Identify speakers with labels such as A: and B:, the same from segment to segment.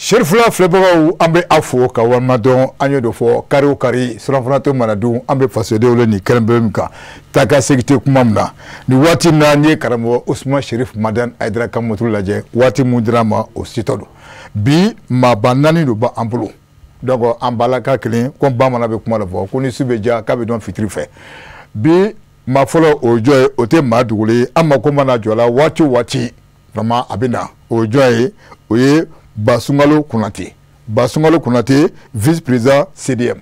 A: Serifula filɛbagaw, an bɛ aw fo ka walima dɔn. An ye dɔ fɔ kari o kari, surafana to mana dun, an bɛ fasodenw le nin kɛrɛnkɛrɛn min kan taa ka segin tɛ kuma min na nin waati in na. N'i ye karamɔgɔ Usman Sherif Madani Hayidara ka motoro lajɛ, waati mun dira ma, o sitɔ don. Bi maaba naani de b'an bolo. Donc an balaka kelen ko bamanan bɛ kuma dɔ fɔ ko ni su bɛ diya k'a bɛ dɔn fitiri fɛ. Bi maa fɔlɔ, o ye jɔn ye? O tɛ maa dogolen ye. An mako mana jɔ la waati o waati, vraiment a bɛ na. O ye jɔn ye? O ye Basungalo Konate. Basungalo Konate, vice-président CDM.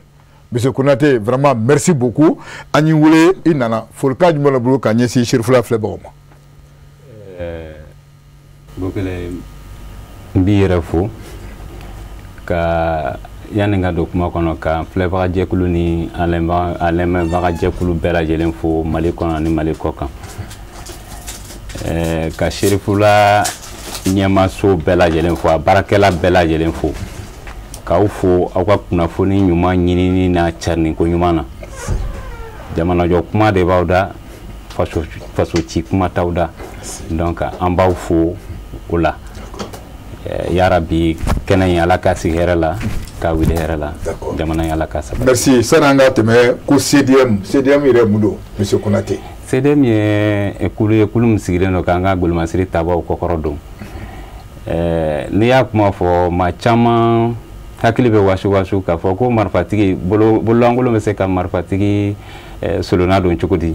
A: Monsieur Konate, vraiment merci beaucoup. An y'i wele, i nana. Folikan jumɛn b'i bolo ka ɲɛsin Serifula filɛbagaw ma?
B: Bokele, n b'i yɛrɛ fo ka yanni ka don kuma kɔnɔ, ka filɛbaga jɛkulu ni an lamɛnbaga jɛkulu bɛɛ lajɛlen fo Mali kɔnɔ ani Mali kɔ kan, ka Serifula ɲɛmaso bɛɛ lajɛlen fo, a baarakɛla bɛɛ lajɛlen fo, k'aw fo aw ka kunnafoni ɲuman ɲinini n'a cariniko ɲuman na. Jamanajɔ kuma de b'aw da, faso ci kuma t'aw da. Donc an b'aw fo o la. Yarabi, kɛnɛ in, Ala ka sigi hɛrɛ la, k'a wuli hɛrɛ la, jamana in, Ala ka sabati.
A: Merci. Sani an ka tɛmɛ ko CDM, CDM yɛrɛ mun don, monsieur Konate?
B: CDM ye kulu ye, kulu min sigilen don k'an ka golomasiri tabaw kɔkɔrɔ don. N'i y'a kuma fɔ, maa caman hakili bɛ wasu wasu k'a fɔ ko marifatigi bololankolon bɛ se ka marifatigi solonna don cogo di?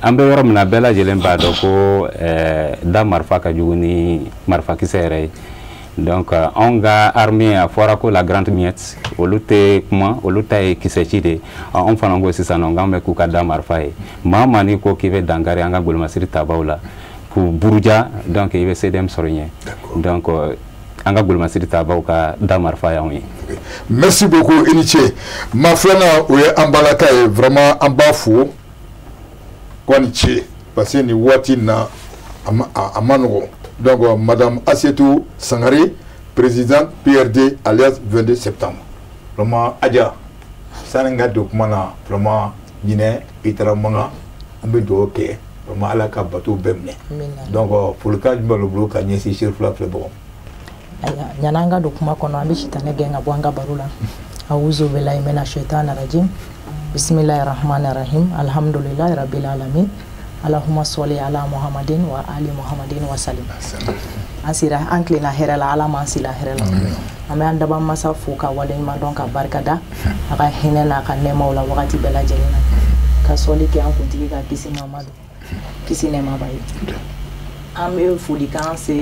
B: An bɛ yɔrɔ min na, bɛɛ lajɛlen b'a dɔn ko da marifa ka jugu ni marifakisɛ yɛrɛ ye. Donc anw ka armée, a fɔra ko la grande muette, olu tɛ kuma, olu ta ye kisɛci de ye. Anw fana ko sisan nɔ k'an bɛ k'u ka da marifa ye. Maa maa n'i ko k'i bɛ dankari an ka golomasiri tabaw la k'u buruja, donc i bɛ CDM sɔrɔ ɲɛ. Donc an ka golomasiri tabaw ka da marifa y'anw ye.
A: Merci beaucoup, i ni ce. Maa filanan, o ye an balaka ye. Vraiment an b'a fo ko a ni ce, parce que nin waati in na, a ma nɔgɔn. Donc madame Asietou Sangare, présidente PRD Alliance 22 septembre. Vraiment Adja, sani n ka don kuma na, vraiment ɲinɛ i taara Manga, an bɛ dugawu kɛ, vraiment Ala ka bato bɛɛ minɛ. Donc folikan jumɛn b'i bolo ka ɲɛsin Serifula filɛbagaw?
C: Ayiwa, yan'an ka don kuma kɔnɔ, an bɛ sitanɛ gɛn ka bɔ an ka baro la. Awuzu bilahi mina shaitani rajim, bisimilahi rahmani rahim, alhamdulilahi rabbil alamin, allahumma sɔli ala muhammadin wa ali muhammadin wa salim. An sera, an tilenna hɛrɛ la, Ala m'an sila hɛrɛ la. An bɛ an daba masa fo ka waleɲuman dɔn ka barika da a ka hinɛ n'a ka nɛɛmaw la wagati bɛɛ lajɛlen na, ka sɔli kɛ an kuntigi ka kisi Mamadu, kisi nɛɛma b'a ye. An bɛ folikan se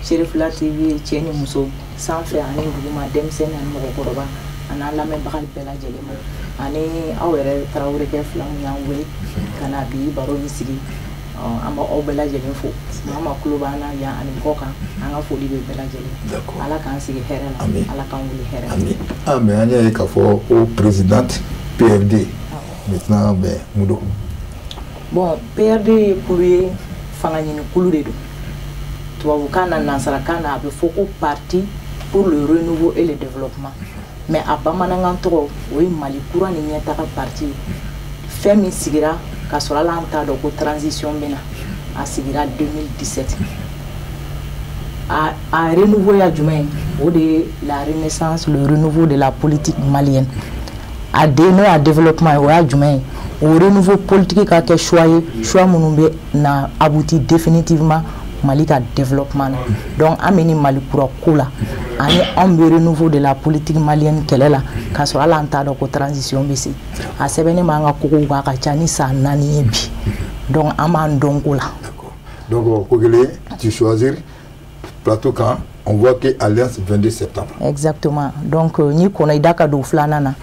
C: Serifula TV, cɛ ni muso, sanfɛ ani duguma, denmisɛnnin ani mɔgɔkɔrɔba, ani an lamɛnbaga bɛɛ lajɛlen ma, ani aw yɛrɛ Tarawelekɛ fila min y'an wele ka na bi baro in sigi. An b'aw bɛɛ lajɛlen fo. Maa maa tulo b'an na yan ani kɔ kan, an ka foli bɛ bɛɛ lajɛlen. Ala k'an sigi hɛrɛ la, Ala k'an wuli hɛrɛ la.
A: Ah, mais an y'a ye k'a fɔ ko présidente PRD maintenant, mais mun don?
C: Bon, PRD ye kulu ye, fanga ɲini kulu de don. Tubabukan na, nansarakan na, a bɛ fɔ ko Parti pour le renouveau et le développement, mais a bamanankan tɔgɔ, o ye Mali kura ni ɲɛtaga parti ye. Fɛn min sigira k'a sɔrɔ hali an t'a dɔn ko transition bɛ na, a sigira 2017. A renouveau ya jumɛn ye? O de ye la renaissance, le renouveau de la politique malienne. A den n'o y'a développement ye, o y'a jumɛn ye? O renouveau politique ka kɛ choix ye, choix minnu bɛ na abouti définitivement Mali ka développement na. Donc an bɛ ni Mali kura ko la, ani anw bɛ renouveau de la politique malienne kɛlɛ la, k'a sɔrɔ hali an t'a dɔn ko transition bɛ se. A sɛbɛnnen b'an ka kogow kan, a ka ca ni san 4 ye bi. Donc an b'an dɔn ko la.
A: Donc ko kelen, tu choisis plateau kan, on voit que Alliance 22 septembre.
C: Exactement. Donc n'i kɔnɔ i da ka don filanan na.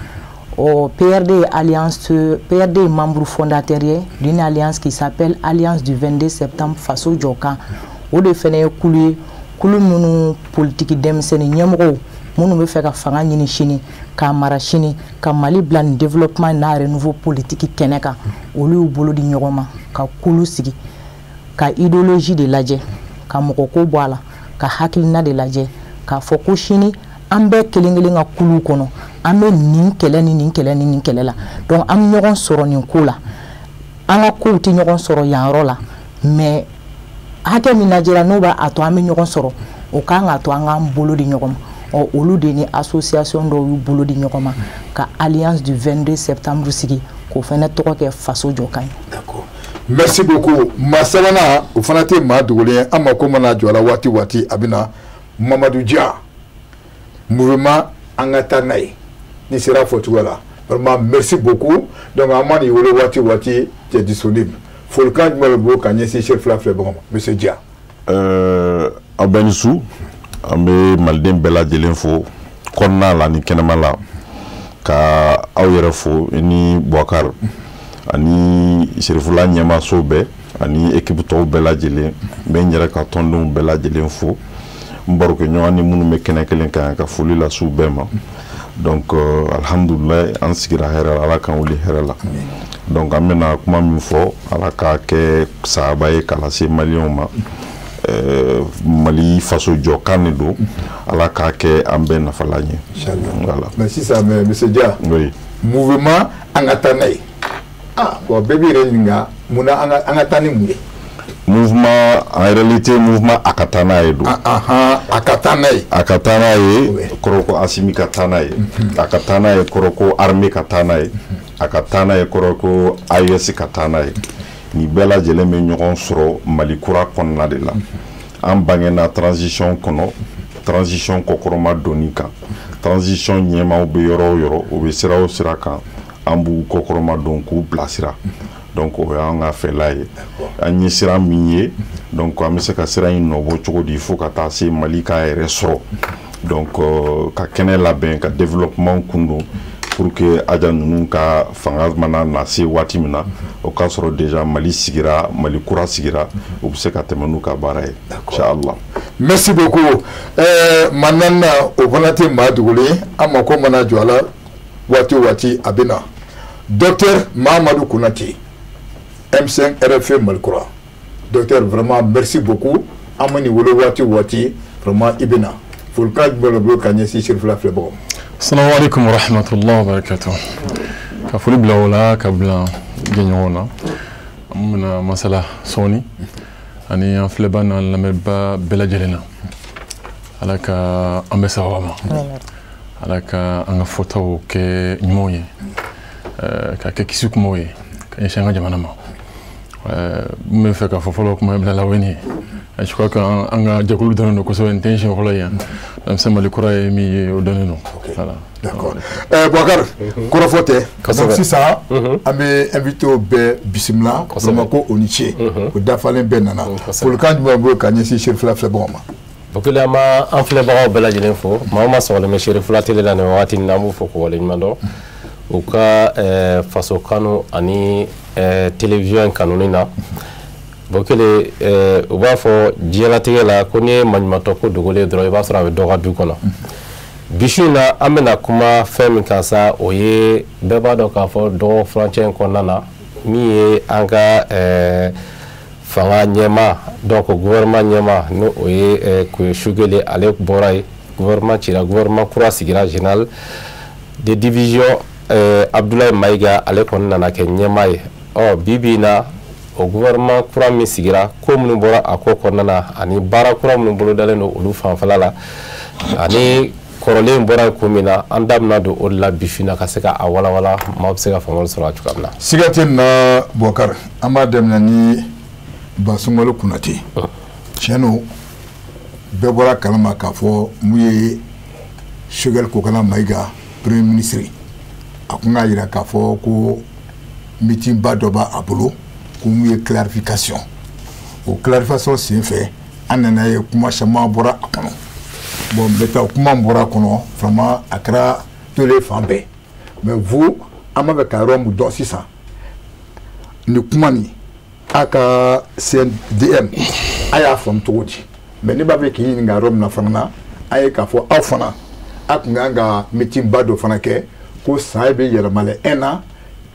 C: Oh, PRD Alliance, PRD est membre fondateur d'une alliance qui s'appelle Alliance du 22 septembre Faso Jɔkan. O de fɛnɛ ye kulu ye, kulu minnu politiki denmisɛnnin ɲɛmɔgɔw minnu bɛ fɛ ka fanga ɲini sini, k'a mara sini, ka Mali bila nin développement n'a renouveau politique kɛnɛ kan, olu y'u bolo di ɲɔgɔn ma ka kulu sigi, ka idéologie de lajɛ, ka mɔgɔko bɔ a la, ka hakilina de lajɛ, k'a fɔ ko sini an bɛɛ kelen kelen ka kulu kɔnɔ, an bɛ nin kɛlɛ ni nin kɛlɛ ni nin kɛlɛ la. Donc an bɛ ɲɔgɔn sɔrɔ nin ko la, an ka kow tɛ ɲɔgɔn sɔrɔ yan yɔrɔ la, mais hakɛ min lajɛra n'o b'a to an bɛ ɲɔgɔn sɔrɔ, o kan k'a to an k'an bolo di ɲɔgɔn ma. Ɔ, olu de ni association dɔw y'u bolo di ɲɔgɔn ma ka Alliance du 22 septembre sigi, k'o fana tɔgɔ kɛ Faso Jɔkan ye.
A: D'accord, merci beaucoup. Maa sabanan, o fana tɛ maa dogolen ye, an mako mana jɔ a la waati o waati, a bɛ na, Mamadu Dia, mouvement An Ka Taa N'a Ye, ni sera fɔcogo la. Vraiment, merci beaucoup. Donc an ma nin wele waati o waati, tu es disponible. Folikan jumɛn bɛ bolo ka ɲɛsin Serifula filɛbagaw ma, monsieur Dia?
D: Aw bɛɛ ni su. An bɛ maliden bɛɛ lajɛlen fo, kɔnɔna la ni kɛnɛma la, ka aw yɛrɛ fo ni Boubacar ani Serifula ɲɛmaaso bɛɛ ani équipe tɔw bɛɛ lajɛlen. N bɛ n yɛrɛ ka tɔndenw bɛɛ lajɛlen fo, n barokɛɲɔgɔn ni minnu bɛ kɛnɛ kelen kan, ka foli lase u bɛɛ ma. Donc alhamdulilayi, an sigira hɛrɛ la, Ala k'an wuli hɛrɛ la. Donc an bɛna kuma min fɔ, Ala k'a kɛ sahaba ye k'a lase maliyɛnw ma. Mali faso jɔkan de don, Ala k'a kɛ an bɛɛ nafalan ye.
A: Voilà. Mais sisan, mais monsieur Dia,
D: oui,
A: mouvement An Ka Taa N'a Ye, ah bon, bɛɛ b'i yɛrɛ ɲininka mun na an ka taa ni mun ye?
D: Mouvement, en réalité, mouvement A Ka Taa N'a Ye don.
A: A Ka Taa N'a Ye.
D: A Ka Taa N'a Ye kɔrɔ ko Asimi ka taa n'a ye. A Ka Taa N'a Ye kɔrɔ ko armée ka taa n'a ye. A Ka Taa N'a Ye kɔrɔ ko AES ka taa n'a ye. Nin bɛɛ lajɛlen bɛ ɲɔgɔn sɔrɔ Mali kura kɔnɔna de la. An bangena transition kɔnɔ, transition kɔkɔrɔma donni kan. Transition ɲɛmaaw bɛ yɔrɔ o yɔrɔ, o bɛ sira o sira kan, an b'u kɔkɔrɔma don k'u bilasira. Donc o y'an ka fɛla ye. An ye sira min ye, donc an bɛ se ka sira in nɔbɔ cogo di fo ka taa se Mali k'a yɛrɛ sɔrɔ? Donc ka kɛnɛ labɛn, ka développement kun don, pour que aja ninnu ka fanga mana na se waati min na, o k'a sɔrɔ déjà Mali sigira, Mali kura sigira, u bɛ se ka tɛmɛ n'u ka baara ye, inchallah.
A: Merci beaucoup. Maa naaninan, o fana tɛ maa dogolen ye, an mako mana jɔ a la waati o waati, a bɛ na, docteur Mahamadu Konate, M5 RFP Malikura. Docteur, vraiment, merci beaucoup. An ma nin wele waati o waati, vraiment i bɛ na. Folikan jumɛn bɛ bolo ka ɲɛsin Serifula filɛbagaw ma?
E: Assalamu alaikum wa rahmatullahi wa barakatuh. Ka foli bila o la, ka bila jɛɲɔgɔn na. An bɛna masala sɔɔni ani an filɛba n'an lamɛnba bɛɛ lajɛlen na. Ala ka an bɛ sababa ma. Ala ka an ka fɔtaw kɛ ɲumanw ye. Ka kɛ kisi kumaw ye ka ɲɛsin an ka jamana ma. N bɛ fɛ k'a fɔ fɔlɔ, kuma bila laweni ye. Je crois que an ka jɛkulu dɔnnen don kosɛbɛ, nin tɛ n siɲɛ fɔlɔ ye yan. M5 Mali Kura ye min ye, o dɔnnen don. Voilà.
A: D'accord. Boubacar, kɔrɔfɔ tɛ. Donc sisan, an bɛ invité bɛɛ bisimila. Vraiment ko o ni ce. O dafalen bɛɛ nana. Folikan jumɛn bɛ bolo ka ɲɛsin Serifula filɛbagaw ma?
F: Bokele, an b'a an filɛbagaw bɛɛ lajɛlen fo. Maa o maa sɔgɔlen bɛ Serifula télé la nin wagati in na, an b'u fo k'u waleɲuman dɔn u ka faso kanu ani télévision in kanuni na. Bokele, u b'a fɔ diɲɛlatigɛ la ko n'i ye maɲumantɔ ko dogolen dɔrɔn, i b'a sɔrɔ a bɛ dɔ ka du kɔnɔ. Bi su in na, an bɛna kuma fɛn min kan sa, o ye bɛɛ b'a dɔn k'a fɔ dɔgɔ furancɛ in kɔnɔna na, min ye an ka fanga ɲɛmaa, donc gouvernement ɲɛmaa, n'o o ye Choguel, ale bɔra yen, gouvernement cira, gouvernement kura sigira, général de division Abdoulaye Maïga, ale kɔni nana kɛ ɲɛmaa ye. Ɔ, bi bi in na, o gouvernement kura min sigira, ko minnu bɔra a ko kɔnɔna na ani baara kura minnu bolodalen don olu fanfɛla la ani kɔrɔlen bɔra ko min na, an da bɛna don o de la bi su in na ka se ka a walawala, maaw bɛ se ka faamuyali sɔrɔ a cogoya min na.
A: Siga tɛ nin na, Boubacar. An b'a daminɛ ni Basungalo Konate. Tiɲɛ don, bɛɛ bɔra kalama k'a fɔ mun ye Choguel Kokalla Maïga, premier ministre, a kun k'a jira k'a fɔ ko meeting ba dɔ b'a bolo, ko mun ye clarification. O clarification sen fɛ, an nana ye kuma caman bɔra a kɔnɔ. Bon, maintenant kuma min bɔra a kɔnɔ, vraiment a kɛra tole fan bɛɛ. Mais vous, an b'a fɛ ka yɔrɔ min dɔn sisan, nin kuma nin, a ka CNDM, a y'a faamu cogo di? Mais ne b'a fɛ k'i ɲininka yɔrɔ min na fana na, a ye k'a fɔ aw fana, a tun kan ka meeting ba dɔ fana kɛ ko san bɛ yɛlɛma la un an,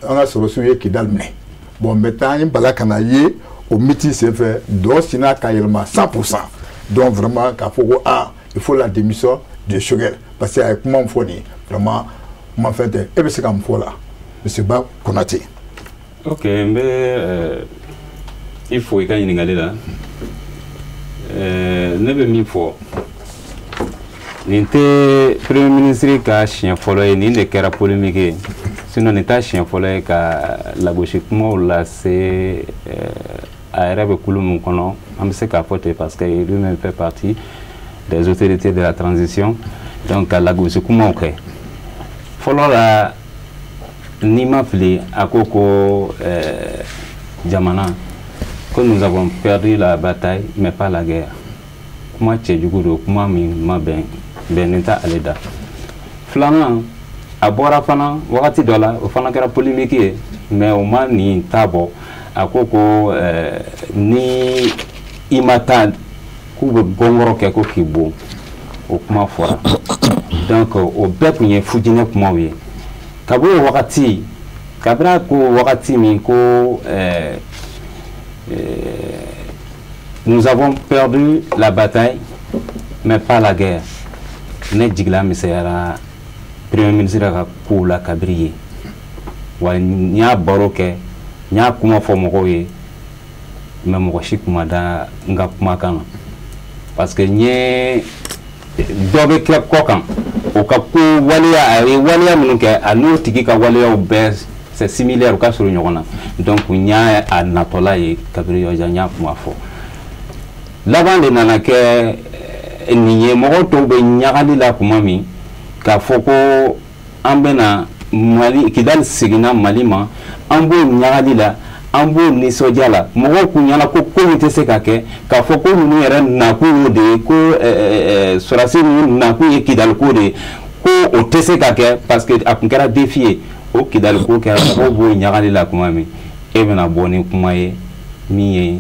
A: an ka sɔrɔsiw ye Kidali minɛ. Bon, maintenant an ye bala ka na ye o meeting senfɛ, dɔ sinna ka yɛlɛma 100%. Donc vraiment k'a fɔ ko ah, il faut la démission de Choguel, parce que a ye kuma min fɔ nin, vraiment kuma fɛn tɛ. E bɛ se ka mun fɔ o la, monsieur Ba Konate?
B: Ok, n bɛ i fo i ka ɲininkali la. Ne bɛ min fɔ Nin tɛ premier ministre ka siɲɛ fɔlɔ ye, nin de kɛra polémique ye. Sinon nin t'a siɲɛ fɔlɔ ye ka lagosi kumaw lase a yɛrɛ bɛ kulu min kɔnɔ. An bɛ se k'a fɔ ten parce que lui-même fait partie des autorités de la transition. Donc ka lagosi kumaw kɛ. Fɔlɔ la, n'i ma fili, a ko ko jamana que nous avons perdu la bataille mais pas la guerre. Kuma cɛjugu don, kuma min ma bɛn, bɛnnen tɛ ale da. Filanan, a bɔra fana wagati dɔ la, o fana kɛra polémique ye, mais o ma nin ta bɔ. A ko ko ni i ma taa, k'u bɛ gɔngɔrɔ kɛ ko k'i bon. O kuma fɔra. Donc o bɛɛ tun ye fujinɛ kumaw ye. Kabini o wagati, kabini a ko wagati min ko nous avons perdu la bataille mais pas la guerre, ne jigila misɛnyara premier ministre ka kow la kabiri ye. Wa n y'a baro kɛ, n y'a kuma fɔ mɔgɔw ye, mais mɔgɔ si kuma da n ka kumakan na, parce que n ye dɔ bɛ kɛ kɔ kan, o ka ko waleya, a ye waleya minnu kɛ, a n'o tigi ka waleyaw bɛɛ c'est similaire, u ka surun ɲɔgɔn na. Donc n y'a a natɔla ye kabiri yɔrɔ jan, n y'a kuma fɔ. Laban de nana kɛ nin ye. Mɔgɔw tɔw bɛ ɲagali la tuma min k'a fɔ ko an bɛna Mali, Kidali seginna Mali ma, an b'o ɲagali la, an b'o nisɔndiya la. Mɔgɔw kun ɲɛna ko ko min tɛ se ka kɛ, k'a fɔ ko ninnu yɛrɛ nakun y'o de ye, ko sɔrɔdasi ninnu nakun ye Kidali ko de ye, ko o tɛ se ka kɛ parce que a kun kɛra défi ye. O Kidali ko kɛra, mɔgɔw b'o ɲagali la tuma min, e bɛna bɔ ni kuma ye min ye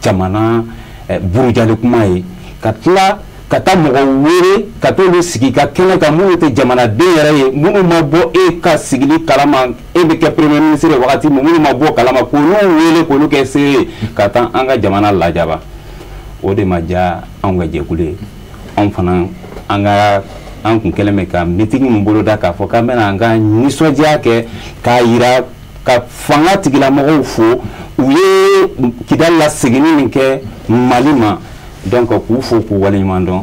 B: jamana burujali kuma ye, ka tila ka taa mɔgɔ wele ka t'olu sigi ka kɛnɛ kan, minnu tɛ jamanaden yɛrɛ ye, minnu ma bɔ e ka sigili kalama, e bɛ kɛ premier ministre ye wagati min, minnu ma bɔ kalama, k'olu wele k'olu kɛ seere ye ka taa an ka jamana lajaba. O de ma diya anw ka jɛkulu ye. Anw fana, an ka an kun kɛlen bɛ ka meeting min boloda k'a fɔ k'an bɛna an ka nisɔndiya kɛ k'a yira ka fanga tigilamɔgɔw fo, u ye Kidali laseginni min kɛ Mali ma, donc k'u fo k'u waleɲuman dɔn.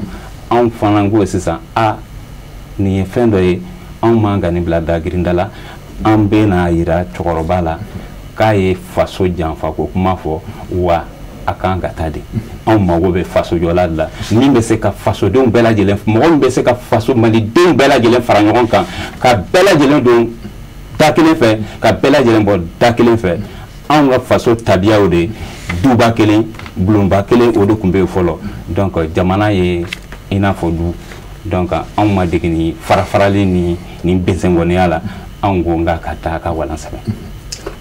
B: Anw fana ko sisan, a nin ye fɛn dɔ ye, anw man ka nin bila dagirinda la. An bɛ n'a yira cɛkɔrɔba la k'a ye faso janfa ko kuma fɔ, wa a kan ka taa de. Anw mago bɛ fasojɔla de la, min bɛ se ka fasodenw bɛɛ lajɛlen, mɔgɔ min bɛ se ka faso malidenw bɛɛ lajɛlen fara ɲɔgɔn kan, ka bɛɛ lajɛlen don da kelen fɛ, ka bɛɛ lajɛlen bɔ da kelen fɛ. Anw ka faso tabiyaw de, duba kelen, bulonba kelen, o de tun bɛ yen fɔlɔ. Donc jamana ye i n'a fɔ du. Donc anw ma dege ni farafarali ni nin bɛnsɛnkɔniya la. Anw ko nka ka taa ka walan sɛbɛn.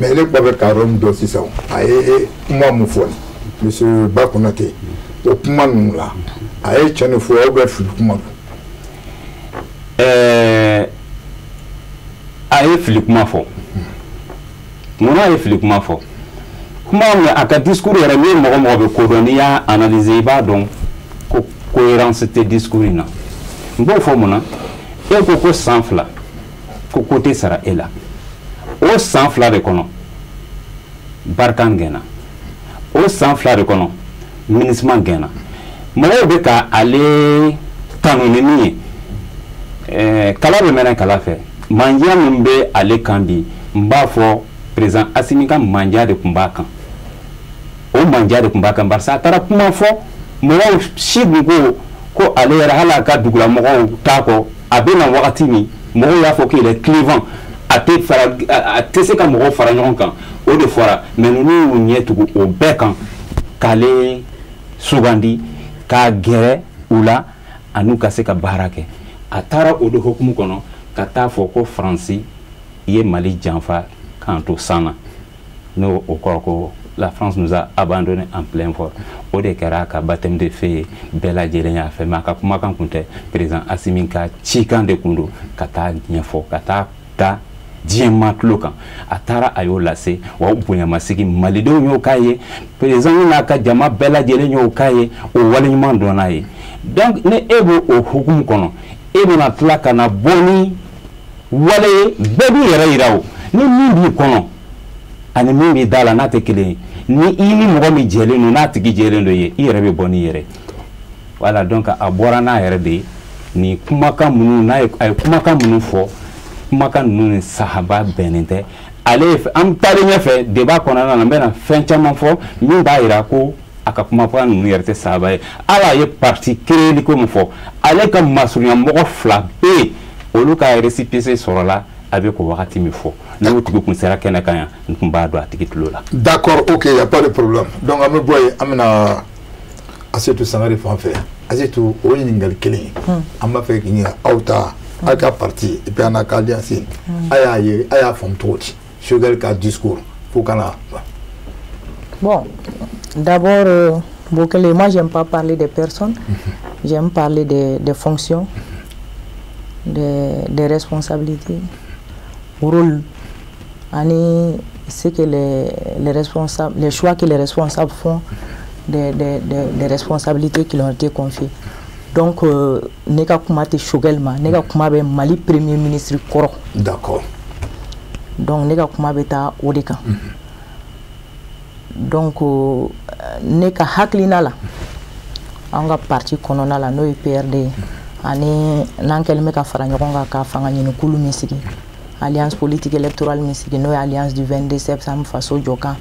A: Mais ne kuma bɛ ka yɔrɔ min dɔn sisan, a ye kuma mun fɔ nin monsieur Ba Konate, o kuma ninnu la, a ye tiɲɛ de fɔ ou bien fili kuma don?
B: A ye fili kuma fɔ. Munna a ye fili kuma fɔ? Kuma min a ka discours yɛrɛ, min mɔgɔ mɔgɔ bɛ ko dɔn, n'i y'a analyser, i b'a dɔn ko cohérence tɛ discours in na. N b'o fɔ mun na? E ko ko san 2 ko ko tɛ sara e la. O san 2 de kɔnɔ, Barkhane gɛnna. O san 2 de kɔnɔ, MINUSMA gɛnna. Mɔgɔw bɛ ka ale tanu ni min ye, kala bɛ mɛnɛ kala fɛ. Mandiya min bɛ ale kan bi, n b'a fɔ président Assimi ka mandiya de tun b'a kan. O mandiya de tun b'a kan, barisa a taara kuma fɔ, mɔgɔw si kun ko ko ale yɛrɛ, hali a ka dugulamɔgɔw t'a kɔ. A bɛ na wagati min, mɔgɔw y'a fɔ qu'il est clivant, a tɛ fara, a tɛ se ka mɔgɔw fara ɲɔgɔn kan. O de fɔra. Mais ninnu y'u ɲɛ tugu o bɛɛ kan k'ale sugandi k'a gɛrɛ u la ani ka se ka baara kɛ. A taara o de hukumu kɔnɔ ka taa fɔ ko Faransi ye Mali janfa k'an to san na, n'o o kɔrɔ ko la France nous a abandonné en plein vol. O de kɛra ka baptême de feu ye, bɛɛ lajɛlen y'a fɛ. Mais a ka kumakan kun tɛ, président Assimi ka cikan de kun don ka taa ɲɛfɔ, ka taa da diɲɛ maa tulo kan. A taara, a y'o lase, wa o bonyamasigi malidenw y'o k'a ye, président n'a ka jama bɛɛ lajɛlen y'o k'a ye, o waleɲuman dɔn n'a ye. Donc ni e b'o o hukumu kɔnɔ, e bɛna tila ka na bɔ ni wale ye, bɛɛ b'i yɛrɛ yira. O ni min b'i kɔnɔ ani min b'i da la, n'a tɛ kelen ye, ni i ni mɔgɔ min jɛlen don, n'a tigi jɛlen don ye, i yɛrɛ bɛ bɔ n'i yɛrɛ. Voilà, donc a bɔra n'a yɛrɛ de ye. Nin kumakan minnu n'a ye, a ye kumakan minnu fɔ, kumakan ninnu ni sahaba bɛnnen tɛ. Ale an taalen ɲɛfɛ débat kɔnɔna na, n bɛna fɛn caman fɔ min b'a jira ko a ka kumakan ninnu yɛrɛ tɛ sahaba ye. Hali a ye parti créer ko min fɔ, ale ka masurunya mɔgɔ 2 bɛ yen, olu ka récépissé sɔrɔla a bɛ k'o wagati min fɔ, n'o tigi kun sera kɛnɛ kan yan, n tun b'a dɔn a tigi tulo la.
A: D'accord, ok, y a pas de problème. Donc an bɛ bɔ yen, an bɛna Asetu Sangare fan fɛ. Asetu, o ɲininkali kelen an b'a fɛ k'i ɲininka, aw ta aw ka parti et puis an n'a ka alliance, a y'a ye, a y'a faamu cogo di Choguel ka discours fo ka na?
C: Bon, d'abord, Bokele, moi j'aime pas parler des personnes, j'aime parler des fonctions, des responsabilités, rôle, ani ce que les responsables, les choix que les responsables font des responsabilités qui leur ont été confiées. Donc, ne ka kuma tɛ Choguel ma, ne ka kuma bɛ Mali premier ministre kɔrɔ. Donc ne ka kuma bɛ taa o de kan. Donc ne ka hakilina la, an ka parti kɔnɔna la, n'o ye PRD ye, ani n'an kɛlen bɛ ka fara ɲɔgɔn kan ka fanga ɲini kulu min sigi, alliance politique électorale min sigi, n'o ye alliance du 22 septembre faso jɔ kan,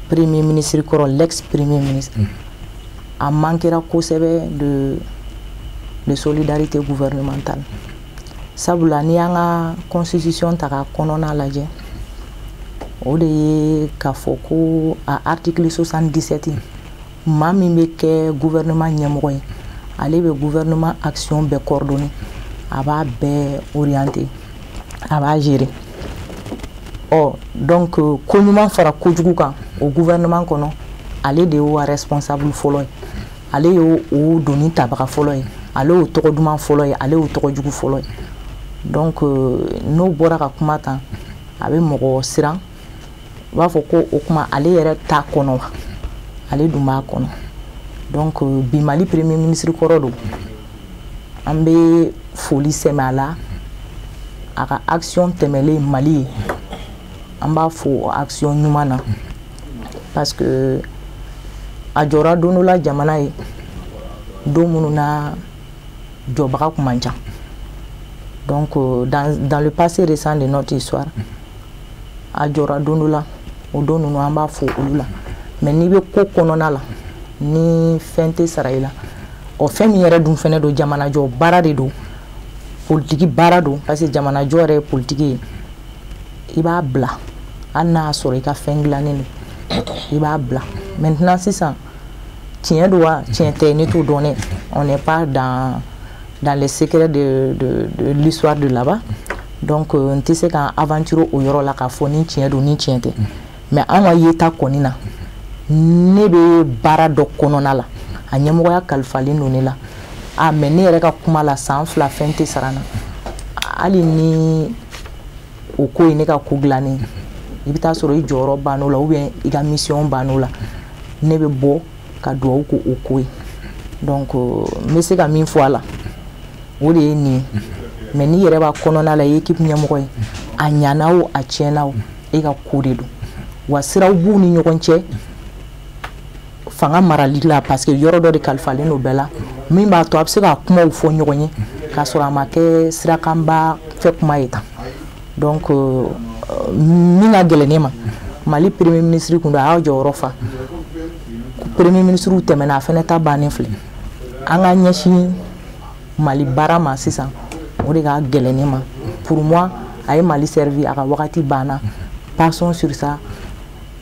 C: premier ministre kɔrɔ, l'ex premier ministre, a manquera kosɛbɛ de solidarité gouvernementale. Sabula n'i y'an ka constitution ta k'a kɔnɔna lajɛ, o de ye k'a fɔ ko a article 77, maa min bɛ kɛ gouvernement ɲɛmɔgɔ ye, ale bɛ gouvernement action bɛɛ coordonner, a b'a bɛɛ orienter, a b'a gérer. Ɔ donc ko ɲuman fara kojugu kan o gouvernement kɔnɔ, ale de y'o responsable fɔlɔ ye, ale y'o o doni tabaga fɔlɔ ye, ale y'o tɔgɔ duman fɔlɔ ye, ale y'o tɔgɔ jugu fɔlɔ ye. Donc n'o bɔra ka kuma tan, a bɛ mɔgɔ siran, u b'a fɔ ko o kuma ale yɛrɛ t'a kɔnɔ wa, ale dun b'a kɔnɔ. Donc bi Mali premier ministre kɔrɔ don, an bɛ foli sɛmɛ a la, a ka action tɛmɛlen Mali ye, an b'a fo o action ɲuman na, parce que a jɔra don dɔ la jamana ye, don minnu na jɔbaga kun man ca. Donc dans le passé récent de notre histoire, a jɔra don dɔ la, o don ninnu an b'a fo olu la. Mais n'i bɛ ko kɔnɔna la, ni fɛn tɛ sara i la, ɔ fɛn min yɛrɛ dun fɛnɛ don, jamanajɔ baara de don, politiki baara don, parce que jamanajɔ yɛrɛ ye politiki ye. I b'a bila, hali n'a y'a sɔrɔ i ka fɛn dilannen don, i b'a bila. Maintenant sisan, tiɲɛ don wa tiɲɛ tɛ, ne t'o dɔn dɛ, on n'est pas dans les secrets de l'histoire de là-bas. Donc n tɛ se ka aventurer o yɔrɔ la k'a fɔ ni tiɲɛ don ni tiɲɛ tɛ. Mais an ka yeta kɔni na, ne bɛ baara dɔ kɔnɔna la, a ɲɛmɔgɔya kalifalen don ne la. Ah, mais ne yɛrɛ ka kuma la, san 2 fɛn tɛ sara n na, hali ni o ko ye ne ka ko dilannen, i bɛ taa sɔrɔ i jɔyɔrɔ bann'o la, ou bien i ka mission bann'o la, ne bɛ bɔ ka dugawu k'o o ko ye. Donc n bɛ se ka min fɔ a la, o de ye nin ye. Mais n'i yɛrɛ b'a kɔnɔna la, i ye équipe ɲɛmɔgɔ ye, a ɲana o a tiɲɛna o, e ka ko de don. Wa siraw b'u ni ɲɔgɔn cɛ fanga marali la, parce que yɔrɔ dɔ de kalifalen don bɛɛ la, min b'a to a bɛ se ka kumaw fɔ ɲɔgɔn ye k'a sɔrɔ a ma kɛ sirakanba fɛ kuma ye tan. Donc min ka gɛlɛn ne ma, Mali premier ministre kun don, a y'a jɔyɔrɔ fa. Premier ministre tɛmɛna, a fɛnɛ ta bannen filɛ. An ka ɲɛsin Mali baara ma sisan, o de ka gɛlɛn ne ma. Pour moi, a ye Mali servi, a ka wagati banna, passons sur ça,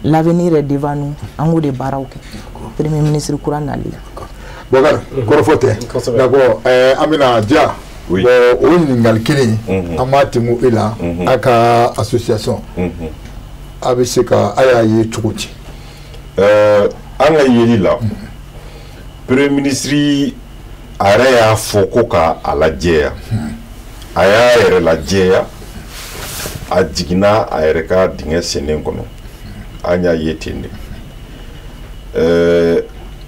C: l'avenir est devant nous, an k'o de baaraw kɛ premier ministre kura nali la.
A: Bɔkari, kɔrɔfɔ tɛ. D'accord, an bɛna Diya.
D: Oui.
A: Bon, o ɲininkali kelen, an b'a tɛmɛ e la, a ka association, a bɛ se ka a y'a ye cogo di?
D: An ka yeli la, premier ministre a yɛrɛ y'a fɔ ko ka a lajɛya, a y'a yɛrɛ lajɛya, a jiginna a yɛrɛ ka dingɛ sennen kɔnɔ. An y'a ye ten de.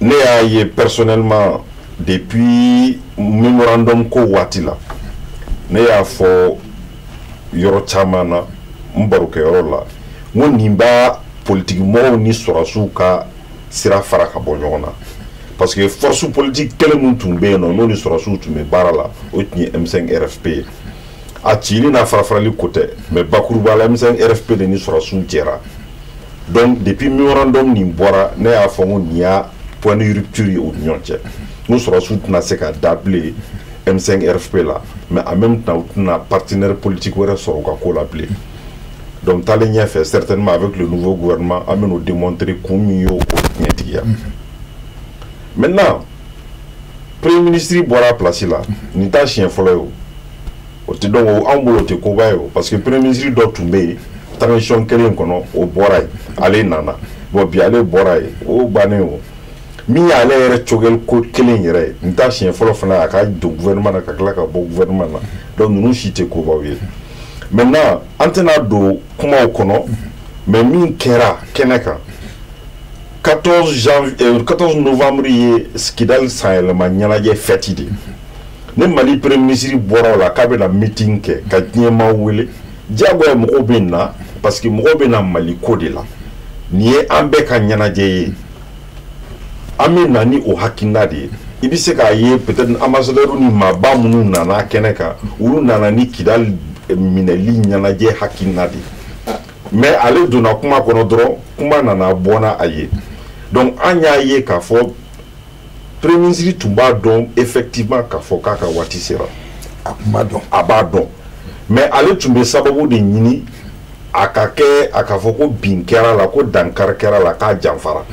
D: Ne y'a ye personnellement, depuis mémorandum ko waati la, ne y'a fɔ yɔrɔ caman na, n barokɛyɔrɔ la, n ko nin b'a politiki mɔgɔw ni sɔrɔsiw ka sira fara ka bɔ ɲɔgɔn na. Parce que force politique kelen mun tun bɛ yen nɔ, n'o ni sɔrɔsiw tun bɛ baara la, o tun ye M5 RFP ye. A cili n'a farafarali ko tɛ, mais bakuruba la, M5 RFP de ni sɔrɔsiw jɛra. Donc depuis mémorandum nin bɔra, ne y'a fɔ n ko nin y'a point de rupture ye u ni ɲɔgɔn cɛ. N ko sɔrɔsiw tɛna se ka da bilen M5 RFP la, mais en même temps u tɛna partenaire politique wɛrɛ sɔrɔ u ka ko la bilen. Donc taalen ɲɛfɛ, certainement avec le nouveau gouvernement, an bɛn'o démontrer kun min y'o tiɲɛtigiya. Maintenant, premier ministre bɔra place la, nin t'a siɲɛ fɔlɔ ye. O tɛ dɔn anw bolo, o tɛ koba ye o, parce que premier ministre dɔ tun bɛ yen transition kelen kɔnɔ, o bɔra yen, ale nana. Bon, bi ale bɔra yen, o bannen o. Min y'ale yɛrɛ Choguel ko kelen yɛrɛ ye, nin t'a siɲɛ fɔlɔ fana a ka don gouvernement na ka tila ka bɔ gouvernement na. Donc ninnu si tɛ kobaw ye. Maintenant, an tɛna don kumaw kɔnɔ, mais min kɛra kɛnɛ kan 14 janvier, 14 novembre ye Kidali sanyɛlɛma ɲɛnajɛ fête de ye. Ni Mali premier ministre bɔra o la k'a bɛna meeting kɛ ka diɲɛmaa wele, diyagoya mɔgɔw bɛ na, parce que mɔgɔw bɛ na Mali ko de la. Nin ye an bɛɛ ka ɲɛnajɛ ye, an bɛ na ni o hakilina de ye. I bɛ se k'a ye peut-être ambassadeur ni maaba minnu nana kɛnɛ kan, olu nana ni Kidali minɛli ɲɛnajɛ hakilina de ye. Mais ale donna kuma kɔnɔ dɔrɔn, kuma nana bɔ n'a a ye. Donc an y'a ye k'a fɔ premier ministre tun b'a dɔn effectivement k'a fɔ k'a ka waati sera.
A: A tun b'a dɔn.
D: A b'a dɔn, mais ale tun bɛ sababu de ɲini a ka kɛ a ka fɔ ko bin kɛra la, ko dankari kɛra la, k'a janfara.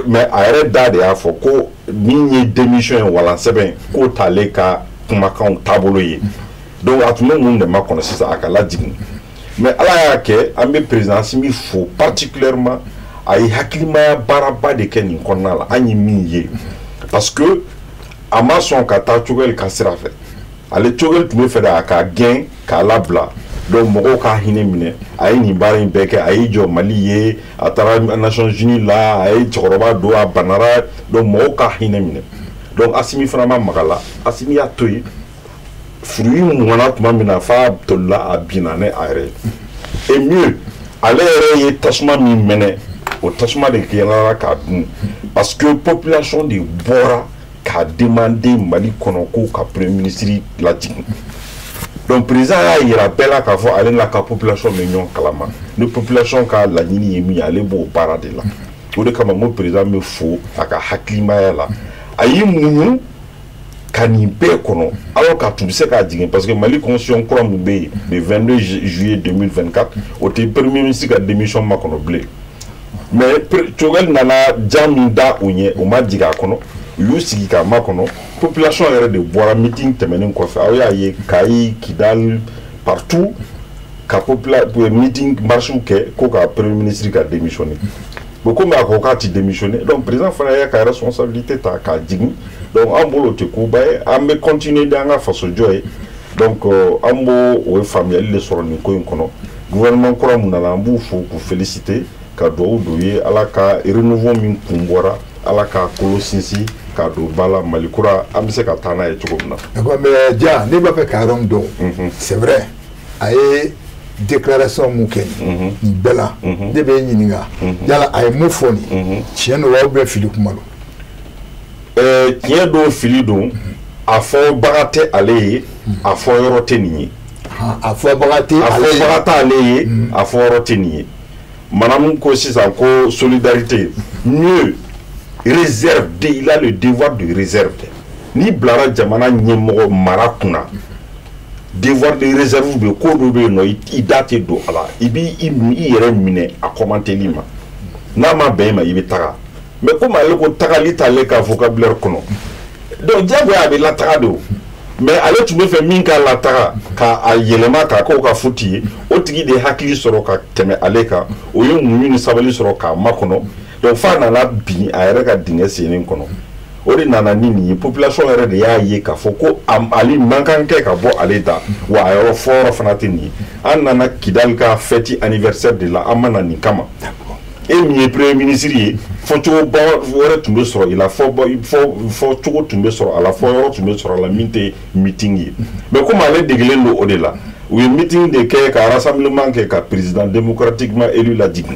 D: Mais a yɛrɛ da de y'a fɔ ko min ye démission ye, walansɛbɛn k'o t'ale ka kumakanw taabolo ye. Donc a tun bɛ mun de makɔnɔ sisan a ka lajigin? Mais Ala y'a kɛ, an bɛ président Assimi fo particulièrement, a ye hakilimaya baaraba de kɛ nin kɔnɔna la, an ye min ye, parce que a ma sɔn ka taa Choguel ka sira fɛ. Ale Choguel tun bɛ fɛ de a ka gɛn k'a labila, donc mɔgɔw ka hinɛ minɛ. A ye nin baara in bɛɛ kɛ, a y'i jɔ Mali ye, a taara Nations Unies la, a ye cɛkɔrɔba don, a banara, donc mɔgɔw ka hinɛ minɛ. Donc Assimi fana ma maga la, Assimi y'a to yen. Fruit mɔnna tuma min na f'a tolila, a binna ne a yɛrɛ ye. Et mieux, ale yɛrɛ ye tasuma min mɛnɛ, o tasuma de kɛra k'a dun, parce que population de bɔra k'a demander Mali kɔnɔ ko ka premier ministre lajigin. Donc président y'a yira bɛɛ la k'a fɔ ale n'a ka population bɛ ɲɔgɔn kalama. Ni population ka laɲini ye min ye, ale b'o baara de la. O de kama n ko président bɛ fo a ka hakilimaya la, a y'i muɲu ka nin bɛɛ kɔnɔ, alors k'a tun bɛ se k'a jigin, parce que Mali constitution kura min bɛ yen le 22 juillet 2024, o tɛ premier ministre ka démission makɔnɔ bilen. Mais Choguel nana jan min da o ɲɛ, o ma jigin a kɔnɔ, u y'u sigi k'a makɔnɔ. Population yɛrɛ de bɔra meeting tɛmɛnen kɔfɛ, aw y'a ye Kayi, Kidal, partout, ka meeting marche kɛ ko ka premier ministre ka démissionner. Bon, komi a ko k'a ti démissionner, donc président fana y'a ka responsabilité ta k'a jigin. Donc an bolo o tɛ koba ye, an bɛ continuer d'an ka fasojɔ ye. Donc an b'o o faamuyali de sɔrɔ nin ko in kɔnɔ. Gouvernement kura mun nana, an b'u fo k'u féliciter, ka dugawu don ye, Ala ka renouveau min kun bɔra, Ala ka kolo sinsin k'a don ba la, Mali kura an bɛ se ka taa n'a ye cogo min na.
A: D'accord, mais Dia, ne b'a fɛ ka yɔrɔ min dɔn, c'est vrai, a ye déclaration mun kɛ nin bɛɛ la, ne bɛ e ɲininka, yala a ye mun fɔ nin, tiɲɛ don wa ou bien fili kuma don?
D: Tiɲɛ don, fili don, a fɔbaga tɛ ale ye, a fɔ yɔrɔ tɛ nin ye.
A: A fɔbaga tɛ
D: a
A: ale ye.
D: Fɔbaga t'ale ye, a fɔ yɔrɔ tɛ nin ye. Madame ko sisan ko solidarité, mieux réserve de, il a le devoir de réserve. N'i bilara jamana ɲɛmɔgɔ mara kunna, devoir de réserve bɛ, ko dɔ bɛ yen nɔ, i da tɛ don a la, i b'i i yɛrɛ minɛ a commenter ma. N'a ma bɛn i ma, i bɛ taga. Mais komi ale ko tagali t'ale ka vocabulaire kɔnɔ, donc diyagoya a bɛ lataga de o. Mais ale tun bɛ fɛ min k'a lataga k'a yɛlɛma k'a k'o ka faute ye, o tigi de ye hakili sɔrɔ ka tɛmɛ ale kan, o ye muɲu ni sabali sɔrɔ k'a makɔnɔ. Donc f'a nana bin a yɛrɛ ka dingɛ sennen kɔnɔ, o de nana ni nin ye. Population yɛrɛ de y'a ye k'a fɔ ko ale man kan kɛ ka bɔ ale da wa, a yɔrɔ fɔ yɔrɔ fana tɛ nin ye. An nana Kidali ka fête anniversaire de la, an ma na nin kama. E min ye premier ministre ye, fɔcogo wɛrɛ tun bɛ sɔrɔ i la, fɔ cogo tun bɛ sɔrɔ a la, fɔ yɔrɔ tun bɛ sɔrɔ a la min tɛ meeting ye. Mais komi ale degelen don o de la, u ye meeting de kɛ ka rassemblement kɛ ka président démocratiquement élu lajigin.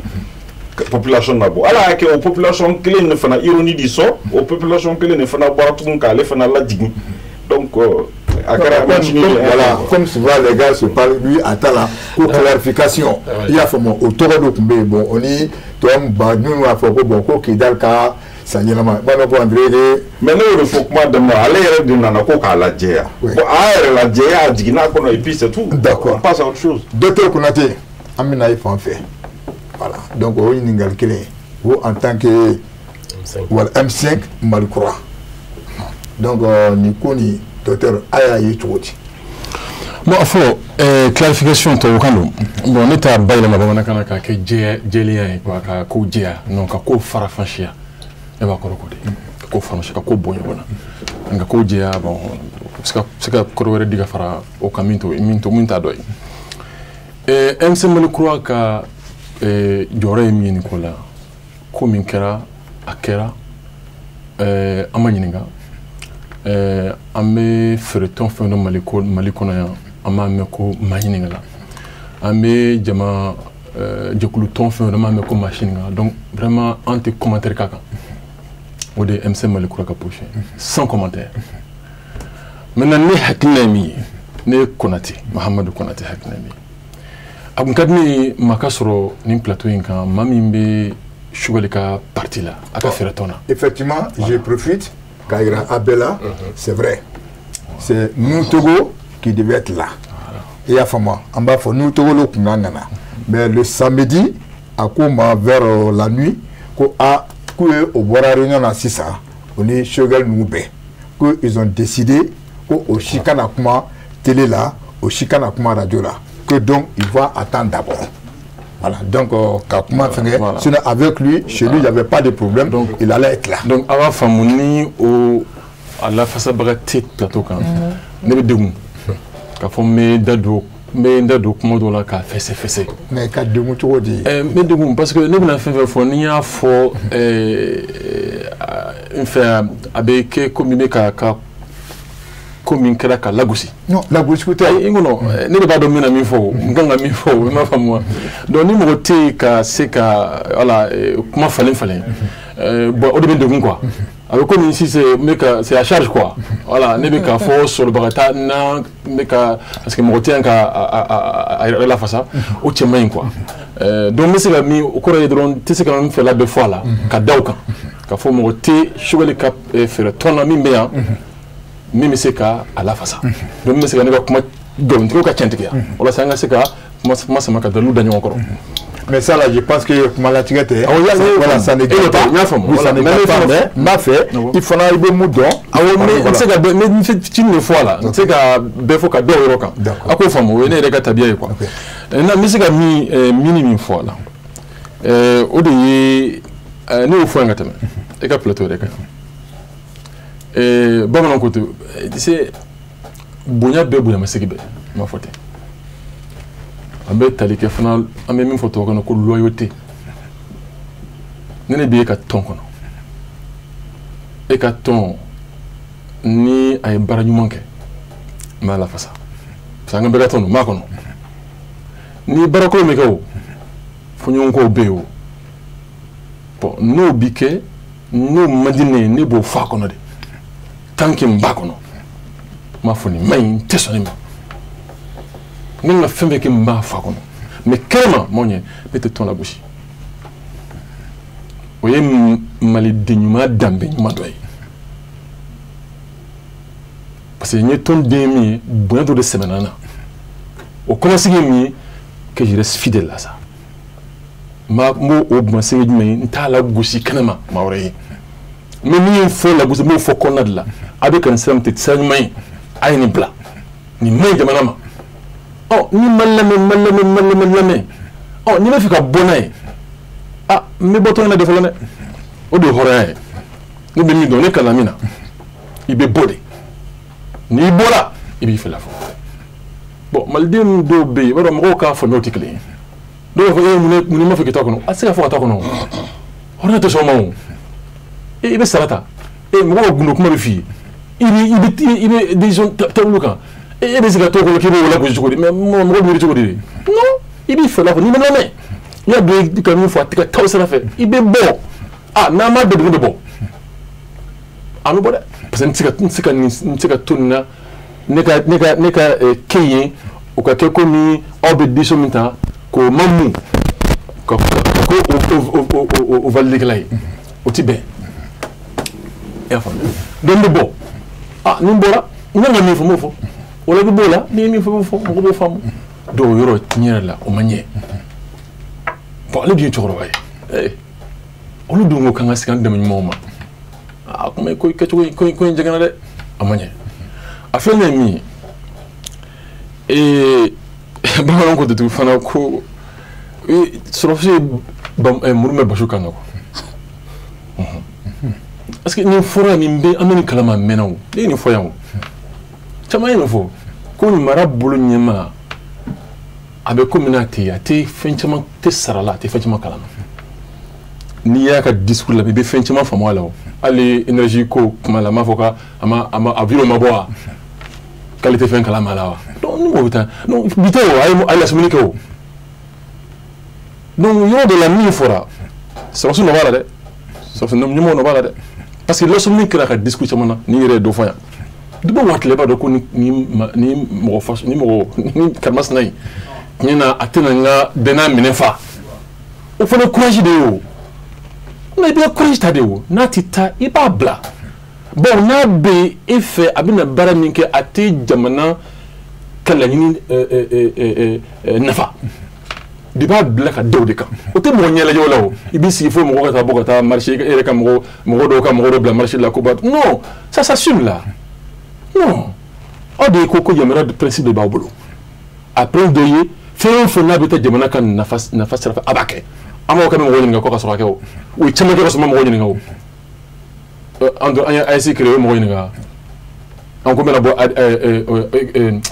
D: population nabɔ. Ala y'a kɛ o population kelen de fana, ironie du sort, o population kelen de fana bɔra tuguni k'ale fana lajigin. Donc a kɛra
A: voilà, comme souvent les gars se parlent, lui a ta la ko clarification, i y'a faamu, o tɔgɔ dɔ tun bɛ yen. Bon, o ni tɔ ba minnu b'a fɔ ko bon, ko Kidal ka san ɲɛnama, i b'a dɔn ko André de.
D: Mais ne y'o de fɔ kuma daminɛ, ale yɛrɛ de nana ko k'a lajɛya. Bon, a yɛrɛ lajɛya, a jiginna a kɔnɔ et puis c'est tout.
A: D'accord.
D: On passe à autre chose.
A: Docteur Konate, an bɛna i fan fɛ. Voilà, donc o ye ɲininkali kelen ye o en tant que voilà M5 Mali kura. Donc nin ko nin, docteur, a y'a ye cogo di?
E: Bon, a fɔlɔ, clarification tubabukan don. Bon, ne t'a bayɛlɛma bamanankan na k'a kɛ jɛlenya ye quoi, ka ko jɛya, non, ka ko faranfasiya. Ne b'a kɔrɔ ko de ka ko faranfasiya, ka ko bɔ ɲɔgɔn na, nka ko jɛya, bon, se ka kɔrɔ wɛrɛ di ka fara o kan min to min to min t'a dɔ ye. M5 Mali kura ka jɔyɔrɔ ye min ye nin ko la, ko min kɛra, a kɛra, an ma ɲininka. An bɛ feeretɔn fɛn dɔ Mali ko Mali kɔnɔ yan, an b'a mɛn ko maa ɲininka la. An bɛ jama jɛkulu tɔn fɛn dɔ, an b'a mɛn ko maa ɲininka. Donc vraiment, an tɛ commentaire k'a kan. O de ye M5 Mali kura ka position, sans commentaire. Maintenant, ne hakilina ye min ye, ne ye Konate, Mahamadu Konate hakilina ye min ye, a kun ka di ne ye maa ka sɔrɔ nin plateau in kan, maa min bɛ Choguel ka parti la, a ka feeretɔn na.
A: Effectivement, je profite k'a yira a bɛɛ la, c'est vrai, c'est Nouh Togo qui devait être là. I y'a faamu, an b'a fɔ Nouh Togo le kun kan ka na, mais le samedi, a ko ma vers la nuit ko a k'u ye o bɔra réunion na sisan, o ni Choguel ninnu bɛɛ, ko ils ont décidé ko o si kana kuma télé la, o si kana kuma radio la, que donc il va attendre d'abord. Voilà, donc ka kuma fɛngɛ, sinon avec lui, chez lui, il n'y avait pas de problème, donc il allait être là.
E: Donc a b'a faamu ni o a lafasabaga tɛ plateau kan, ne bɛ degun k'a fɔ n bɛ da don, n bɛ n da don kuma dɔw la k'a fɛsɛ fɛsɛ.
A: Mais ka degun cogo di?
E: N bɛ degun parce que ne bɛna fɛn fɛn fɔ, ni n y'a fɔ n fɛ, a bɛ kɛ komi n bɛ ka ko min kɛra ka lagosi.
A: Non, lagosi ko tɛ.
E: Ayi, n kɔnɔ ne de b'a dɔn n bɛna min fɔ, n kan ka min fɔ, i m'a faamu wa? Donc ni mɔgɔ tɛ yen ka se ka voilà kuma falen falen, bon, o de bɛ degun quoi. A bɛ komi si c'est n bɛ ka, c'est à charge quoi. Voilà, ne bɛ k'a fɔ sɔrɔbaga ta na, n bɛ ka, parce que mɔgɔ tɛ yan ka a yɛrɛ lafasa, o cɛ man ɲi quoi. Donc n bɛ se ka min, o kɔrɔ ye dɔrɔn n tɛ se ka n fɛla bɛɛ fɔ a la ka da o kan k'a fɔ mɔgɔ tɛ Choguel ka feere tɔn na min bɛ yan, min bɛ se ka a lafasa, donc min bɛ se ka ne ka kuma nkalontigiw ka tiɲɛtigiya, walasa an ka se ka kuma sama ka dalilu da ɲɔgɔn kɔrɔ.
A: Mais ça là, je pense que kuma latigɛ tɛ. Voilà, ça ne
E: gâte pas. N y'a faamu.
A: Oui, ça ne gâte pas, mais n b'a fɛ i fana i bɛ mun dɔn.
E: Awɔ, mais n tɛ se ka bɛɛ, n bɛ fitinin de fɔ a la, n tɛ se ka bɛɛ fɔ ka da o yɔrɔ kan. A k'o faamu, o ye ne yɛrɛ ka tabiya ye quoi. N bɛ se ka min min min fɔ a la, o de ye ne y'o fɔ yan ka tɛmɛ e ka plateau yɛrɛ kan. Bamananw ko ten, tu sais, bonya bɛɛ, bonyamasegin bɛɛ, n b'a fɔ ten. An bɛ tali kɛ fana, an bɛ min fɔ tubabukan na ko loyauté. Ne bɛ e ka tɔn kɔnɔ, e ka tɔn ni a ye baara ɲuman kɛ, n b'a lafasa, parce que an ka bɛɛ ka tɔn don, n b'a kɔnɔ. Ni baara kolon bɛ kɛ, o fɔɲɔgɔnkɔw bɛ yen o, bon, n'o bi kɛ, n'o man di ne ye, ne b'o fɔ a kɔnɔ de. Tant que n b'a kɔnɔ, n b'a fɔ nin man ɲi, n tɛ sɔn nin ma. Ne ka fɛn bɛɛ kɛ, n b'a fɔ a kɔnɔ, mais kɛnɛma maaw ɲɛ, ne tɛ tɔn lagosi. O ye maliden ɲuman danbe ɲuman dɔ ye, parce que n ye tɔn den min ye, bonya dɔ de sɛmɛna n na. O kɔnɔsigi ye min ye, que je reste fidèle à ça. N b'o o masigi jumɛn ye, n t'a lagosi kɛnɛma maa wɛrɛ ye. N bɛ min fɔ lagosi, n b'o fɔ kɔnɔna de la. A bɛ ka nin sira min tɛ sira ɲuman ye, a ye nin bila, nin man ɲi jamana ma. Ɔ, ni ma lamɛn, ma lamɛn, ma lamɛn, lamɛn, ɔ, n'i b'a fɛ ka bɔ n'a ye, a n bɛ bɔ tɔn in na de fɔlɔ dɛ. O de ye hɔrɔnya ye. Ne bɛ min dɔn, ne kalan min na, i bɛ bɔ de. N'i bɔra, i b'i fɛla fɔ. Bon, maliden dɔw bɛ yen, i b'a dɔn, mɔgɔw k'a faamuyaw tɛ kelen ye. Dɔw b'a fɔ e mun m'a fɔ k'i to a kɔnɔ, a tɛ se ka fɔ ka to a kɔnɔ. Hɔrɔnya tɛ sɔn o ma. O i bɛ sara ta, e mɔgɔw ka gundo kuma bɛ f'i ye, i bɛ décision ta olu kan, e bɛ se ka to o kɔnɔ k'i b'o lagosi cogo di? Mais mɔgɔ bɛ miiri cogo di de? Non, i b'i fɛla fɔ, n'i ma lamɛn, N'i y'a dɔn i ka min fɔ a tɛ ka taa o sira fɛ, i bɛ bɔ. Ah, n'an m'a bɛɛ dugu bɛ bɔ. An bɛ bɔ dɛ. Parce que n tɛ se ka to nin na. Ne ka kɛ yen, o ka kɛ komi aw bɛ décision min ta k'o ma mun ka ko o valider kɛla ye, o ti bɛn. I y'a faamuya? Donc n bɛ bɔ. Ah, ni n bɔra, n kan ka min fɔ n b'o fɔ. O la i bɛ b'o la, n'i ye min fɔ i b'o fɔ, mɔgɔ b'o faamu. Donc o yɔrɔ tiɲɛ yɛrɛ la, o ma ɲɛ. Bon, ale dun ye cɛkɔrɔba ye. Ee, olu dun ko k'an ka segin an dɛmɛ ɲumanw ma. Ah, kuma ko kɛcogo ko in jɛngɛnna dɛ, a ma ɲɛ. A filɛ nin ye min ye, bamananw ko ten fana ko sɔrɔsi ye muru bɛ basu kan na quoi. Parce que nin fɔra nin bɛ an bɛ nin kalama a mɛnna o, ne ye nin fɔ yan o, caman ye nin fɔ ko nin mara bolo ɲɛmaa a bɛ komi n'a tɛ yen, a tɛ fɛn caman tɛ sara la, a tɛ fɛn caman kalama. N'i y'a ka discours la, i bɛ fɛn caman faamu a la o. Hali énergie ko kuma la, a m'a fɔ k'a ma a ma a vidéo ma bɔ wa, k'ale tɛ fɛn kalama la wa. Donc ni mɔgɔ bɛ taa, donc bi tɛ o, a ye lasumuni kɛ o. Donc yɔrɔ dɔ la min fɔra, sɔrɔdasi nɔ b'a la dɛ, sɔrɔdasi ɲɛmɔgɔ nɔ b'a la dɛ, parce que lasumuni kɛra ka discours caman na, n'i yɛrɛ ye dɔ fɔ yan. Duba waati la i b'a dɔn ko ni mɔgɔ faso ni mɔgɔ ni karimasina in tiɲɛ na a tɛna n ka dɛnna minɛ fa. O fana ye courage de ye o. I bɛ courage ta de o, n'a tɛ taa i b'a bila. Bon, n'a bɛ e fɛ a bɛna baara min kɛ, a tɛ jamana ka laɲini nafa. De b'a bila ka da o de kan. O tɛ mɔgɔ ɲɛ lajɛ o la o. I b'i sigi fo mɔgɔ ka taa bɔ ka taa marché, e yɛrɛ ka mɔgɔ dɔw ka mɔgɔ dɔ bila marché la ko ba. Non, ça s'assume là. Non. Aw de ko yamaruya de principe de b'aw bolo. A principe dɔ ye fɛn o fɛn n'a bɛ taa jamana ka nafa sira fɛ, a b'a kɛ. An b'aw kɛ mɔgɔ ɲininka ko ka sɔrɔ a kɛ o. O ye caman kɛ ka sɔrɔ ma mɔgɔ ɲininka o. An ye AES créé, o ye mɔgɔ ɲininka. An ko bɛna bɔ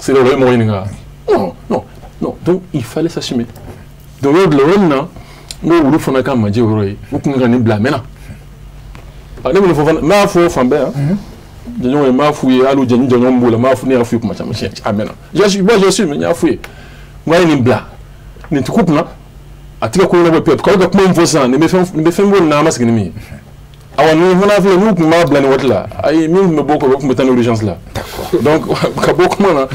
E: CEDEAO la, o ye mɔgɔ ɲininka. Non, non, non. Donc il fallait s'assumer. Donc yɔrɔ dɔ la, yɔrɔ min na, n ko olu fana ka majɛ o yɔrɔ ye, u kun ka nin bila a mɛnna. Ne bɛ nin fɔ fana, n b'a fɔ fan bɛɛ yan. Jɛɲɔgɔn ye, n b'a f'u ye, hali jɛɲɔgɔn b'u la, n b'a fɔ, ne y'a f'u ye kuma caman, a mɛnna. Moi j'assume, n y'a f'u ye. N ko a ye nin bila. Nin tɛ ko kunna. A tɛ ka ko ɲɛnabɔ pewu. K'aw ka kuma min fɔ sisan, nin bɛ fɛn bɔ nin na, an ma sigi ni min ye. Awa nin fana filɛ, n'u tun b'a bila nin waati la, ayi min tun bɛ bɔ kɔfɛ, o tun bɛ taa ni urgence la. Donc ka bɔ kuma na,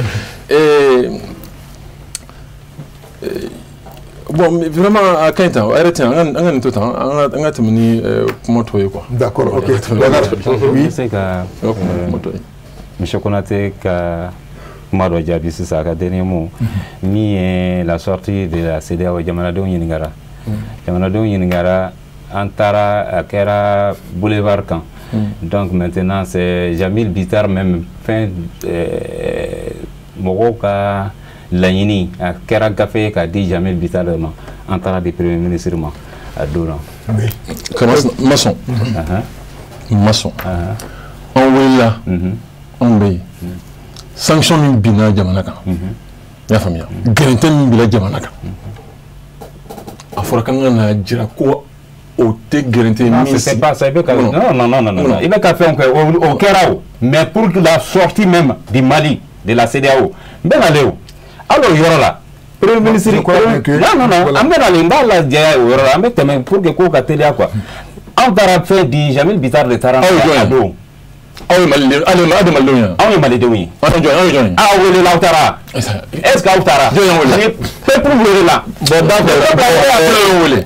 E: bon vraiment a ka ɲi tan, a yɛrɛ tɛ an ka nin to tan, an ka tɛmɛ ni kuma tɔ ye quoi.
A: D'accord, ok.
B: N bɛ se ka Monsieur Konate ka kuma dɔ jaabi sisan, a ka dernier mot min ye la sortie de la CEDEAO. Jamanadenw ɲininkara, jamanadenw ɲininkara, an taara a kɛra boulevard kan. Donc maintenant c'est Jamil Bitar même fɛn mɔgɔw ka laɲini a kɛra gafe ye k'a di Jamil Bitar de ma, an taara di premier ministre ma a don na.
E: Ma sɔn, ma sɔn. An welela, anw bɛ yen. Sanction min binna jamana kan, i y'a faamuya, gɛrɛntɛ min binna jamana kan, a fɔra k'an ka na jira ko o tɛ gɛrɛntɛ min.
B: C'est pas ça, i bɛ ka non non non non, i bɛ ka fɛn kɛ, o kɛra o, mais pour la sortie même du Mali de la CEDEAO, n bɛ nalen o, hali o yɔrɔ la premier ministre, non non non, an bɛ nalen, n b'a lajɛ o yɔrɔ la, an bɛ tɛmɛ pour que kow ka teliya quoi. Anw taara fɛn di Jamil Bitar de taara a don.
E: Aw ye Malidenw, aw ye Malidenw ye.
B: Anw ye Malidenw ye.
E: Aw ye jɔn, aw ye jɔn ye.
B: Aw welela, aw taara. Est ce que aw taara?
E: Jɔn y'an wele?
B: Ni peuple welela.
E: Bon d'accord. Peuple y'an wele.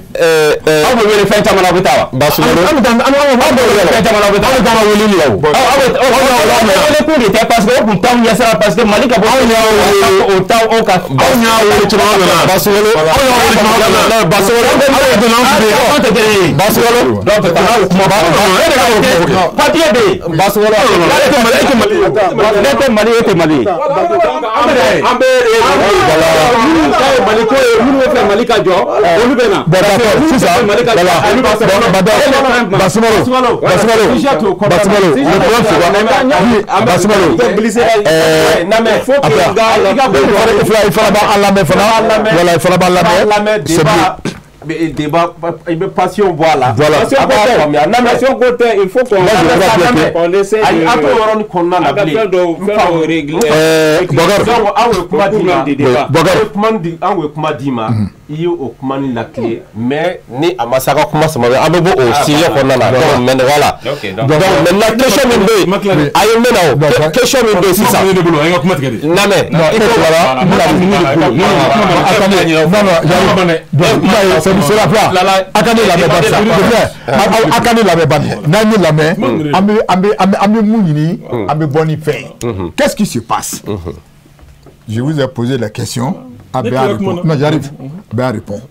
B: Aw bɛ wele fɛn caman na, aw bɛ taa wa?
E: Basumalo. An bɛ taa, an bɛ wele fɛn caman na, aw bɛ taa. An bɛ taa weleli la o.
B: Aw bɛ wele kun de tɛ, parce que o kun t'anw ɲɛsira, parce que Mali ka bɔ.
E: Anw y'a wele.
B: O t'aw o ka.
E: Anw y'a wele caman nana. Basumalo. Anw y'a wele caman nana. Basumalo. Aw ye donna an fɛ yen.
B: Anw tɛ kelen ye.
E: Basumalo.
B: Donc
E: kuma b'a e de ka o
B: papier bɛ yen.
E: Basumalo. E tɛ Mali, e tɛ Mali ye.
B: Ne tɛ Mali, e tɛ Mali ye.
F: An bɛ minnu ta ye Mali ko ye, minnu bɛ fɛ Mali ka jɔ, olu bɛ na.
A: Bon d'accord, sisan voilà. Basumalo, Basumalo, Basumalo, le problème c'est quoi? Basumalo, il fana b'an lamɛn fana. Voilà, il fana b'an lamɛn. C'est bien.
F: Débat, il veut passion voilà.
A: Voilà.
F: Passion côté, il faut qu'on essaie de qu'on a régler.
A: Bokar.
F: Donc, I ye o kuma ni lakile, mais ni a ma se a ka kuma sama an bɛ bɔ o sujet kɔnɔna na. Donc maintenant, voilà, donc maintenant question min bɛ yen, a ye n bɛ na o question min bɛ yen sisan.
E: Ne bolo, an ka kuma tigɛ de.
F: Lamɛn, i ko
A: voilà, non non, j'arrive, c'est la fois a ka ne lamɛn bani sa, a ka ne lamɛn bani. N'an ye lamɛn, an bɛ mun ɲini, an bɛ bɔ ni fɛn ye. Qu'est-ce qui se passe? Je vous ai posé la question. Ah, Béa répond. Non, j'arrive. Béa répond.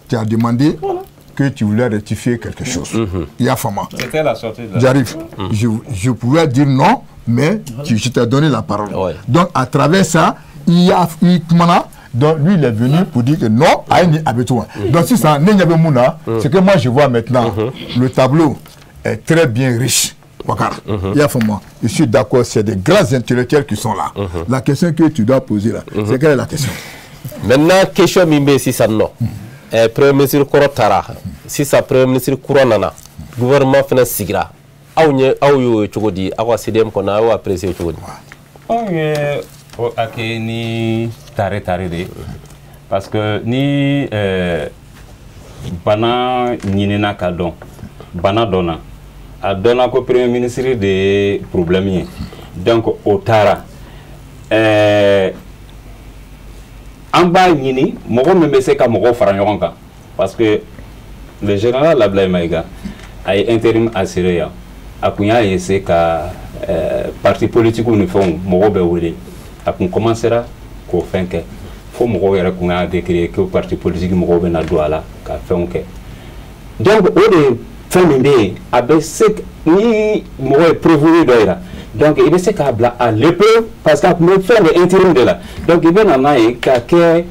A: Tu as demandé que tu voulais rectifier quelque chose. Il y a Fama.
B: C'était la sortie de la.
A: J'arrive. Je pouvais dire non, mais je t'ai donné la parole. Donc, à travers ça, il y a il donc lui, il est venu pour dire que non, donc si ça, ce que moi je vois maintenant, le tableau est très bien riche. Il y a moi, je suis d'accord, c'est des grands intellectuels qui sont là. La question que tu dois poser là, c'est quelle est la question?
F: Maintenant, question min bɛ sisan nɔ, premier ministre kɔrɔ taara, sisan premier ministre kura nana, gouvernement fana sigira, aw ɲɛ aw y'o ye cogo di? Aw ka CDM kɔnɔ, aw y'o apprécier cogo di?
B: Anw ye o accueilli ni tare tare de ye, parce que ni bana ɲinina ka dɔn, bana dɔnna, a dɔnna ko premier ministre de ye problème ye, donc o taara. An b'a ɲini mɔgɔ min bɛ se ka mɔgɔw fara ɲɔgɔn kan, parce que le général Ablaye Maïga a ye intérim assuré yan, a kun y'a essayer ka parti politique ni fɛnw mɔgɔw bɛ wele, a kun commencera k'o fɛn kɛ fo mɔgɔw yɛrɛ kun y'a décrier ko parti politique mɔgɔw bɛ na don a la ka fɛnw kɛ. Donc o de fɛn min bɛ yen, a bɛ se ni mɔgɔ ye preuve dɔ yira, donc i bɛ se k'a bila à l'épreuve, parce que a tun bɛ fɛn de intérim de la, donc i bɛ na n'a ye ka kɛ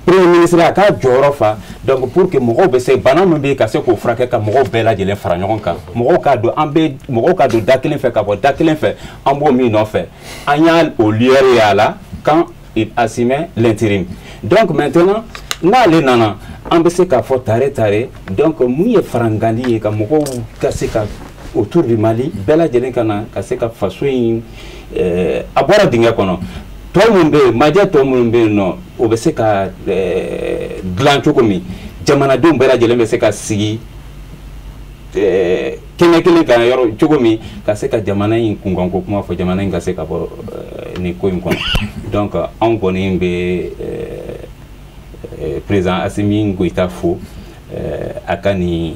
B: premier ministre, a k'a jɔyɔrɔ fa, donc pour que mɔgɔw bɛ se bana min bɛ yen ka se k'o furakɛ, ka mɔgɔw bɛɛ lajɛlen fara ɲɔgɔn kan, mɔgɔw k'a dɔn an bɛ mɔgɔw ka don da kelen fɛ ka bɔ da kelen fɛ, an b'o min nɔfɛ, an y'a o lueur ye a la quand il assumait l'intérim. Donc maintenant n'ale nana, an bɛ se k'a fɔ tare tare, donc mun ye farangali ye ka mɔgɔw ka se ka autour du Mali bɛɛ lajɛlen ka na ka se ka faso in a bɔra dingɛ kɔnɔ, tɔ minnu bɛ yen, majɛ tɔ minnu bɛ yen nɔ, o bɛ se ka dilan cogo min, jamanadenw bɛɛ lajɛlen bɛ se ka sigi kɛnɛ kelen kan yɔrɔ cogo min, ka se ka jamana in kunkanko kuma fɔ, jamana in ka se ka bɔ nin ko in kɔnɔ. Donc anw kɔni bɛ président Assimi Goïta fo a ka nin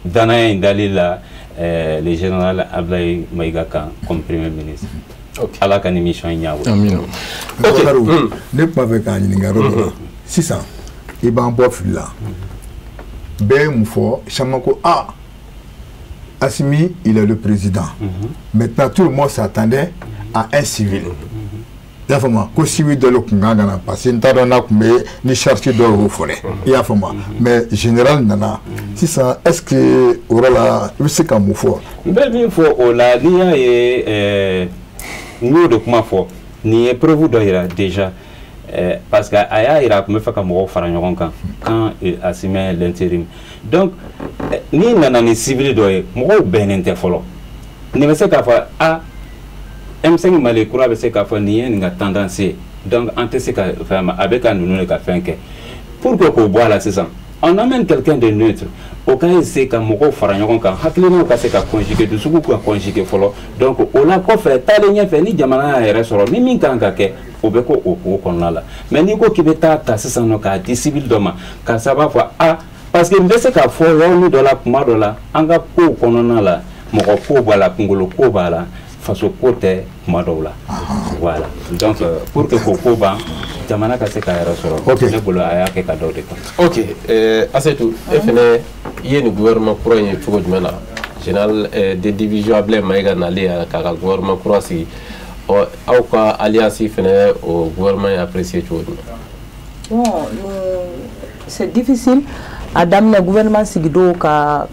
B: danaya in dali la le général Ablaye Maïga kan comme premier ministre. Ala ka nin mission in ɲɛ bolo.
E: Amina.
A: Ok, ne tun b'a fɛ k'a ɲininka yɔrɔ dɔ la sisan, i b'an bɔ fili la. Bɛɛ ye mun fɔ caman ko ah, Assimi, il est le président. Maintenant, tout le monde s'attendait à un civil. I y'a faamu, ko civil dɔ de tun kan ka na, parce que n t'a dɔn n'a tun bɛ ni charge dɔw y'o fɔ dɛ, i y'a faamu. Mais général nana sisan, est ce que o yɔrɔ la i bɛ se ka mun fɔ?
B: N bɛ min fɔ o la, n'i y'a ye n y'o de kuma fɔ, nin ye preuve dɔ yira déjà, parce que a y'a yira a tun bɛ fɛ ka mɔgɔw fara ɲɔgɔn kan quand il assumait l'intérim. Donc n'i nana ni civil dɔ ye, mɔgɔw bɛnnen tɛ fɔlɔ, nin bɛ se k'a fɔ a M5 Mali kura bɛ se k'a fɔ nin ye nin ka tendance ye, donc an tɛ se ka fɛn, a bɛ ka ninnu de ka fɛn kɛ pour que k'o bɔ a la. Sisan on amène quelqu'un de neutre, o ka essayer ka mɔgɔw fara ɲɔgɔn kan, hakilinaw ka se ka conjuguer, dusukuw ka conjuguer fɔlɔ. Donc o la kɔfɛ, taalen ɲɛfɛ, ni jamana y'a yɛrɛ sɔrɔ, ni min kan ka kɛ, o bɛ k'o o ko kɔnɔna la. Mais n'i ko k'i bɛ taa ta sisan nɔ k'a di civil dɔ ma, karisa b'a fɔ a, parce que n bɛ se k'a fɔ yɔrɔnin dɔ la, kuma dɔ la, an ka kow kɔnɔna la, mɔgɔ ko b'a la, kunkolo ko b'a la, faso ko tɛ kuma dɔw la. Voilà, donc pour que k'o ko ban, jamana ka se k'a yɛrɛ sɔrɔ, ne bolo a y'a kɛ ka dɔw de kan.
F: Ok, Asetu, e fɛnɛ i ye nin gouvernement kura in ye cogo jumɛn na? Général de division Ablaye Maïga nalen k'a ka gouvernement kura sigi, ɔ aw ka alliance fɛnɛ o gouvernement ye apprécier cogo jumɛn?
C: Bon, c'est difficile a daminɛ gouvernement sigi don ka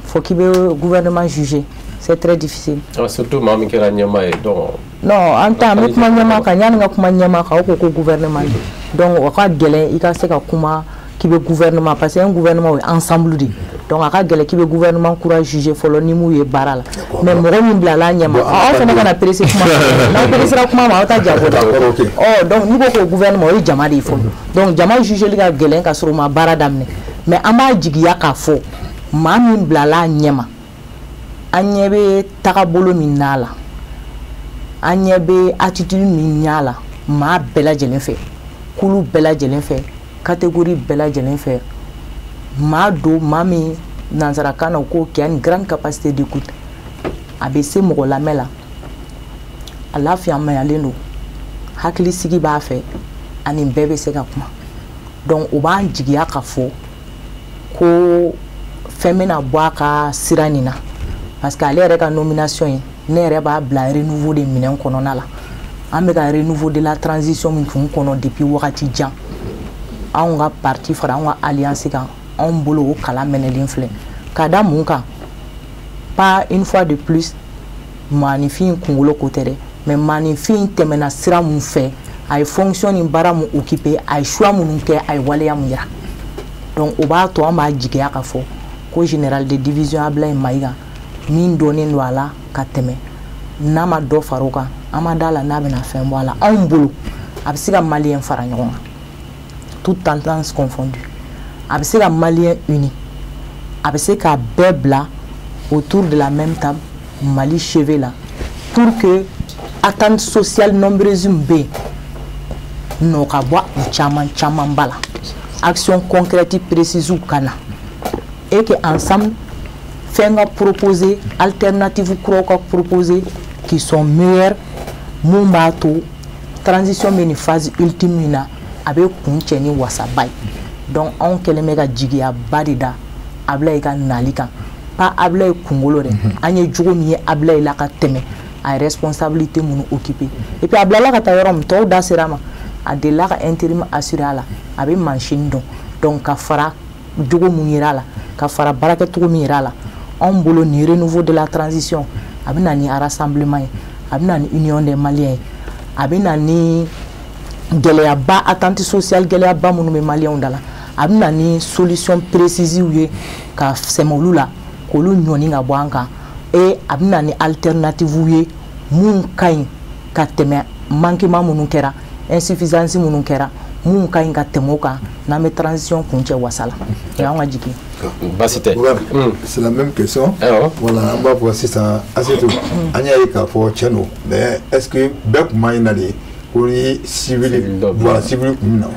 C: fɔ k'i bɛ gouvernement juger, c'est très difficile.
F: Ah, surtout maa min kɛra ɲɛmaa ye, donc.
C: Non, an ta an bɛ kuma ɲɛmaa kan, yanni ka kuma ɲɛmaa kan, o ko gouvernement de, donc o ka gɛlɛn i ka se ka kuma. K'i bɛ gouvernement, parce que un gouvernement o ye ensemble de ye. Donc a ka gɛlɛn k'i bɛ gouvernement kura juger fɔlɔ ni m'u ye baara la. Mais mɔgɔ min bilala a ɲɛma, aw fana kana presser kuma ma, n'aw pressera kuma ma aw ta jago da. Ɔ donc n'i ko k'o gouvernement, o ye jama de ye fɔlɔ. Donc jama jugeli ka gɛlɛn ka sɔrɔ u ma baara daminɛ. Mais an b'a jigiya k'a fɔ maa min bilala a ɲɛma, an ɲɛ bɛ tagabolo min n'a la, an ɲɛ bɛ attitude min y'a la, maa bɛɛ lajɛlen fɛ, kulu bɛɛ lajɛlen fɛ, catégorie bɛɛ lajɛlen fɛ, maa don maa min nansarakan na ko qui a une grande capacité d'écoute, a bɛ se mɔgɔ lamɛn la, a lafiyamayalen don, hakilisigi b'a fɛ, ani bɛɛ bɛ se ka kuma. Donc o b'an jigiya ka fɔ ko fɛn bɛna bɔ a ka sira nin na, parce que ale yɛrɛ ka nomination ye, ne yɛrɛ b'a bila renouveau de minɛn kɔnɔna la. An bɛ ka renouveau de la transition min kun kɔnɔ depuis wagati jan, anw ka parti fara anw ka alliance kan, anw bolo o kalan mɛnɛlen filɛ. Ka da mun kan? Pas une fois de plus maaninfin kunkolo ko tɛ dɛ, mais maaninfin tɛmɛna sira mun fɛ, a ye fonction ni baara mun occupé, a ye choix minnu kɛ, a ye waleya mun yira. Donc o b'a to an b'a jigiya ka fɔ ko général de division Ablaye Mayiga min dɔnnen don a la ka tɛmɛ, n'a ma dɔ fara o kan, an ma da la n'a bɛna fɛn bɔ a la. Anw bolo a bɛ se ka malien fara ɲɔgɔn kan, toute tendance confondue, a bɛ se ka malien uni, a bɛ se ka bɛɛ bila autour de la même table Mali chevet la, pour que attente sociale nombreuse min bɛ yen nɔ ka bɔ u caman camanba la, action concrète précise ka na, et que ensemble fɛn ka proposer, alternative kuraw ka proposer qui sont meilleures, mun b'a to transition bɛ nin phase ultime min na, a bɛ kun cɛ ni wasaba ye. Donc anw kɛlen bɛ ka jigiyaba de da Ablaye ka nali kan, pas Ablaye kunkolo dɛ, an ye jogo min ye Ablaye la ka tɛmɛ, a ye responsabilité minnu occupé, et puis a bilala ka taa yɔrɔ min, tɔw da sera a ma, a delila ka intérim assuré a la, a bɛ machine dɔn. Donc ka fara jogo mun yira a la, ka fara baarakɛcogo min yira a la, anw bolo nin renouveau de la transition a bɛ na ni rassemblement ye, a bɛ na ni union des Maliens ye, a bɛ na ni gɛlɛyaba attente sociale gɛlɛyaba minnu bɛ maliyɛnw da la, a bɛ na ni solution précise ye ka sɛmɛ olu la k'olu ɲɔni ka bɔ an kan, et a bɛ na ni alternative ye mun ka ɲi ka tɛmɛ manquement minnu kɛra, insuffisance minnu kɛra, mun ka ɲi ka tɛmɛ o kan, n'an bɛ transition kuncɛ wasa la. O y'anw ka jigi.
F: Baasi tɛ.
A: C'est la même question. Voilà, an b'a fɔ sisan Asetu, an y'a ye k'a fɔ tiɲɛ don, mais est-ce que bɛɛ tun b'a ɲini de ko ni civil, voilà, civil tun bɛ na?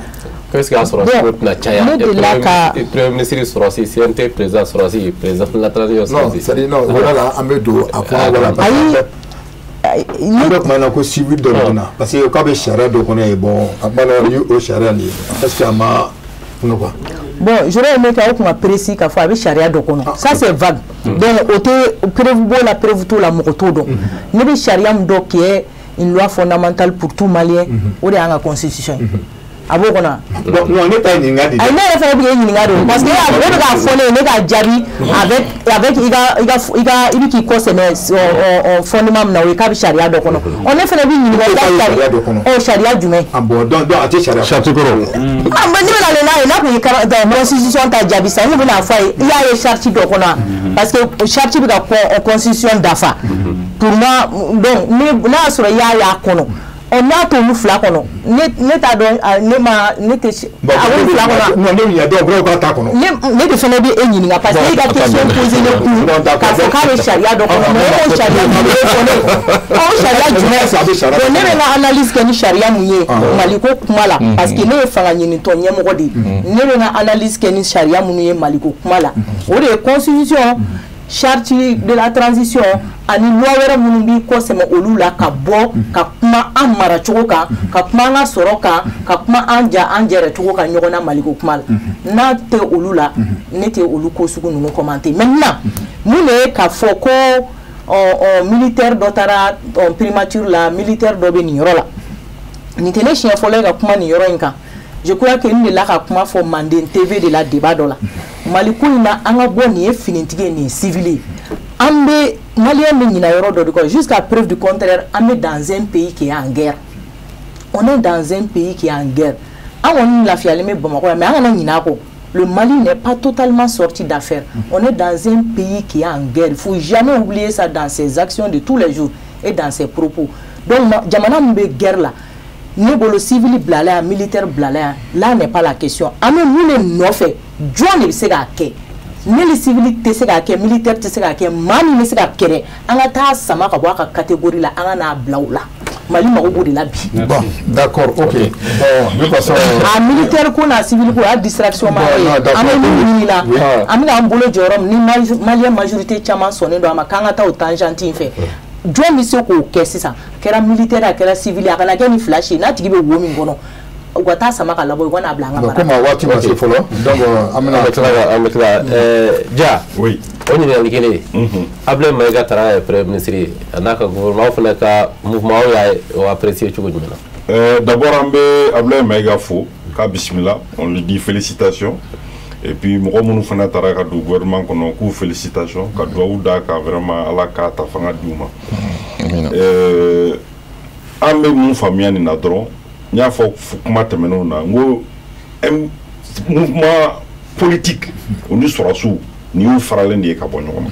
F: Qu'est-ce qu'il y a sur la caya?
C: Ne delila ka
F: premier ministre sɔrɔsi, CNT président sɔrɔsi, président de la transition
A: sɔrɔsi. Non, c'est-à-dire non, voilà, an bɛ don a kɔnɔ, voilà.
C: Ayi,
A: an bɛ kuma na ko civil dɔ bɛ na, parce que k'a bɛ sariya dɔ kɔnɔ yen, bon a kuma na ni o sariya nin ye, est-ce que a ma fɛngɛ quoi?
C: Bon, j'aurais aimé k'aw kun ka précis k'a fɔ a bɛ sariya dɔ kɔnɔ. Ça c'est vague. Donc o tɛ preuve b'o la, preuve t'o la, mɔgɔ t'o dɔn. Ne bɛ sariya min dɔn qui est une loi fondamentale pour tout Malien, o de y'an ka constitution ye. A b'o kɔnɔ.
A: Bon, non, ne ta ye ɲininkali de.
C: Ayi, ne yɛrɛ fana bɛ k'e ɲininka de, parce que e bɛ k'a fɔ ne ye, ne k'a jaabi avec i ka i bɛ k'i kɔ sɛmɛ fondement min na, o ye k'a bɛ sariya dɔ kɔnɔ. Ɔ ne fana b'i ɲininka i ka sariya
A: dɔ kɔnɔ.
C: Ɔ sariya jumɛn?
A: Ah bon, donc a tɛ sariya.
D: Charte kɔrɔ.
C: Ah mais ne bɛna n'a ye, n'a kun ye constitution ta jaabi sisan, n kun bɛna fɔ a ye i y'a ye charte dɔ kɔnɔ, parce que charte bɛ ka constitution dafa. Pour moi, donc n'a y'a sɔrɔ i y'a ye a kɔnɔ. Ɔ n'a t'olu fila kɔnɔ, ne t'a dɔn, ne ma ne tɛ a b'olu fila kɔnɔ.
A: Non, ne ɲininka dɔw k'a t'a kɔnɔ.
C: Ne de fana bɛ e ɲininka, parce que e ka question posée ne kun k'a fɔ k'a bɛ sariya dɔ kɔnɔ, mais e ko sariya jumɛn fɔ ne ye? Ɔ sariya jumɛn? Bon, ne bɛ n ka analyse kɛ ni sariya mun ye Maliko kuma la, parce que ne ye fanga ɲinitɔ ɲɛmɔgɔ de ye, ne bɛ n ka analyse kɛ ni sariya minnu ye Maliko kuma la, o de ye constitution, charte de la transition ani loi wɛrɛ minnu b'i kɔ sɛmɛ olu la ka bɔ ka kuma an maracogo kan, ka kuma an ka sɔrɔ kan, ka kuma an ja an jɛrɛ cogo kan ɲɔgɔn na Maliko kuma la. N'a tɛ olu la, ne tɛ olu ko sugu ninnu commenter. Maintenant, mun de ye k'a fɔ ko militaire dɔ taara primature la, militaire dɔ bɛ nin yɔrɔ la, nin tɛ ne siɲɛ fɔlɔ ye ka kuma nin yɔrɔ in kan. Je crois que n delila ka kuma fɔ Manden TV de la débat dɔ la. Mali ko in na, an ka bɔ nin ye finitigi ye, nin ye civil ye. An bɛ malien bɛ ɲinɛ yɔrɔ dɔ de kɔ, jusqu'à preuve du contraire, an bɛ dans un pays qui est en guerre. On est dans un pays qui est en guerre. An kɔni lafiyalen bɛ Bamakɔ yan, mais an kana ɲinɛ a kɔ. Le Mali n'est pas totalement sorti d'affaire. On est dans un pays qui est en guerre. Il ne faut jamais oublier ça dans ses actions de tous les jours et dans ses propos. Donc, jamana min bɛ guerre la, ne bolo civil bilala yan, militaire bilala yan, là n'est pas la question. An bɛ mun de nɔfɛ? Jɔn de bɛ se k'a kɛ? Ne ni civil tɛ se k'a kɛ, militaire tɛ se k'a kɛ, maa min bɛ se ka kɛlɛ, an ka taa sama ka bɔ a ka catégorie la, an ka n'a bila o la. Mali mago b'o de la bi.
A: Bon, d'accord, ok. Bon, de toute façon.
C: A militaire ko n'a civil ko, o y'a distraction ma ye. An bɛ min ɲini la, an bɛna an bolo jɔ yɔrɔ min ni malien majorité caman sɔnnen don a ma k'an ka taa o tangente in fɛ. Jɔn bɛ se k'o kɛ sisan? A kɛra militaire, a kɛra civil, a kana kɛ ni fila si ye, n'a tigi bɛ wo min kɔnɔ, u ka taa sama ka labɔ, u ka n'a bila an ka mara.
A: Komi a waati ma se fɔlɔ, donc an bɛna.
F: An bɛ tila ja.
D: Oui.
F: O ɲininkali kelen, Abdoulaye Maïga taara ye premier ministre ye, a n'a ka gouvernement, aw fana ka mouvement, aw y'a o apprécier cogo jumɛn
D: na? D'abord an bɛ Abdoulaye Maïga fo k'a bisimila, on lui dit félicitations. Et puis mɔgɔ minnu fana taara ka don gouvernement kɔnɔ, k'u félicitations, ka dugawu d'a kan, vraiment Ala k'a ta fanga d'u ma. An bɛ mun faamuya nin na dɔrɔn, n y'a fɔ kuma tɛmɛnenw na, n ko mouvement politique o ni sɔrɔsiw, nin y'u faralen de ye ka bɔ ɲɔgɔn ma.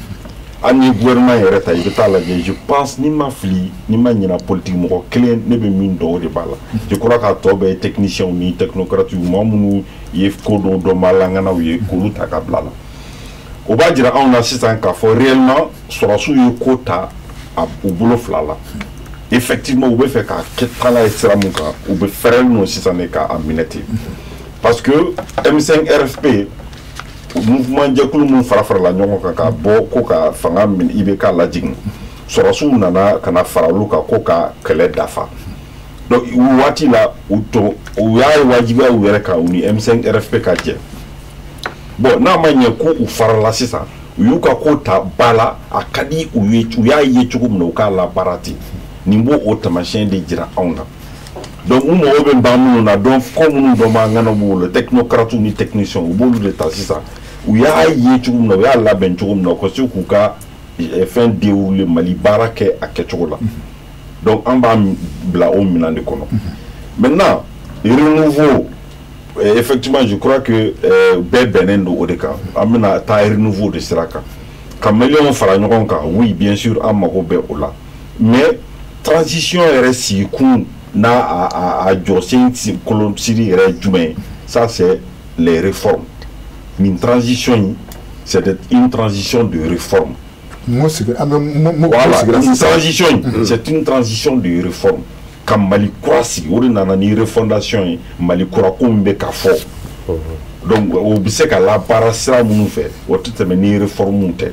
D: Hali ni gouvernement yɛrɛ ta, i bɛ taa lajɛ, je pense, ni ma fili, ni ma ɲina, politique mɔgɔ kelen ne bɛ min dɔn, o de b'a la. Je crois k'a tɔ bɛɛ ye techniciens ni technocrates, maa minnu ye ko dɔw dɔn, maa langanaw ye, k'olu ta ka bila la. O b'a jira anw na sisan k'a fɔ réellement sɔrɔsiw ye ko ta a u bolo fila la. Effectivement, u bɛ fɛ k'a kɛ taa n'a ye sira mun kan, u bɛ fɛrɛlen don sisan de k'a minɛ ten, parce que M5 RFP mouvement jɛkulu mun fara farala ɲɔgɔn kan ka bɔ ko ka fanga minɛ IBK lajigin, sɔrɔsiw nana ka na fara olu kan ko ka kɛlɛ dafa. Donc o waati la, u to u y'a wajibiya u yɛrɛ kan, u ni M5 RFP ka jɛ. Bon, n'a ma ɲɛ ko u farala sisan, u y'u ka ko ta ba la, a ka di u ye, u y'a ye cogo min na, u k'a labaara ten. Nin b'o o taamasiyɛn de jira anw na. Donc u mago bɛ ban minnu na, dɔn ko minnu dɔn b'an ŋana b'o la, technocrates ni techniciens, u b'olu de ta sisan. U y'a ye cogo min na, u y'a labɛn cogo min na, u ka se k'u ka fɛn dérouler, Mali baara kɛ a kɛcogo la. Donc an b'a bila o minɛn de kɔnɔ. Maintenant, renouveau, effectivement, je crois que bɛɛ bɛnnen don o de kan, an bɛna taa renouveau de sira kan, ka maliyɛnw fara ɲɔgɔn kan. Oui, bien sûr, an mago bɛ o la, mais transition yɛrɛ sigikun n'a a jɔsen kolonsiri yɛrɛ ye jumɛn ye? Ça, c'est les réformes. Nin transition in, c'est une transition de réforme. Voilà, une transition in, c'est une transition de réforme ka Mali kura sigi. O de nana ni refondation ye, Mali kura ko min bɛ ka fɔ. Donc o bɛ se ka labaara sira minnu fɛ, o tɛ tɛmɛ ni réforme tɛ.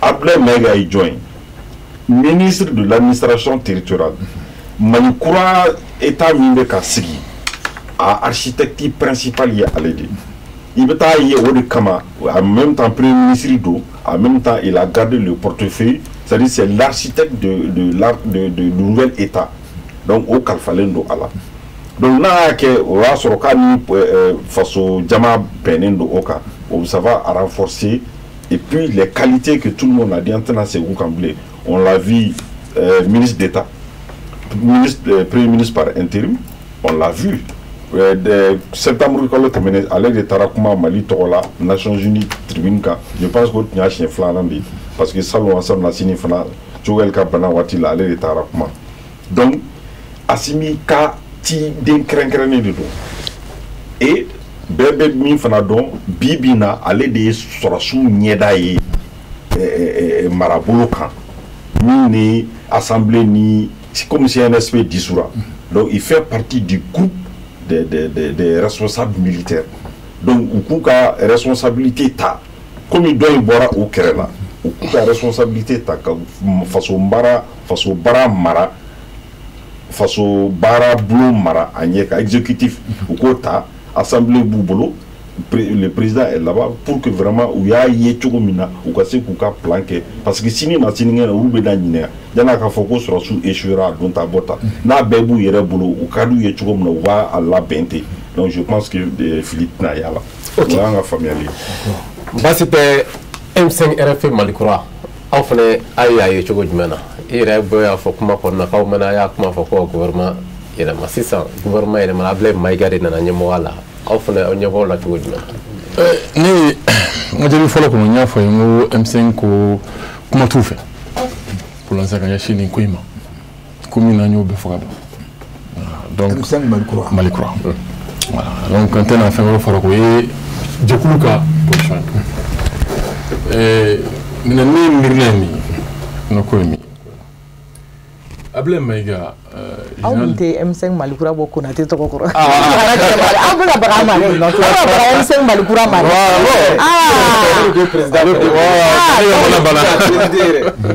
D: Abdoulaye Maïga ye jɔn ye? Ministre de l'administration territoriale. Mali kura état min bɛ ka sigi, a architecte principal ye ale de ye. I bɛ taa ye, o de kama, en même temps premier ministre don, en même temps il a gardé le portefeuille, c'est-à-dire c'est l'architecte de nouvel état. Donc o kalifalen don a la. Donc n'a y'a kɛ, o y'a sɔrɔ k'a ni faso jama bɛnnen don o kan, o ça va renforcer. Et puis les qualités que tout le monde a dit, an tɛna segin o kan bilen. On l'a vu ministre d'État, ministre, premier ministre par intérim, on l'a vu septembre kalo tɛmɛnen, ale de taara kuma Mali tɔgɔ la Nations Unies tribune kan. Je pense que o tun y'a siɲɛ filanan de ye, parce que salon Assemblée fana, Choguel ka bana waati la, ale de taara kuma. Donc Assimi ka ciden kɛrɛnkɛrɛnnen de don. Et bɛɛ bɛ min fana dɔn bi bi in na, ale de ye sɔrɔsiw ɲɛda ye marabolo kan, min ni assemblée ni comme CNSP dissoudra. Donc il fait partie du groupe des responsables militaires. Donc u k'u ka responsabilité ta, komi dɔ in bɔra o kɛrɛ la, u k'u ka responsabilité ta ka faso baara mara, faso baara bulon mara a ɲɛ kan. Exécutif, u k'o ta, assemblée b'u bolo, le président est là-bas, pour que vraiment u y'a ye cogo min na, u ka se k'u ka plan kɛ, parce que sini ma sinikɛnɛ, olu bɛ na ɲinɛ yan'a k'a fɔ ko sɔrɔsiw échouera a don ta bɔ ta n'a bɛɛ b'u yɛrɛ bolo, u ka d'u ye cogo min na, u b'a a labɛn ten. Donc je pense que fili tɛna y'a la. O y'an ka faamuyali ye.
F: Baasi tɛ. M5 RFP Malikura, aw fana a y'a ye cogo jumɛn na? I yɛrɛ bɔ y'a fɔ kuma kɔnɔna k'aw mɛna, a y'a kuma fɔ ko gouvernement yɛlɛma. Sisan gouvernement yɛlɛmana, Abdoulaye Maïga de nana ɲɛmɔgɔya la. Aw fana, aw ɲɛ b'aw la cogo jumɛn na?
E: Ne n ka jaabi fɔlɔ kɔnɔ n y'a fɔ ye n ko M5 ko kuma t'u fɛ pour l'instant ka ɲɛsin nin ko in ma ko min na an y'o bɛɛ fɔ ka ban. Donc
A: M5 Mali kura.
E: Mali kura. Voilà, donc an tɛna fɛn wɛrɛ fara ko ye jɛkulu ka position ye. Minɛ ne miirina ye min ye, n ka ko ye min ye. Ablaye Maïga.
C: Aw dun tɛ M5 Mali kura bɔ Konate tɔgɔ kɔrɔ. Aw bɛ ka baga an ma dɛ. Aw bɛ ka baga M5 Mali kura ma dɛ.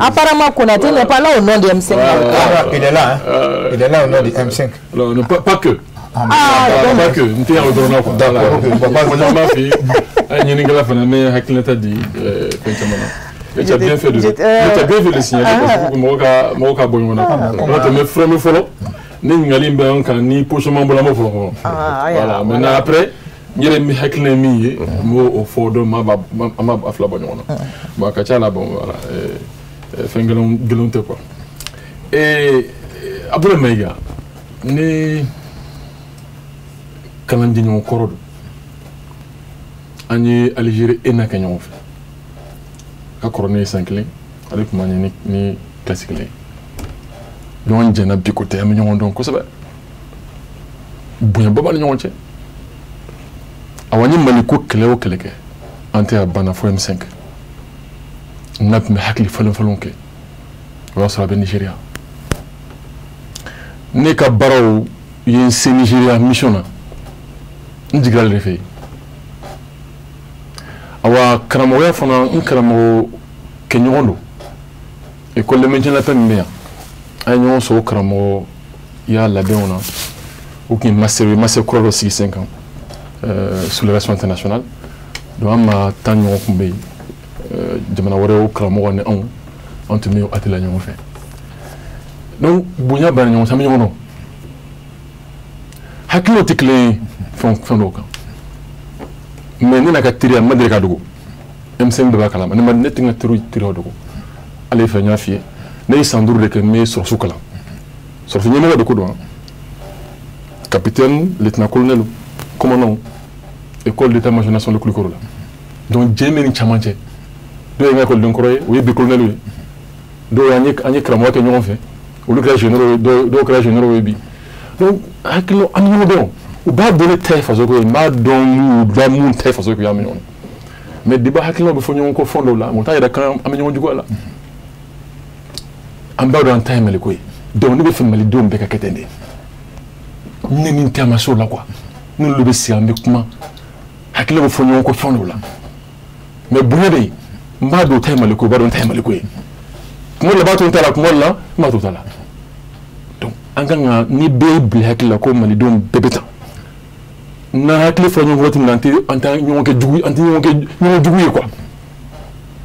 C: Apparemment Konate n'est pas là au nom de M5 Mali kura.
A: Il est là, hein. Il est là au nom de M5.
E: Non, pas que. Pas que. N tɛ yan o dɔrɔn na quoi.
A: D'accord.
E: Mɔgɔ caman b'a f'i ye. An ye ɲininkɛla fana ne hakilinata di fɛn caman na. Et tu as bien fait de le signaler parce que mɔgɔ ka bɔ ɲɔgɔn na. N'o tɛ n bɛ fɛn min fɔlɔ ni ɲininkali in bɛ an kan ni position b'an bolo an b'o fɔ kɔnɔ. Voilà, maintenant après n yɛrɛ mi hakilina ye min ye n b'o fɔ donc an b'a fila bɔ ɲɔgɔn na. Bon a ka ca la bon voilà fɛn gɛlɛnw tɛ quoi. Abdoulaye Maïga ne kalandenɲɔgɔn kɔrɔ don. An ye Algérie ENA kɛ ɲɔgɔn fɛ. Ka kɔrɔ ne ye san kelen ale tun b'an ye ni kilasi kelen ye ɲɔgɔn jɛnna bi ko tɛ an bɛ ɲɔgɔn dɔn kosɛbɛ bonyaba b'an ni ɲɔgɔn cɛ awa ni Mali ko kɛlɛ o kɛlɛ kɛ an tɛ a banna fo M5 n'a tun bɛ hakili falen falenw kɛ o y'a sɔrɔ a bɛ Nigéria ne ka baaraw ye n se Nigéria mission na n jiginna ale de fɛ yen. Awa karamɔgɔya fana n karamɔgɔ kɛɲɔgɔn don école de maintien la paix min bɛ yan an ye ɲɔgɔn sɔrɔ karamɔgɔ ya labɛnw na o tun ye master ye master kura dɔ sigi sen kan sur les relations internationales donc an maa 10 ɲɔgɔn tun bɛ yen jamana wɛrɛw karamɔgɔ ni anw an tun bɛ o atelier ɲɔgɔn fɛ donc bonya b'an ni ɲɔgɔn cɛ an bɛ ɲɔgɔn dɔn hakiliw tɛ kelen ye fɛn dɔw kan. Mais ne n'a ka teriya n ma deli ka dogo M5 bɛɛ b'a kalama ne tɛ n ka teriyaw dogo ale fɛ n y'a f'i ye ne ye san 5 de kɛ n bɛ sɔrɔsiw kalan sɔrɔsi ɲɛmɔgɔ de ko don capitaine lieutenant colonel commandant école d'état-major national de Kulukoro la donc jɛ bɛ ni caman cɛ dɔw ye n ka ekɔliden kɔrɔ ye o ye bi colonel ye dɔw an ye karamɔgɔ kɛ ɲɔgɔn fɛ olu kɛra généraux ye dɔw kɛra généraux ye bi donc hakili an bɛ ɲɔgɔn dɔn. U b'a dɔn ne ta ye faso ko ye n b'a dɔn mun ba mun ta ye faso ko ye an bɛ ɲɔgɔn mais débat hakilinaw bɛ fɔ ɲɔgɔn kɔ fɛn dɔw la mɔgɔ t'a yɛrɛ kan an bɛ ɲɔgɔn juguya la an b'a dɔn an ta ye Mali ko ye donc ne bɛ fɛ malidenw bɛɛ ka kɛ ten de ne ni n tɛ ma s'o la quoi n'olu bɛ sigi an bɛ kuma hakilinaw bɛ fɔ ɲɔgɔn kɔ fɛn dɔw la mais bonya bɛ yen n b'a dɔn o ta ye Mali ko ye u b'a dɔn n ta ye Mali ko ye kuma dɔ la n b'a to n ta la kuma dɔ la n b'a to n ta la donc an kan ka ni bɛɛ y'i bila hakili la ko malidenw bɛɛ bɛ tan. N'an hakili fɔra ɲɔgɔn waati min na an tɛ ɲɔgɔn kɛ jugu an tɛ ɲɔgɔn kɛ ɲɔgɔn jugu ye quoi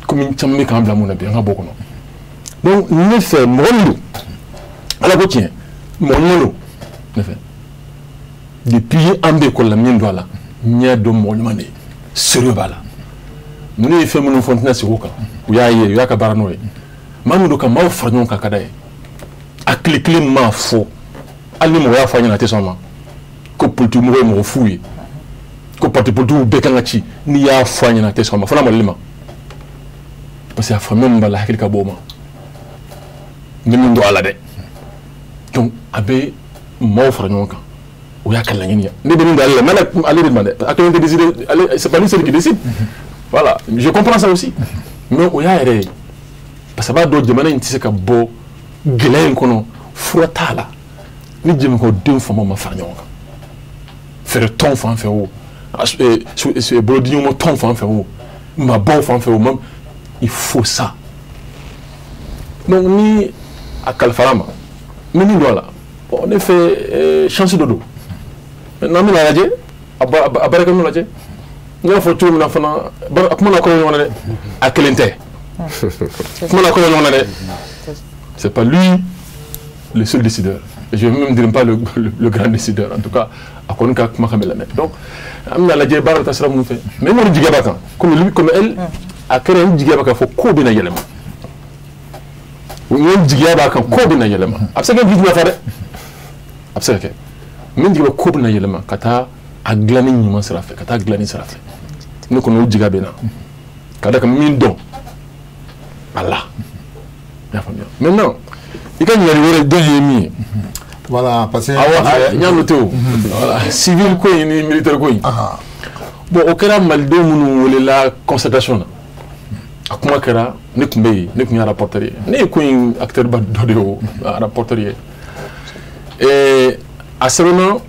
E: komi caman bɛ k'an bila mun na bi an ka bɔ kɔnɔ donc ne fɛ mɔgɔ min don ala ko tiɲɛ mɔgɔ ɲuman don ne fɛ depuis an bɛ école la min don a la n y'a dɔn mɔgɔ ɲuman de ye sérieux b'a la ninnu ye fɛn minnu fɔ n tɛna segin o kan u y'a ye u y'a ka baara n'o ye maa min don ka maaw fara ɲɔgɔn kan ka d'a ye a tile kelen m'a fɔ hali ni mɔgɔ y'a fɔ a ɲɛna a tɛ sɔn a ma. Ko politique mɔgɔ ye mɔgɔ fu ye ko parti politique bɛɛ kan ka ci n'i y'a fɔ a ɲɛna a tɛ sɔn a ma fo n'a malili ma parce que a faamuya min b'a la hakili ka bɔ o ma ne min don a la dɛ donc a bɛ maaw fara ɲɔgɔn kan o y'a ka laɲini ye ne bɛ min don ale la mais ale de ma dɛ a kelen tɛ décider ale c'est pas lui seul qui décide voilà je comprends ça aussi mais o y'a yɛrɛ ye parce que a b'a dɔn jamana in tɛ se ka bɔ gɛlɛya in kɔnɔ fura t'a la ni jamakɔden faamaw ma fara ɲɔgɔn kan. Fɛɛrɛ tɔn fan fɛ o bolodiɲɔgɔnma tɔn fan fɛ o maabaw fan fɛ o il faut ça donc ni a kalifara ma n bɛ min don a la bon ne fɛ chance dɔ don maintenant an bɛna lajɛ a baarakɛminɛnw lajɛ n y'a fɔ cogo min na fana a kuma n'a kɔrɔ ɲɔgɔn na dɛ a kelen tɛ kuma n'a kɔrɔ ɲɔgɔn na dɛ c'est pas lui le seul décideur. Je ne même dirais pas le grand décideur. En tout cas, a kɔni ka kuma kan bɛ lamɛn. Donc, an bɛna lajɛ baara bɛ taa sira minnu fɛ. Mais n kɔni jigiya b'a kan. Comme lui, comme elle, a kɛra n jigiya b'a kan fɔ ko bɛna yɛlɛma. N jigiya b'a kan ko bɛna yɛlɛma. A bɛ se ka kɛ bi jumɛn fa dɛ. A bɛ se ka kɛ. Mais n jigi bɛ ko bɛna yɛlɛma ka taa a dilanni ɲuman sira fɛ, ka taa dilanni sira fɛ. Ne kɔni o jiga bɛ na ka da kan min dɔn a la. I y'a faamuya. Maintenant i ka ɲininkali wɛrɛ dɔ ye min ye.
A: Voilà, parce que
E: awɔ n y'a noté o. Voilà, civil ko in ni militaire ko in. Bon, o kɛra malidenw minnu welela concertation na. A kuma kɛra, ne tun bɛ yen, ne tun ye rapporteur ye. Ne ye ko in acteur ba dɔ de ye o, rapporteur ye. A sɛbɛnna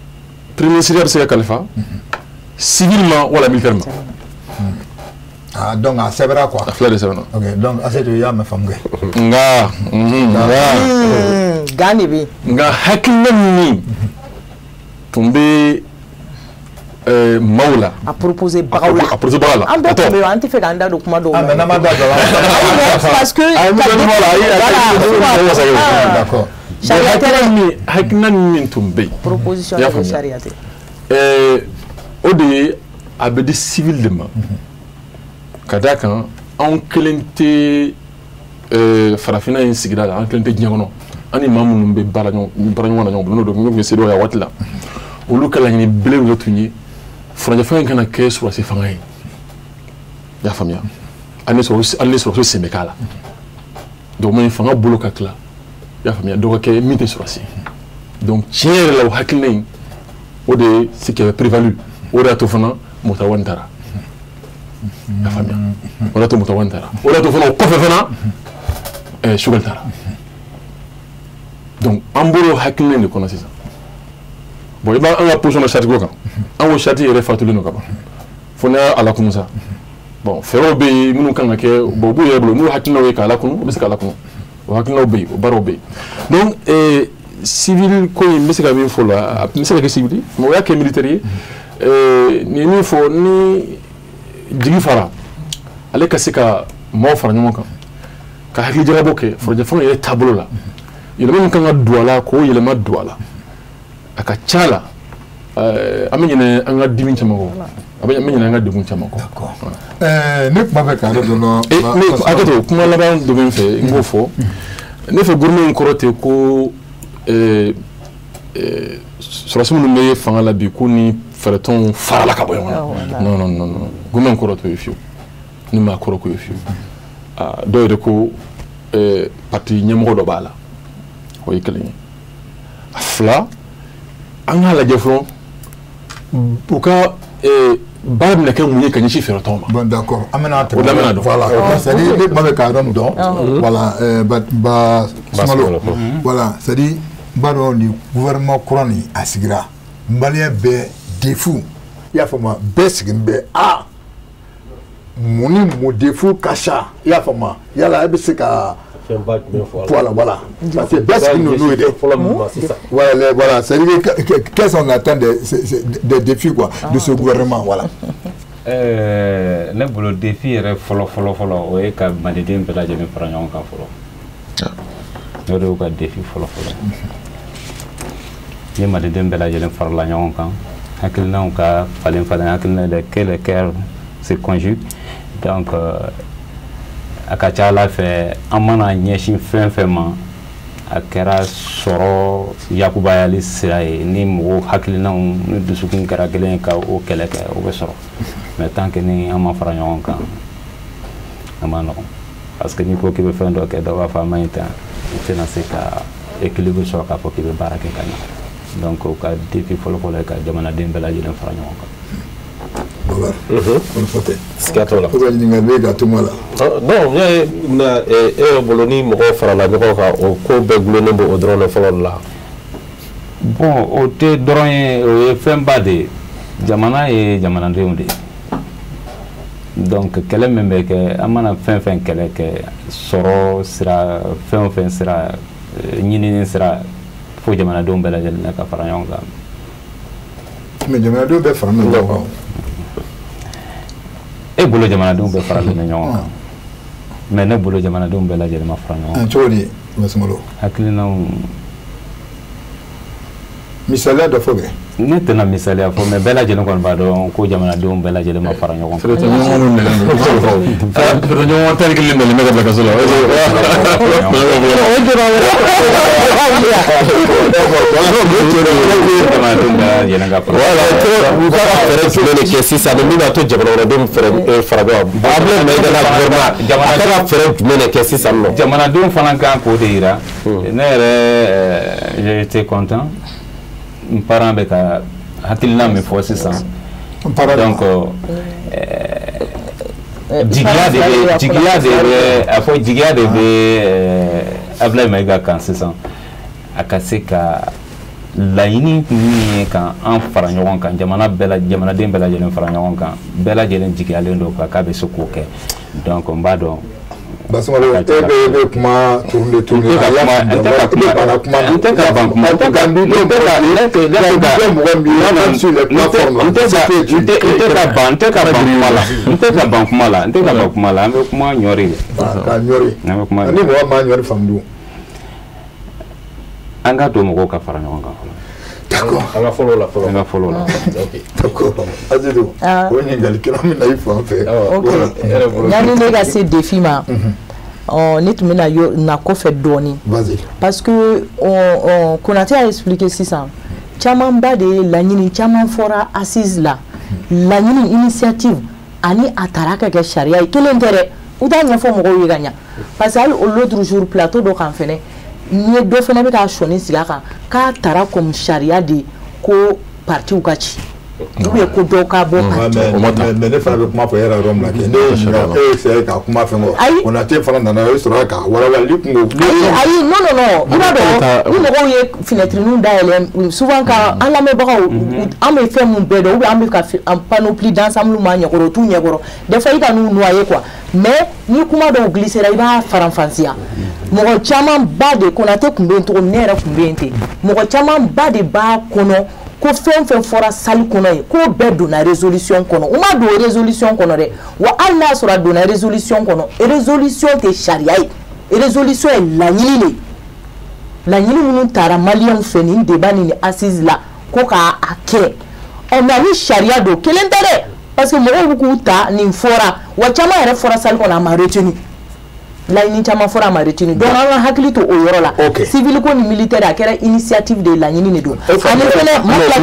E: premier ministre bɛ se ka kalifa civil ma wala militaire ma.
A: Ah, donc a sɛbɛnna quoi.
E: A fila de sɛbɛnna.
A: Ok, donc Asetu i y'a mɛn faamu kɛ.
E: Nka
C: nka de bɛ yen.
E: Nka hakilina min tun bɛ maaw la.
C: A proposé bagaw la.
E: A proposé bagaw la.
C: An bɛɛ tun bɛ yen, an tɛ fɛ k'an da don kuma dɔw la.
A: Ah, mais n'an ma da don a la.
C: Parce que.
E: Ayi,
C: voilà.
A: D'accord.
C: Sariya tɛ dɛ.
E: Hakilina min tun bɛ yen.
C: Proposition de sariya tɛ.
E: O de ye a bɛ di civil de ma. Ka d'a kan anw kelen tɛ farafinna in sigida la, an kelen tɛ diɲɛ kɔnɔ. An ni maa minnu bɛ baara ɲɔgɔn na ɲɔgɔn bolo, n'o don tun ye CEDEAO ye a waati la, olu ka laɲini belebele tun ye furancɛ fanga in kana kɛ sɔrɔdasi fanga ye. I y'a faamuya, hali ni sɔrɔdasi sen bɛ k'a la, donc mais fanga bolo ka tila, i y'a faamuya, dɔ ka kɛ min tɛ sɔrɔdasi. Donc tiɲɛ yɛrɛ la o hakilina in o de ye ce qui avait prévalu, o de y'a to fana Moctar Ouane taara. I y'a faamuya, o de y'a to Moctar Ouane taara, o de y'a to fana o kɔfɛ fana Choguel taara. Donc an bɔr'o hakilina in de kɔnɔ sisan. Bon, i b'an ka position na charte ko kan, an ko charte yɛrɛ fatulen don ka ban, fo n'a y'a lakunu sa. Bon, fɛɛrɛw bɛ yen minnu kan ka kɛ, bon u b'u yɛrɛ bolo, n'u hakilinaw ye k'a lakunu, u bɛ se k'a lakunu, o hakilinaw bɛ yen, o baaraw bɛ yen. Donc civil ko in, n bɛ se ka min fɔ la, a bɛ se ka kɛ civil ye, mais o y'a kɛ militaire ye. Nin ye min fɔ, ni jigi fara ale ka se ka maaw fara ɲɔgɔn kan ka hakilijagabɔ kɛ furancɛ fanga yɛrɛ taabolo la, yɛlɛma min kan ka don a la, k'o yɛlɛma don a la, a ka ca la an bɛ ɲinɛ an ka dimi caman kɔ, an bɛ ɲinɛ an ka degun caman kɔ.
A: D'accord. Ne tun b'a fɛ k'a yɔrɔ dɔ lɔn.
E: Ne hakɛ to kuma laban dɔ bɛ n fɛ, n k'o fɔ. Ne fɛ gouvernement in kɔrɔ tɛ ko sɔrɔdasi minnu bɛ fanga la bi ko ni fɛɛrɛtɔnw farala ka bɔ ɲɔgɔn na. Non non non non, gouvernement in kɔrɔ t'o ye fiyewu, ne m'a kɔrɔ k'o ye fiyewu. Dɔw yɛrɛ ko parti ɲɛmɔgɔ dɔ b'a la, o ye kelen ye. A fila, an k'a lajɛ fɔlɔ u ka baara bɛna kɛ mun ye ka ɲɛsin fɛɛrɛtɔnw ma.
A: Bon, d'accord, an bɛna tɛmɛ.
E: O lamɛnna dɔn.
A: Voilà, c'est à dire ne tun b'a fɛ k'a yɔrɔ min dɔn. Voilà, ba Sumalo. Voilà, c'est à dire n b'a dɔn nin gouvernement kura nin a sigira malien bɛɛ défi, i y'a faamu, bɛɛ sigilen bɛ a mun ni mun défi ka ca, i y'a faamu, yala e bɛ se ka. Voilà, voilà. Parce que bɛɛ sigilen don n'o ye dɛ. Voilà, voilà. C'est-à-dire qu'est-ce qu'on attend des défis quoi, de ce gouvernement, voilà.
B: Ne bolo défi yɛrɛ fɔlɔ fɔlɔ fɔlɔ, o ye ka maliden bɛɛ lajɛlen fara ɲɔgɔn kan fɔlɔ. O de y'u ka défi fɔlɔ fɔlɔ. Ni maliden bɛɛ lajɛlen farala ɲɔgɔn kan, hakilinaw ka falen falen, hakilina de que le cœur se conjugue. Donc a ka ca ala fɛ, an mana ɲɛsin fɛn fɛn ma, a kɛra sɔrɔ yakubayali sira ye, ni mɔgɔw hakilinaw ni dusukun kɛra kelen ye ka o kɛlɛ kɛ, o bɛ sɔrɔ. Mais tant que ni an ma fara ɲɔgɔn kan, a ma nɔgɔn, parce que n'i ko k'i bɛ fɛn dɔ kɛ, dɔ b'a fɔ a ma ɲi tan, i tɛna se ka équilibre sɔrɔ k'a fɔ k'i bɛ baara kɛ ka ɲɛ. Donc o ka défi fɔlɔ-fɔlɔ ye ka jamanaden bɛɛ lajɛlen fara ɲɔgɔn kan.
F: Siga t'o la.
A: O ka ɲininkali bɛ ka to ma la.
F: Non, ne na e yɛrɛ bolo ni mɔgɔw farala ɲɔgɔn kan, o ko bɛɛ gulonnen b'o dɔrɔn de fɔlɔ la.
B: Bon, o tɛ dɔrɔn ye, o ye fɛnba de ye. Jamana ye jamanadenw de ye. Donc kɛlɛ min bɛ kɛ, an mana fɛn fɛn kɛlɛ kɛ, sɔrɔ sira, fɛn o fɛn sira, ɲinini sira, fo jamanadenw bɛɛ lajɛlen ka fara ɲɔgɔn kan.
A: Mais jamanadenw bɛɛ fara ɲɔgɔn kan.
B: E bolo jamanadenw bɛɛ faralen bɛ ɲɔgɔn kan, mais ne bolo jamanadenw bɛɛ lajɛlen ma fara ɲɔgɔn kan.
A: Cogo di, Sumalo?
B: Hakilinaw.
A: Misaliya dɔ fɔ kɛ.
B: Ne tɛna misaliya fɔ, mais bɛɛ lajɛlen kɔni b'a dɔn ko jamanadenw bɛɛ lajɛlen ma fara ɲɔgɔn kan.
E: Fɛɛrɛ ɲɔgɔn 11 nalen bɛ ka bila kaso la.
C: O jɔrɔ.
B: Jamanadenw bɛɛ lajɛlen ka fara.
F: Voilà, u ka fɛɛrɛ jumɛn de kɛ sisan min b'a to jamana wɛrɛdenw fɛɛrɛ fara ɲɔgɔn kan? Abdoulaye Maïga ka gouvernement, a kan ka fɛɛrɛ jumɛn de kɛ sisan nɔ?
B: Jamanadenw fana kan k'o de yira. Ne yɛrɛ, j'ai été content. N parent bɛ ka hakilina min fɔ sisan, donc jigiya de bɛ, jigiya de bɛ a fɔ, jigiya de bɛ Abdoulaye Maïga kan sisan, a ka se ka laɲini min ye ka an fara ɲɔgɔn kan, jamana bɛɛ la, jamanaden bɛɛ lajɛlen fara ɲɔgɔn kan, bɛɛ lajɛlen jigiyalen don k'a bɛ se k'o kɛ. Donc n b'a dɔn.
A: Basumalo, e bɛ kuma tourner tourner.
B: N tɛ ka kuma, n tɛ ka ban kuma, n tɛ ka, n tɛ ka
A: mɔgɔ min sur les plateformes.
B: N tɛ ka ban, n tɛ ka ban kuma la, n tɛ ka ban kuma la, n tɛ ka ban kuma la, an bɛ kuma ɲɔri de.
A: Ka ɲɔri.
B: An bɛ kuma.
A: Ni mɔgɔ ma ɲɔri faamu dun.
B: An ka to mɔgɔw ka fara ɲɔgɔn kan fɔlɔ.
A: D'accord.
F: An ka fɔlɔ la fɔlɔ.
B: An ka fɔlɔ la.
F: Ok.
A: D'accord. Azidu, o ɲininkali kɛla min na i fan fɛ.
C: Ok. Yanni ne ka se défi ma, ne tun bɛna na kɔfɛ dɔɔni.
A: Vas-y.
C: Parce que Konate a expliqué sisan, camanba de ye laɲini caman fɔra assise la. Laɲini, initiative ani a taara ka kɛ sariya ye, kelen tɛ dɛ. U t'a ɲɛfɔ mɔgɔw ye ka ɲa. Parce que hali l'autre jour, plateau dɔ kan fɛnɛ, ni ye dɔ fɛnɛ bɛ k'a sɔnni sigi a kan k'a taara comme sariya de ko partiw ka ci ou bien ko dɔw ka bɔ parti.
A: Mais ne fana bɛ kuma fɔ e yɛrɛ yɔrɔ min na kɛ, ne ye ɲininka, e ye sɛ ka kuma fɛn kɔ.
C: Ayi.
A: Konate fana nana, o sɔrɔ ka walawalali kun ko.
C: Ayi ayi, non non non, i b'a dɔn, ni mɔgɔw ye fenêtre dayɛlɛ souvent, ka an lamɛnbagaw, an bɛ fɛn mun bɛɛ dɔn, ou bien an bɛ ka panoplie d'ensemble m'an ɲɛkɔrɔ, o t'u ɲɛkɔrɔ, des fois i ka n'u noyer quoi. Mais ni kuma dɔw glissera, i b'a faranfasiya. Mɔgɔ caman ba de, Konate tun bɛ yen cogo min, ne yɛrɛ tun bɛ yen ten, mɔgɔ caman ba de b'a kɔnɔ ko fɛn fɛn fɔra salle kɔnɔ yen, k'o bɛɛ donna résolution kɔnɔ. U ma don résolution kɔnɔ dɛ. Wa hali n'a sɔrɔ a donna résolution kɔnɔ, résolution tɛ sariya ye. Résolution ye laɲini de ye, laɲini minnu taara maliyɛnw fɛ nin débat ni assise la ko k'a kɛ. Ɔ, mais ni sariya don, kelen tɛ dɛ, parce que mɔgɔw bɛ k'u ta nin fɔra, wa caman yɛrɛ fɔra salle kɔnɔ, a ma retenu. Laɲini caman fɔra, a ma retenu. Donc an ka hakili to o yɔrɔ la. Civil ko ni militaire, a kɛra initiative de ye, laɲini de don. Ani fɛnɛ ma tila.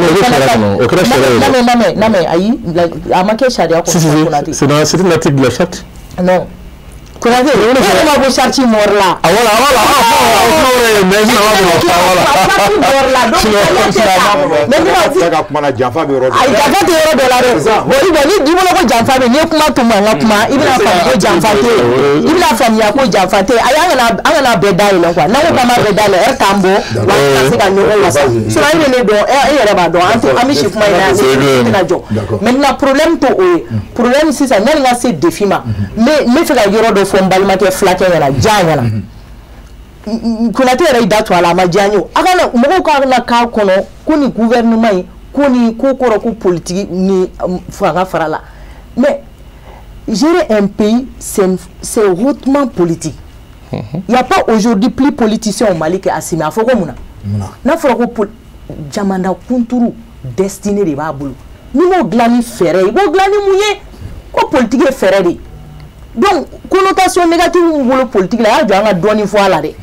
C: Lamɛn, lamɛn, lamɛn. Ayi, a ma kɛ sariya kɔnɔ, Konate.
E: C'est dans, c'est un article de la charte.
C: Non. Konate, ne ma ko charte mɔri la.
E: Ah voilà, voilà, ah, mais
C: voilà. Charte mɔri la, donc sariya tɛ ta. Mais ne
A: ma ka kuma na, janfa bɛ yɔrɔ dɔ.
C: Ayi, janfa tɛ yɔrɔ dɔ la dɛ. Bon, ni i bolo ko janfa bɛ, n'i ye kuma to ma n ka kuma, i bɛna faamu ko janfa tɛ yen. I bɛna faamuya ko janfa tɛ yen. Ayi, an kana bɛɛ dayɛlɛ quoi. N'an ko k'an b'a bɛɛ dayɛlɛ, heure t'an bɔ, wa an tɛna se ka ɲɔgɔn wasa. Sinon e bɛ ne dɔn, e yɛrɛ b'a dɔn, an tɛ an bɛ si kuma in na yan, ne tɛna jɔ. Maintenant, problème to o ye. Problème sisan, yanni n ka se défi ma, n bɛ fɛ ka yɔrɔ dɔ fɔ n balimakɛ fulakɛ ɲɛna, ja ɲɛna. Konate yɛrɛ y'i da to a la, a ma diya n ye o. A kana mɔgɔw ka na k'a kɔnɔ ko nin gouvernement in, ko nin ko kɔrɔ ko politique ni fanga fara la. Mais gérer un pays, c'est hautement politique. Il n'y a pas aujourd'hui plus politicien au Mali que Assimi. A fɔ ko mun na? N'a fɔra ko jamana kunturu destinée de b'a bolo, n'i m'o dilan ni fɛɛrɛ ye, i b'o dilan ni mun ye? Ko politique ye fɛɛrɛ de ye. Donc connotation négative min bolo politique la, a y'a jɔ an ka dɔɔnin fɔ a la dɛ,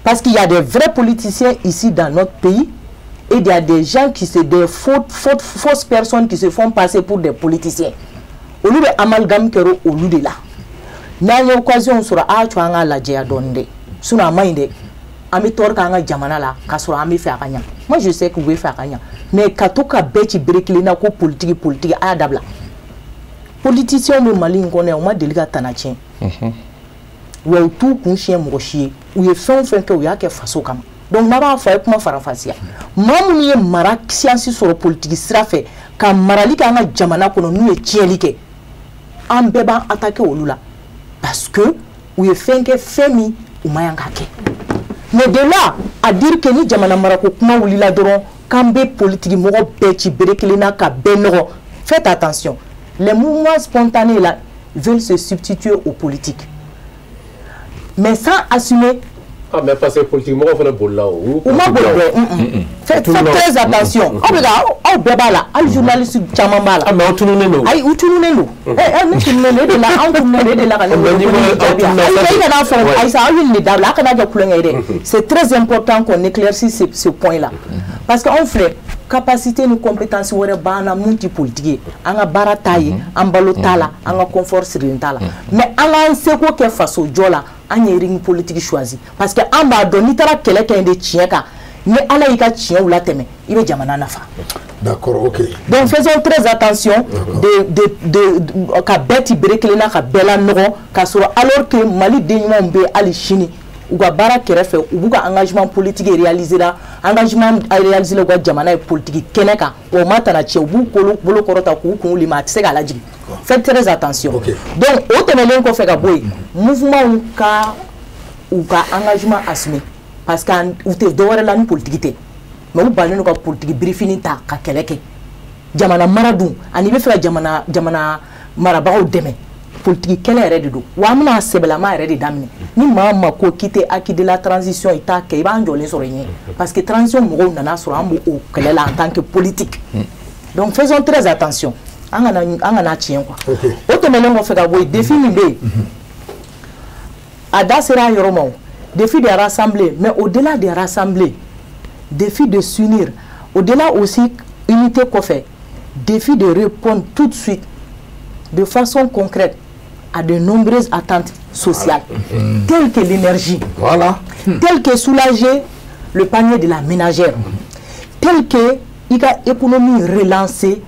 C: parce qu'il y a des vrais politiciens ici dans notre pays et il y a des gens qui se des fausses personnes qui se font passer pour des politiciens. Olu bɛ amalgame kɛra olu de la. N'an ye occasion sɔrɔ, a y'a to an k'a lajɛya dɔɔnin dɛ, sinon a man ɲi dɛ. An bɛ tɔɔrɔ k'an ka jamana la k'a sɔrɔ an bɛ fɛ a ka ɲa. Moi, je sais k'u bɛ fɛ a ka ɲa, mais ka to ka bɛɛ ci bere kelen na ko politique politique, a y'a dabila. Politiciens bɛ Mali in kɔnɔ yan, u ma deli ka tana tiɲɛ, wa u t'u kun siɲɛ mɔgɔ si ye. U ye fɛn o fɛn kɛ, u y'a kɛ faso kama. Donc n'a b'a fɔ, a ye kuma faranfasiya. Maa minnu ye mara science sɔrɔ politique sira fɛ ka marali kɛ an ka jamana kɔnɔ, n'u ye tiɲɛli kɛ, an bɛɛ b'an attaquer olu la, parce que u ye fɛn kɛ, fɛn min u ma yan ka kɛ. Mais de là à dire que ni jamana marako kuma wulila dɔrɔn k'an bɛ politique mɔgɔ bɛɛ ci bere kelen na ka bɛɛ nɔgɔ, faites attention. Les mouvements spontanés là veulent se substituer aux politiques, mais sans assumer
F: Ah, mais parce que politique mɔgɔw fana bolila o.
C: U ma boli dɛ. Faites très attention. Aw bɛ ka aw bɛɛ b'a la, hali journaliste caman b'a la.
F: Ah, mais aw tununnen don.
C: Ayi, u tununnen don. Ɛ, ne tununnen don, e de la, anw tununnen don, e de la ka ne wele ko ne jaabi. Ayi, i kana fɔ ayisa, aw ye nin de dabila, a kana kɛ kulonkɛ ye dɛ. C'est très important qu'on éclaircisse ce point là. Parce que anw filɛ, capacité ni compétence wɛrɛ b'an na mun tɛ politique ye. An ka baara t'a ye, an balo t'a la, an ka confort sirilen t'a la. Mais an k'an seko kɛ faso jɔ la, an ye ring politique choisi. Parce que an b'a dɔn n'i taara kɛlɛ kɛ de tiɲɛ kan, ni Ala y'i ka tiɲɛw latɛmɛ, i bɛ jamana nafa.
A: D'accord, ok.
C: Donc faisons très attention de ka bɛɛ ti bere kelen na ka bɛɛ lanɔgɔ k'a sɔrɔ alors que Mali den ɲumanw bɛ hali sini u ka baara kɛrɛfɛ, u b'u ka engagement politique réaliser la, engagement réaliser la u ka jamana ye politique kɛnɛ kan, wa u ma tana cɛ, u b'u bolo kɔrɔta k'u kun lima, a tɛ se k'a lajigin. Faites très attention. Donc o tɛmɛnen kɔfɛ ka bɔ yen, mouvement ka u ka engagement assumer, parce que u tɛ dɔwɛrɛ la ni politique tɛ, mais u bannen don ka politique birifini ta ka kɛlɛ kɛ. Jamana mara dun, ani i bɛ fɛ ka jamana marabagaw dɛmɛ, politique kɛlɛ yɛrɛ de don. Wa an bɛna sɛbɛlama yɛrɛ de daminɛ. Ni maa ma ko k'i tɛ acquis de la transition, i t'a kɛ, i b'an jɔlen sɔrɔ yen, parce que transition mɔgɔw nana sɔrɔ an b'o kɛlɛ la en tant que politique. Donc faisons très attention, an kana tiɲɛ quoi. O tɛmɛnen kɔfɛ ka bɔ yen, défi min bɛ yen, a da sera a yɔrɔ ma o, défi de rassembler, mais au-delà de rassembler, défi de s'unir, au-delà aussi unité kɔfɛ, défi de répondre tout de suite de façon concrète à de nombreuses attentes sociales, telles que l'énergie,
A: voilà,
C: telles que soulager le panier de la ménagère, telles que l'économie relancée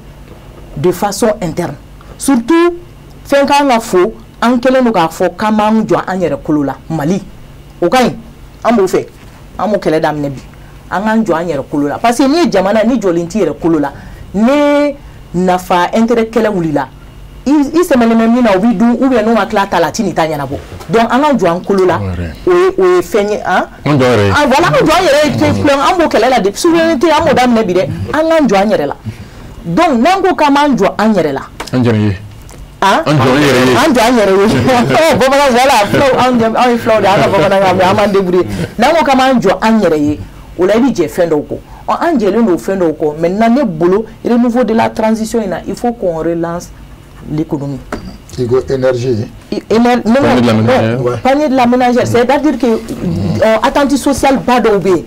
C: de façon interne. Surtout, fɛn kan ka fo, an kɛlen don k'a fɔ k'an b'an jɔ an yɛrɛ kolo la Mali. O ka ɲi, an b'o fɛ, an b'o kɛlɛ daminɛ bi, an k'an jɔ an yɛrɛ kolo la, parce que n'i ye jamana ni jɔlen t'i yɛrɛ kolo la, ni nafa intérêt kɛlɛ wulila, i sɛmɛlen bɛ min na, o b'i dun, ou bien n'o ma tila ta la, a ti n'i ta ɲɛnabɔ. Donc an k'an jɔ an kolo la, o ye fɛn ye. An voilà, an jɔ an yɛrɛ ye, an b'o kɛlɛ la depuis souveraineté, an b'o daminɛ bi dɛ, an k'an jɔ an yɛrɛ la. Donc n'an ko k'an b'an jɔ an yɛrɛ la,
E: an jɔ ye,
C: an jɔ an yɛrɛ ye, bamanan voilà, fulaw, anw ye fulaw de, an ka bamanankan mɛ an b'an débrouiller. N'an ko k'an b'an jɔ an yɛrɛ ye, o la i bɛ jɛ fɛn dɔw kɔ. An jɛlen don fɛn dɔw kɔ. Maintenant ne bolo, renouveau de la transition in na, il faut qu'on relance l'économie.
A: Énergie.
C: Non, panier de la ménagère. C'est-à-dire que attente sociale ba dɔw bɛ yen.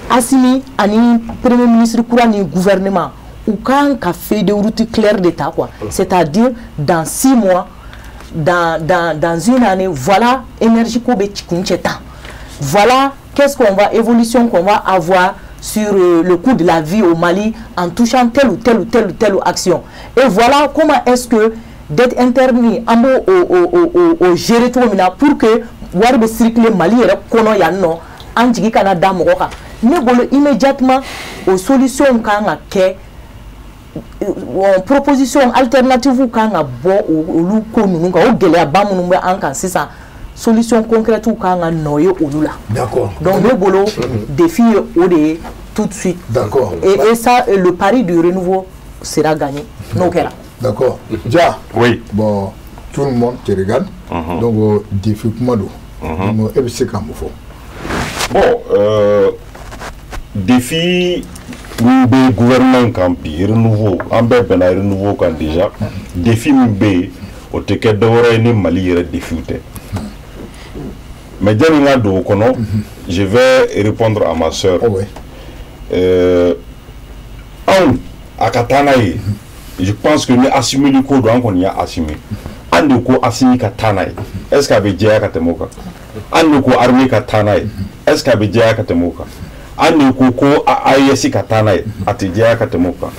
C: Assimi ani premier ministre kura ni gouvernement, u kan ka feuille de route claire de ta quoi. C'est-à-dire dans 6 mois, dans une année, voilà énergie ko bɛ kuncɛ tan. Voilà qu'est-ce qu'on va, évolution qu'on va avoir sur le coût de la vie au Mali en touchant telle ou telle ou telle ou telle action. Et voilà comment est-ce que dette interne an b'o o gérer cogo min na pour que wari bɛ circuler Mali yɛrɛ kɔnɔ yan nɔ, an jigi kana da mɔgɔ kan. Ne bolo immédiatement o solution kan ka kɛ, proposition alternative kan ka bɔ olu ko ninnu kan, o gɛlɛyaba minnu bɛ an kan sisan, solution concrète kan ka nɔ ye olu la.
A: D'accord.
C: Donc ne bolo défi ye o de ye tout de suite.
A: D'accord.
C: Et ça, le pari du renouveau sera gagné n'o kɛra.
A: D'accord. Dia.
D: Oui.
A: Bon, tout le monde te regarde. Donc défi kuma don. Donc e bɛ se ka mun fɔ?
D: Bon, défi min bɛ gouvernement kan bi, renouveau, an bɛɛ bɛnna renouveau kan déjà. Défi min bɛ yen, o tɛ kɛ dɔwɛrɛ ye ni Mali yɛrɛ défi tɛ. Mais janni n ka don o kɔnɔ, je vais répondre à ma sœur.
A: Oh oui.
D: Anw a ka taa n'a ye, je pense que ni Assimi ko don, an kɔni y'a assumer. An de ko Assimi ka taa n'a ye, est ce que a bɛ jɛya ka tɛmɛ o kan? An de ko armée ka taa n'a ye, est ce que a bɛ jɛya ka tɛmɛ o kan? An de ko ko AES ka taa n'a ye, a tɛ jɛya ka tɛmɛ o kan.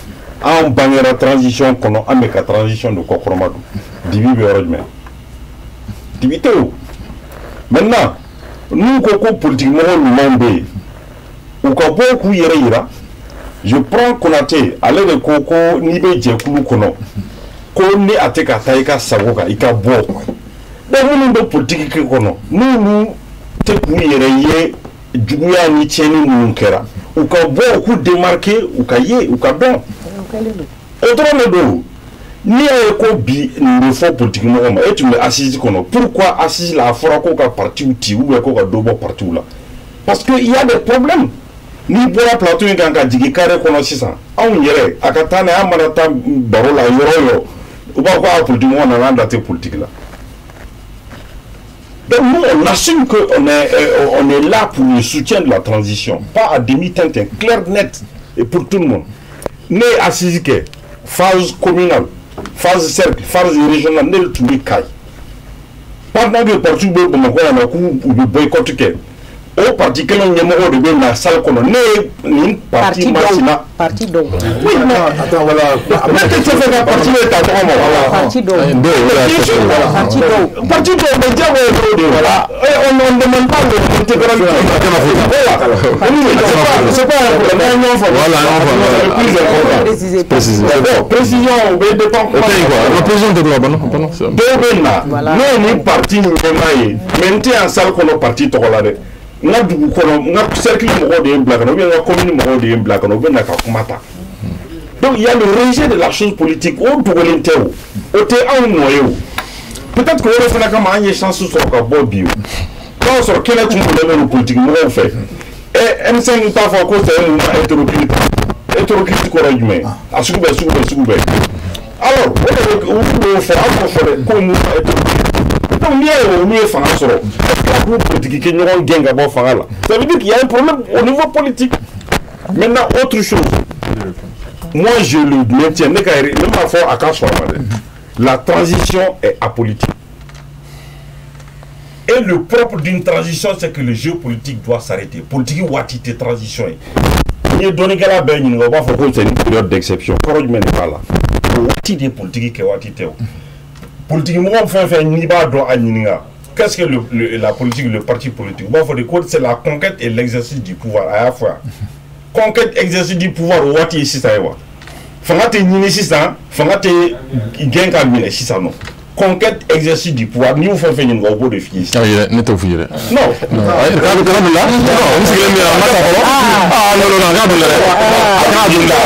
D: Anw bangera transition kɔnɔ, an bɛ ka transition de kɔkɔrɔma don. Dibi bɛ yɔrɔ jumɛn? Dibi tɛ o. Maintenant n'u ko ko politique mɔgɔ ɲumanw bɛ yen, u ka bɔ k'u yɛrɛ yira. Je prends Konaté, ale de ko ko n'i bɛ jɛkulu kɔnɔ, ko ni a tɛ ka taa i ka sago kan, i ka bɔ. Donc minnu bɛ politique kɔnɔ, n'olu tɛ k'u yɛrɛ ye juguya ni tiɲɛni minnu kɛra, u ka bɔ, u k'u démarquer, u ka ye, u ka dɔn. O dɔrɔn de don. N'i y'a ye ko bi nin bɛ fɔ politique mɔgɔw ma, e tun bɛ assise kɔnɔ. Pourquoi assise la a fɔra ko ka partiw ci ou bien ko ka dɔ bɔ partiw la? Parce que il y a des problèmes. N'i bɔra plateau in kan ka jigin carré kɔnɔ sisan, anw yɛrɛ a ka taa n'a ye, an mana taa baro la yɔrɔ o yɔrɔ, u b'a fɔ ko a politique mɔgɔ nana, an da tɛ politique la. Donc nous, on assume qu'on est là pour le soutien de la transition, pas à demi-teinte, clair, net, et pour tout le monde. Ne ye assise kɛ, phase communale, phase cercle, phase régionale, ne tun bɛ Kayi. Pendant que parti bɛ Bamakɔ yan nɔ k'u bɛ boycott kɛ, o parti kelen ɲɛmɔgɔ de bɛ na salle kɔnɔ. Ne ye nin parti masina.
C: Parti dɔw.
D: Oui, mais
A: attends, voilà.
D: Ne tɛ fɛ ka parti de ta tɔgɔ ma.
C: Parti dɔw.
D: Bien sûr.
C: Parti dɔw.
D: Parti dɔw, mais diyagoya ye o de ye. Voilà. Et on ne demande pas l'intégralité. Voilà. C'est pas un problème. An ye ɲɔgɔn faamu.
E: Voilà, ɲɔgɔn faamu.
D: C'est le plus important.
C: Préciser.
E: Préciser.
D: Bon, précision, o bɛ dépend.
E: O tɛ yen quoi. La précision tɛ dɔrɔn, bana, bana.
D: Dɔw bɛ na. Ne ye nin parti ɲɛmaa ye, mais n tɛ yan salle kɔnɔ parti tɔgɔ la dɛ. N ka dugu kɔnɔ, n ka cercle mɔgɔw de ye n bila ka na, ou bien n ka commune mɔgɔw de ye n bila ka na, u bɛ na ka kuma ta. Donc il y a le rejet de la chose politique, o dogolen tɛ o, o tɛ anw nɔ ye o. Peut-être que o de fana kama an ye chance sɔrɔ ka bɔ bi o. N'o y'a sɔrɔ kɛnɛ tun bonnen don politique mɔgɔw fɛ. Ɛ M5 t'a fɔ ko c'est un mouvement hétéroclite. Hétéroclite kɔrɔ ye jumɛn ye? A sugu bɛɛ, sugu bɛɛ, sugu bɛɛ. Alors o de bɛ olu b'o fɔ, an b'o fɔ dɛ, ko mouvement hétéroclite. Donc n'i y'a ye olu ye fanga sɔrɔ, ka tila k'u politique kɛ ɲɔgɔn gɛn ka bɔ fanga la, ça veut dire qu'il y a un problème au niveau politique. Maintenant, autre chose, moi je le maintiens, ne ka ne m'a fɔ a ka sɔn a ma dɛ, la transition est apolitique. Et le propre d'une transition, c'est que le jeu politique doit s'arrêter. Politique waati tɛ transition ye. N'i ye dɔnnikɛla bɛɛ ɲininka, u b'a fɔ ko c'est une période d'exception. Kɔrɔ jumɛn de b'a la? O waati de ye politique kɛ waati tɛ o. Politique mɔgɔ fɛn fɛn n'i b'a dɔn a ɲininka, qu'est-ce que la politique, le parti politique? U b'a fɔ de ko c'est la conquête et l'exercice du pouvoir. A y'a fɔ yan. Conquête, exercice du pouvoir, o waati ye sisan ye wa? Fanga tɛ ɲini sisan, fanga tɛ gɛn ka minɛ sisan nɔ. Conquête, exercice du pouvoir, n'i y'o fɛn fɛn ɲininka, o b'o de f'i ye sisan.
E: Ayi dɛ, ne t'o f'i ye dɛ.
D: Non.
E: Ayi, k'a bɛ bila. Non, n sigilen bɛ yan, a ma ta fɔlɔ. Ah non non non, a k'a bila dɛ. A k'a bila.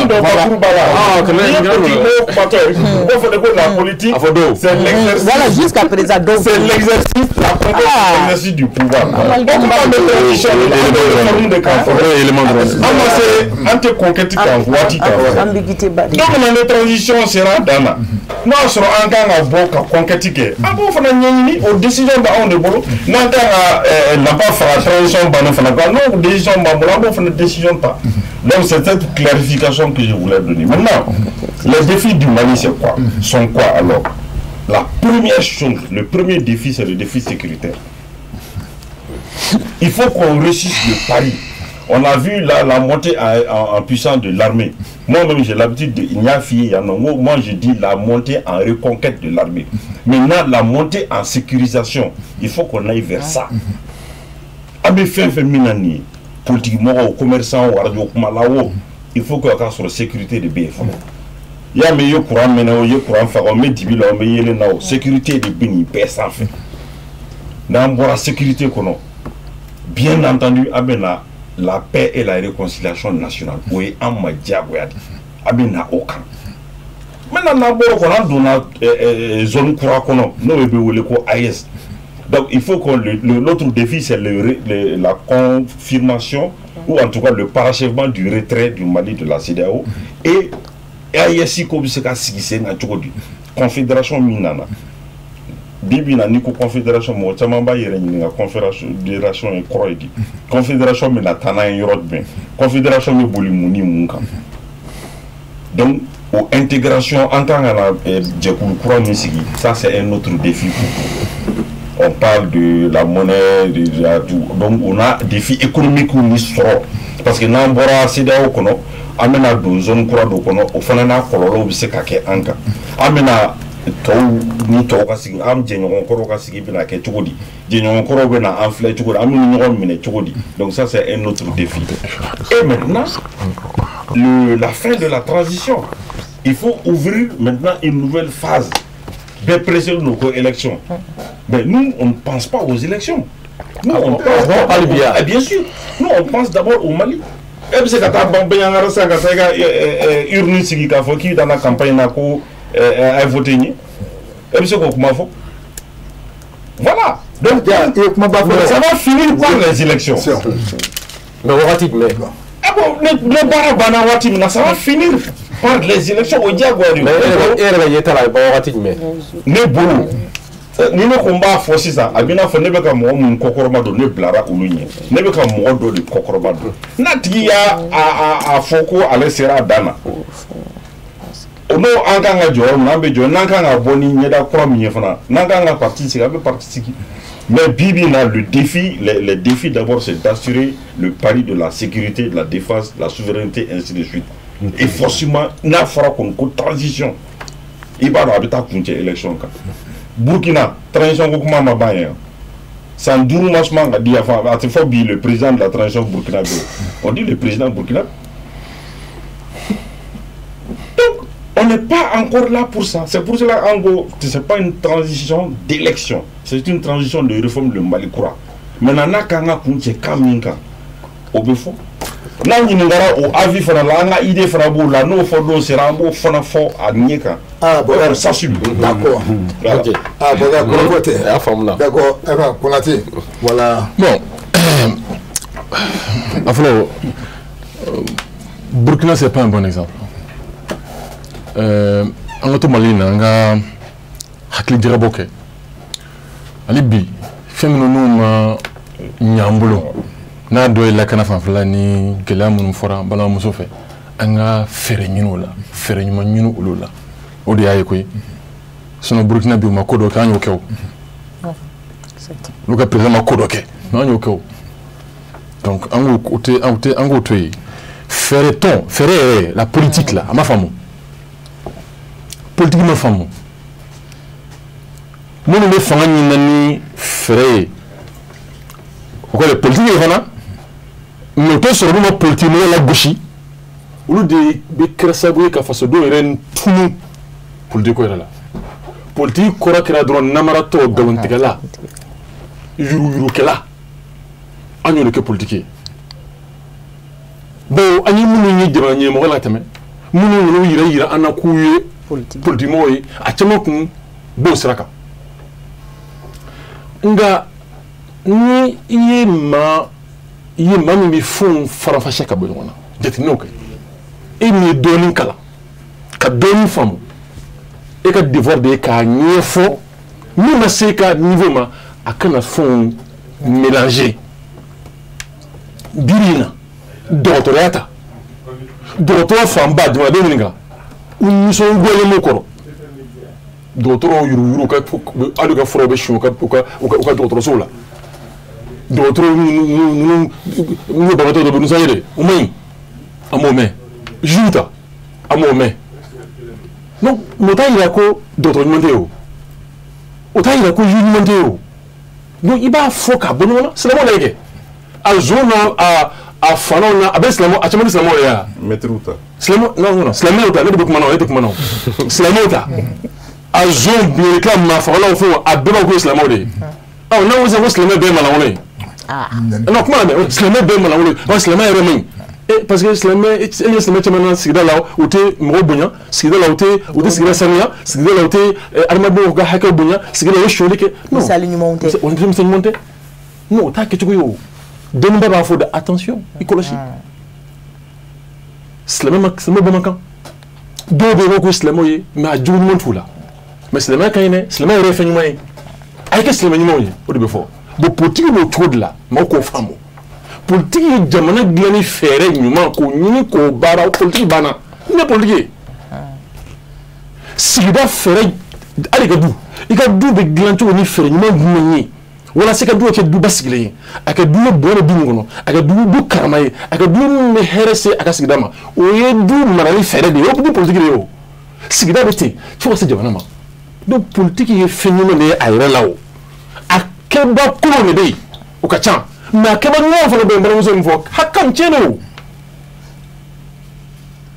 D: Bakuruba la.
E: Ah, kana
D: N'i ye politique mɔgɔw kumatɔ ye, u b'a fɔ de ko la politique,
E: A fɔ dɔw.
D: c'est l'exercice.
C: Voilà, jusqu'à présent, dɔw.
D: C'est l'exercice, la conquête, l'exercice du pouvoir. O kuma bɛ transition, an bɛ réforme de kan
E: O
D: fɔlɔ.
E: ye élément dɔrɔn de ye.
D: An ma se, an tɛ conquête kan waati kan fɔlɔ.
C: Ambiguïté ba de.
D: Don min na ni transition sera a dan na, n'o y'a sɔrɔ an kan ka bɔ ka conquête kɛ, an b'o fana ɲɛɲini, o décision bɛ anw de bolo. N'an kan ka nafa faga transition bannen fana kan, n'o décision b'an bolo, an b'o fana décision ta. Donc c'est cette clarification que je voulais donner. Maintenant, les défis du Mali, c'est quoi? Sont quoi alors? La première chose, le premier défi, c'est le défi sécuritaire. Il faut qu'on réussisse le pari. On a vu la montée en puissance de l'armée. Moi-même, j'ai l'habitude de Ignafi, moi je dis la montée en reconquête de l'armée. Maintenant, la montée en sécurisation, il faut qu'on aille vers ça. An bɛ fɛn fɛn min na nin ye, politique mɔgɔw, commerçant, radio kumala o, il faut que a ka sɔrɔ sécurité de bɛ yen fɔlɔ. I y'a mɛn i ye courant mɛnɛ o, i ye courant faga o, n bɛ dibi la o, n bɛ yeelen na o, sécurité de bɛ nin bɛɛ sanfɛ. N'an bɔra sécurité kɔnɔ, bien entendu, an bɛ na la paix et la réconciliation nationale, o ye an ma diyagoya de, an bɛ na o kan. Maintenant, n'an bɔra o kɔnɔ, an donna zone kura kɔnɔ, n'o bɛ wele ko AES. Donc il faut qu'on l'autre défi, c'est la confirmation ou en tout cas le parachèvement du retrait du Mali de la CEDEAO et AES ko bɛ se ka sigi sen kan cogo di? Confédération min nana bi bi in na, n'i ko confédération, mɔgɔ caman b'a yɛrɛ ɲininka confédération ye kɔrɔ ye di, confédération bɛna taa n'an ye yɔrɔ jumɛn, confédération bɛ boli mun ni mun kan. Donc o intégration, an kan ka na jɛkulu kura min sigi, ça c'est un autre défi pour nous. On parle de la monnaie, donc on a défi économique min sɔrɔ, parce que n'an bɔra CEDEAO kɔnɔ, an bɛna don zone kura dɔ kɔnɔ, o fana n'a kɔlɔlɔw bɛ se ka kɛ an kan. An bɛna tɔw ni tɔw ka sigi, an jɛɲɔgɔn kɔrɔw ka sigi bɛna kɛ cogo di, jɛɲɔgɔn kɔrɔw bɛna an filɛ cogo di, an bɛna ɲɔgɔn minɛ cogo di. Donc ça c'est un autre défi. Et maintenant, la fin de la transition, il faut ouvrir maintenant une nouvelle phase. Bɛɛ pressé nos élections, mais nous on ne pense pas aux élections. Nous on pense
F: Bon,
D: d'abord
F: Alibia.
D: Bien sûr, nous on pense d'abord au Mali. E bɛ se ka taa Bandiagara sisan ka taa i ka urne sigi k'a fɔ k'i nana campagne na ko a ye voté n ye, e bɛ se k'o kuma fɔ? Voilà. Donc ça va finir par les élections.
F: Mais wagati jumɛn?
D: Ah bon, ne baara banna waati min na, ça va finir par les élections, o diyagoya de.
F: Mais e yɛrɛ bɛ ɲɛ ta la, a bɛ ban wagati jumɛn?
D: Ne bolo, ni ne ko n b'a fɔ sisan, a bɛ n'a fɔ ne bɛ ka mɔgɔ minnu kɔkɔrɔma don, ne bilara olu ɲɛ. Ne bɛ ka mɔgɔ dɔ de kɔkɔrɔma don. N'a tigi y'a a fɔ ko ale sera a dan na, o n'o an kan ka jɔ yɔrɔ min na, an bɛ jɔ. N'an kan ka bɔ ni ɲɛda kura min ye fana, n'an kan ka parti sigi, an bɛ parti sigi. Mais bibi na, le défi, les défis d'abord, c'est d'assurer le pari de la sécurité, de la défense, de la souveraineté, ainsi de suite. Et forcément, n'a fɔra kɔni ko transition, i b'a dɔn a bɛ taa kuncɛ élection kan. Burkina, transition ko kuma ma ban yen. San 5 ma suma ka di yan fan, a tɛ fɔ bi le président de la transition burkinabé. On dit le président burkinabé. Donc, on n'est pas encore là pour ça. C'est pour cela, en gros, ce n'est pas une transition d'élection. C'est une transition de réforme de Mali kura. Maintenant, n'a kan ka kuncɛ kan min kan, o bɛ fɔ. N'an ɲininkara o avis fana la, an ka idée fana b'o la, n'o fɔ don sera, an b'o fana fɔ a ɲɛ kan.
A: Ah bon,
D: on s'assume.
A: D'accord.
D: Voilà.
F: Ok.
A: Ah bon, d'accord, kɔrɔfɔ tɛ.
F: A y'a faamu na.
A: D'accord, ayiwa Konate, voilà.
E: Bon, a fɔlɔ, Burkina, c'est pas un bon exemple. An ka to Mali in na, an ka hakili jagabɔ kɛ. Hali bi, fɛn minnu n'u ma ɲɛ an bolo, n'a dɔ ye lakana fanfɛla ni gɛlɛya minnu fɔra n balimamuso fɛ, an ka fɛɛrɛ ɲini o la, fɛɛrɛ ɲuman ɲini olu la. O de y'a ye koyi. Sinon Burkina bi, u ma ko dɔ kɛ, an y'o kɛ o. Olu ka président ma ko dɔ kɛ, mais an y'o kɛ o. Donc an k'o tɛ, an tɛ, an k'o to yen. Fɛɛrɛ tɔn, fɛɛrɛ yɛrɛ, la politique la, a ma faamu. Politique ma faamu. Minnu bɛ fanga ɲini ni fɛɛrɛ ye, o kɔrɔ politique ye fana, mais o tɛ sɔrɔ n'u ma politique mɔgɔw lagosi. Olu de bɛ kɛra sababu ye ka fasodenw yɛrɛ tunu politique ko yɛrɛ la. Politique kɔrɔ kɛra dɔrɔn namaratɔ, nkalontigɛla, yuruguyurukɛla. An y'o de kɛ politique ye. Bon, an ye minnu ye jamana ɲɛmɔgɔ la tɛmɛ, minnu y'olu yira yira an na k'u ye politique mɔgɔw ye, a caman kun b'o sira kan. Nka ni i ye maa i ye maa min bɛ fɛnw faranfasiya ka bɔ ɲɔgɔn na, jateminɛw kɛ, e min ye dɔɔnin kalan ka dɔɔnin faamu, e ka devoir de ye k'a ɲɛfɔ min ma se ka niveau ma, a kana fɛnw mélanger. Bi bi in na, dɔgɔtɔrɔya ta, dɔgɔtɔrɔ fanba, jamanadenw ɲininka, u nisɔngoyalen b'u kɔrɔ. Dɔgɔtɔrɔw yuruguyurugu ka hali u ka furaw bɛ suɲɛ u ka dɔgɔtɔrɔsow la. Dɔgɔtɔrɔw ninnu n'u banabaatɔ dɔ bɛ nisɔndiya de, o man ɲi, an b'o mɛn. Juge ta, an b'o mɛn. Donc o t'a yira ko dɔgɔtɔrɔ ɲuman tɛ yen o, o t'a yira ko juge ɲuman tɛ yen o. Donc i b'a fɔ k'a bɔ ɲɔgɔn na. Silamɛw lajɛ kɛ, a zon na, a fanaw na, a bɛ silamɛw, a caman bɛ silamɛw de ye wa.
D: Mɛtiriw ta.
E: Silamɛw, non non, silamɛw ta, ne de bɛ kuma na o, e tɛ kuma na o. Silamɛw ta, a zon binnikɛla, maa fagalaw fɛnw, a bɛɛ b'a fɔ ko ye silamɛw de ye. Ɔ n'an ko sisan ko silamɛ bɛɛ ye malangolo ye. Non, kuma la mɛ, silamɛ bɛɛ ye malangolo ye, ɔ silamɛ yɛrɛ man ɲi. E parce que silamɛ, e ye silamɛ caman na sigida la, u tɛ mɔgɔw bonya sigida la, u tɛ sigida sanuya sigida la, u tɛ adamadenw ka hakɛw bonya sigida la, u bɛ sonyali kɛ. Non,
C: misali ɲumanw tɛ.
E: O tɛ misali ɲuman tɛ. Non, o t'a kɛcogo ye o. Dɔnnibaa b'a fɔ de, attention, i kɔlɔsi. Silamɛ ma, silamɛ bɛɛ man kan. Dɔw bɛ yen ko silamɛw ye, mais a jogo ɲuman t'u la. Mais silamɛya ka ɲi dɛ, silamɛya yɛrɛ ye fɛn ɲuman ye. A ye kɛ silamɛ ɲumanw ye, o de bɛ fɔ. Bon, politique b'o cogo de la, maaw k'o faamu. Politique ye jamana dilanni fɛɛrɛ ɲuman k'o ɲini k'o baara, politique banna. Ne politique ye sigida fɛɛrɛ, hali ka du, i ka du bɛ dilan cogo ni fɛɛrɛ ɲuman jumɛn ye walasa i ka du ka kɛ du basigilen ye, a ka du bɛ bonya bɛ du min kɔnɔ, a ka du karama ye, a ka du min bɛ hɛrɛ se a ka sigida ma, o ye du marali fɛɛrɛ de ye, o ye du politique de ye o. Sigida bɛ ten fo ka se jamana ma. Donc politique ye fɛn ɲuman de ye a yɛrɛ la o. A kɛba kolon de bɛ yen, o ka ca, mais a kɛba ɲuman fana bɛ yen. N balimamuso min fɔ hakɛ tiɲɛ don o,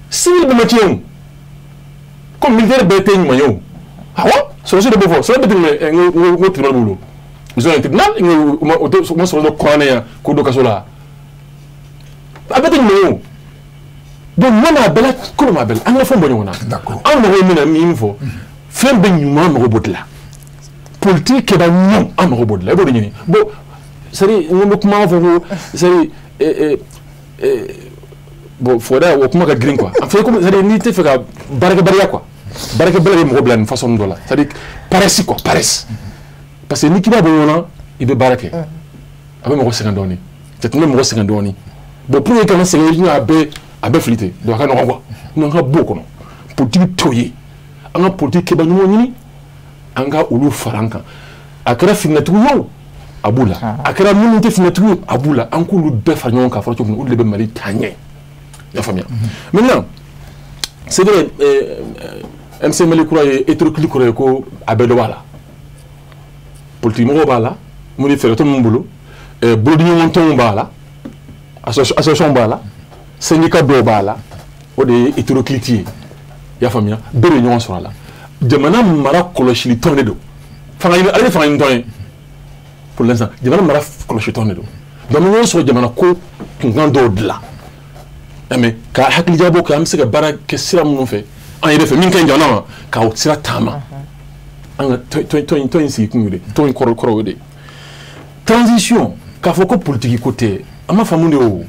E: civil bɛɛ ma tiɲɛ o, comme militaire bɛɛ tɛ ɲuman ye o. Awɔ, sɔrɔdasi de b'o fɔ, sɔrɔdasi bɛɛ tɛ ɲuman ye. N ko tribunal b'u bolo, ils ont un tribunal, o tɛ o ma sɔrɔ dɔ kuranɛ yan k'o don kaso la. A bɛɛ tɛ ɲuman ye o. Donc ɲuman b'a bɛɛ la, kolon b'a bɛɛ la. An ka fɛn bɔ ɲɔgɔn na. An mago bɛ min na, min fɔ, fɛn bɛɛ ɲuman mago b'o de la. Politique kɛba ɲuman, an mago b'o de la. I b'o de ɲini. Bon, c'est à dire n bɛ kuma fɔ ko, c'est à dire bon, fɔda o kuma ka girin quoi. En fait, comme c'est à dire n'i tɛ fɛ ka baarakɛbaliya quoi. Baarakɛbaliya bɛ mɔgɔ bila nin façon dɔ la. C'est à dire paresse quoi, paresse. Parce que ni k'i b'a bɔ ɲɔgɔn na, i bɛ baara kɛ. A bɛ mɔgɔ sɛgɛn dɔɔnin. Jateminɛ bɛ mɔgɔ sɛgɛn dɔɔnin. Bon, pour que kana sɛgɛn, i bɛna a bɛɛ fili ten. Donc a ka nɔgɔn quoi. N'an ka bɔ o kɔnɔ. Politique t'o ye. An ka politique kɛba ɲuman ɲini, an ka olu fara an kan. A kɛra finitigiw ye o, a b'u la. A kɛra minnu tɛ finitigiw ye, a b'u la. An k'olu bɛɛ fara ɲɔgɔn kan fɔlɔ cogo min na, olu de bɛ Mali taa ɲɛ. I y'a faamuya. Maintenant, c'est vrai, MC Mali kura ye hétéroclite kura ye ko a bɛɛ dɔ b'a la. Politique mɔgɔw b'a la, minnu ye fɛɛrɛ minnu bolo, bolodiɲɔgɔntɔnw b'a la, association b'a la, syndicat dɔw b'a la, o de ye hétéroclite ye. I y'a faamuya, bɛɛ bɛ ɲɔgɔn sɔrɔ a la. Jamana mara kɔlɔsili tɔn de don. Fanga ɲini, ale ye fanga ɲini tɔn ye. Pour l'instant, jamana mara kɔlɔsi tɔn de don. Donc an bɛ ɲɔgɔn sɔrɔ jamana ko kunkan dɔw dilan. Mais ka hakilijabɔ kɛ, an bɛ se ka baara kɛ sira minnu fɛ, an yɛrɛ fɛ min ka ɲi jamana ma, k'o sira taama. An ka tɔn in sigi kun ye de, tɔn in kɔrɔ o de. Transition, k'a fɔ ko politique ko tɛ, an ma faamu de o.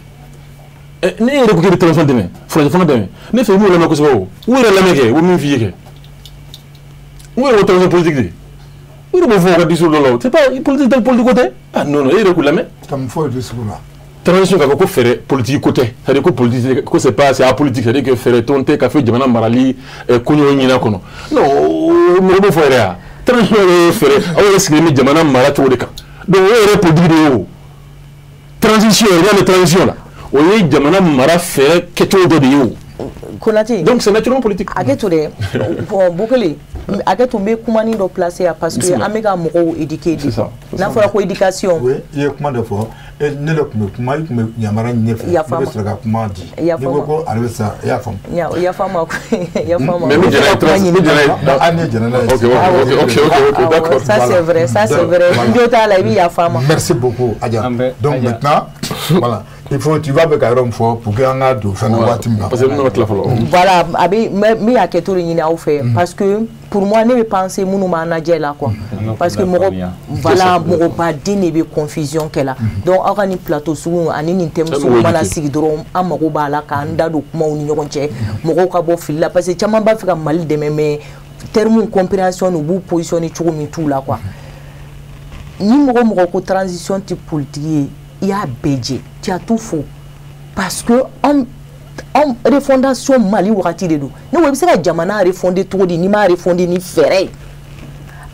E: Ne yɛrɛ ko k'e bɛ transition dɛmɛ, furancɛ fanga dɛmɛ, ne fɛ i b'o lamɛn kosɛbɛ o. U yɛrɛ lamɛn kɛ, u bɛ min f'i ye kɛ. U yɛrɛ ko transition politique de. U yɛrɛ b'o fɔ u ka discours dɔ la o. C'est pas politique tɛ, politique ko tɛ. Ah non non, e yɛrɛ k'u lamɛn.
A: Ka mun fɔ o discours la?
E: Transition k'a fɔ ko fɛɛrɛ politique ko tɛ, c'est à dire ko politique ko c'est pas, c'est apolitique, c'est à dire que fɛɛrɛ tɔn tɛ ka fɔ jamana marali koɲɛw ɲini a kɔnɔ. Non, mɔgɔ b'o fɔ yɛrɛ ya. Transition yɛrɛ ye fɛɛrɛ, aw yɛrɛ sigilen bɛ jamana mara cogo de kan. Donc o yɛrɛ politique de ye o. Transition yɛrɛ, n'i y'a mɛn transition la, o ye jamana mara fɛɛrɛ kɛcogo dɔ de ye o.
C: Konate.
E: Donc c'est naturellement politique.
C: Hakɛ to dɛ, bon Bukele, hakɛ to n bɛ kumanin dɔ placer yan parce que an bɛ ka mɔgɔw éduquer de. N'a fɔra ko éducation.
A: Oui, i ye kuma dɔ fɔ, ne de tun bɛ kuma, i tun bɛ yamaruya ɲini ne fɛ, ne bɛ sɔrɔ ka kuma di. N'i ko ko ale bɛ sa, i y'a faamu.
C: Yafa ma, yafa ma.
E: Mais n bɛ jɛn n'a ye.
A: Hali ne jɛnna n'a ye.
E: Ok, d'accord.
C: Ça c'est vrai, ça c'est vrai. N jo t'a la, i bɛ yafa ma.
A: Merci beaucoup Adja. Donc maintenant, voilà. Il faut, tu vas ka yɔrɔ min fɔ pour que an ka don fɛn na waati min na.
E: Parce que n bɛna tila fɔlɔ.
C: Voilà, a bɛ n bɛ hakɛto de ɲini aw fɛ parce que pour moi ne bɛ penser minnu b'an lajɛ la quoi. Parce que mɔgɔ, voilà, mɔgɔbaden de bɛ confusion kɛ la. Donc aw ka nin plateau sugu ani nin thème sugu mana sigi dɔrɔn, an mago b'a la k'an da don kumaw ni ɲɔgɔn cɛ, mɔgɔw ka bɔ fili la parce que caman b'a fɛ ka Mali dɛmɛ, mais terme compréhension u b'u positionner cogo min t'u la quoi. Ni mɔgɔ ko transition tɛ politique ye, i y'a bɛɛ jɛ, tu as tout faux. Parce que an refondation Mali wagati de don. Ne ko i bɛ se ka jamana refonder cogo di n'i m'a refonder ni fɛɛrɛ ye?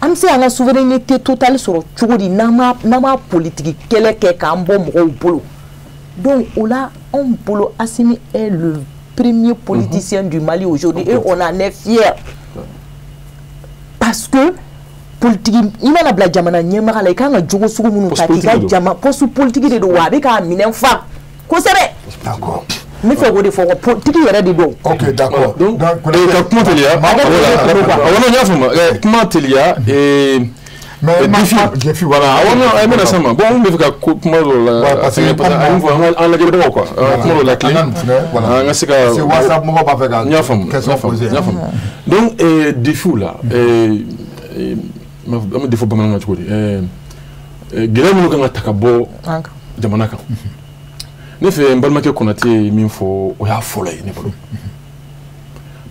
C: An bɛ se k'an ka souveraineté totale sɔrɔ cogo di n'an ma politique kɛlɛ kɛ k'an bɔ mɔgɔw bolo? Donc o la, anw bolo, Assimi est le premier politicien du Mali aujourd'hui et on en est fier. Parce que politique, i mana bila jamana ɲɛmaga la, i kan ka jogo sugu minnu ta k'i ka jama poste politique de don, wa a bɛ k'a minɛn fa kosɛbɛ.
A: D'accord.
C: N bɛ fɛ k'o de fɔ, politique yɛrɛ de don.
A: Ok, d'accord.
E: Donc ka kuma teliya. Awɔ, n y'a faamu. Kuma teliya.
A: Mais défi, voilà.
E: Awɔ, non, n bɛna s'a ma. Bon, n bɛ fɛ ka kuma dɔ la.
A: Parce que
E: an lajɛbagaw quoi. Kuma dɔ la clé. An ka se ka.
A: Parce que WhatsApp mɔgɔw b'a fɛ ka.
E: N y'a faamu.
A: Question poser.
E: N y'a faamu. Donc défi la. An bɛ défaut bamanankan na cogo di? Gɛlɛya minnu kan ka ta ka bɔ jamana kan. Ne fɛ n balimakɛ Konate ye min fɔ, o y'a fɔlɔ ye ne bolo.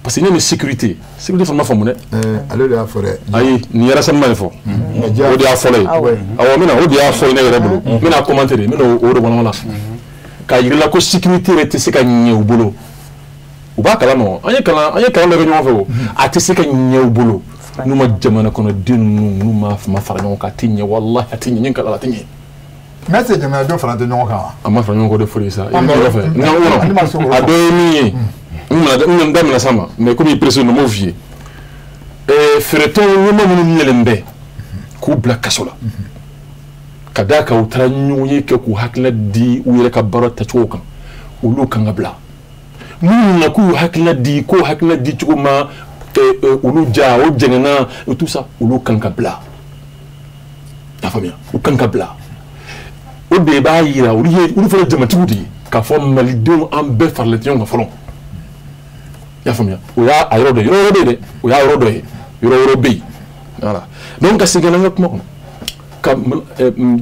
E: Parce que ne ni sécurité fana ma faamu dɛ.
A: Ale de y'a fɔ dɛ.
E: Ayi, nin yɛrɛ sɛbɛn de fɔ. O de y'a fɔlɔ ye. Awɔ, n bɛna o de y'a fɔ ne yɛrɛ bolo. N bɛna commenter de, n bɛna o de walawala. K'a yir'i la ko sécurité yɛrɛ tɛ se ka ɲɛ u bolo. U b'a kalama, an ye kalan dɔ kɛ ɲɔgɔn fɛ o. A tɛ se ka ɲɛ u bolo. N'u ma jamana kɔnɔden ninnu, n'u ma fara ɲɔgɔn kan, a tɛ ɲɛ, walahi a tɛ ɲɛ, n ye kalan a tɛ ɲɛ.
A: Mais est-ce que jamanadenw fana tɛ ɲɔgɔn kan wa?
E: A ma fara ɲɔgɔn kan, o de fɔra sa. I bɛ ɲɔgɔn fɛ. Nka o a dɔ ye min ye, n da bɛna s'a ma, mais komi i pressé don, n b'o f'i ye. Feeretɔn ɲɛmaa minnu minɛlen bɛ k'u bila kaso la, ka d'a kan u taara ɲɔgɔn ye kɛ k'u hakilina di u yɛrɛ ka baara tacogo kan, olu kan ka bila. Minnu na k'u hakilina di, k'o hakilina di cogo ma olu ja, o jɛngɛnna, tout ça, olu kan ka bila. I y'a faamuya, u kan ka bila. O de b'a yira olu ye, olu fana jamatigiw de ye. K'a fɔ malidenw an bɛɛ faralen tɛ ɲɔgɔn kan fɔlɔ. I y'a faamuya, o y'a a yɔrɔ dɔ ye, yɔrɔ wɛrɛ bɛ yen dɛ, o y'a yɔrɔ dɔ ye, yɔrɔ wɛrɛ bɛ yen. Voilà, donc ka segin ka na an ka kuma kɔnɔ, ka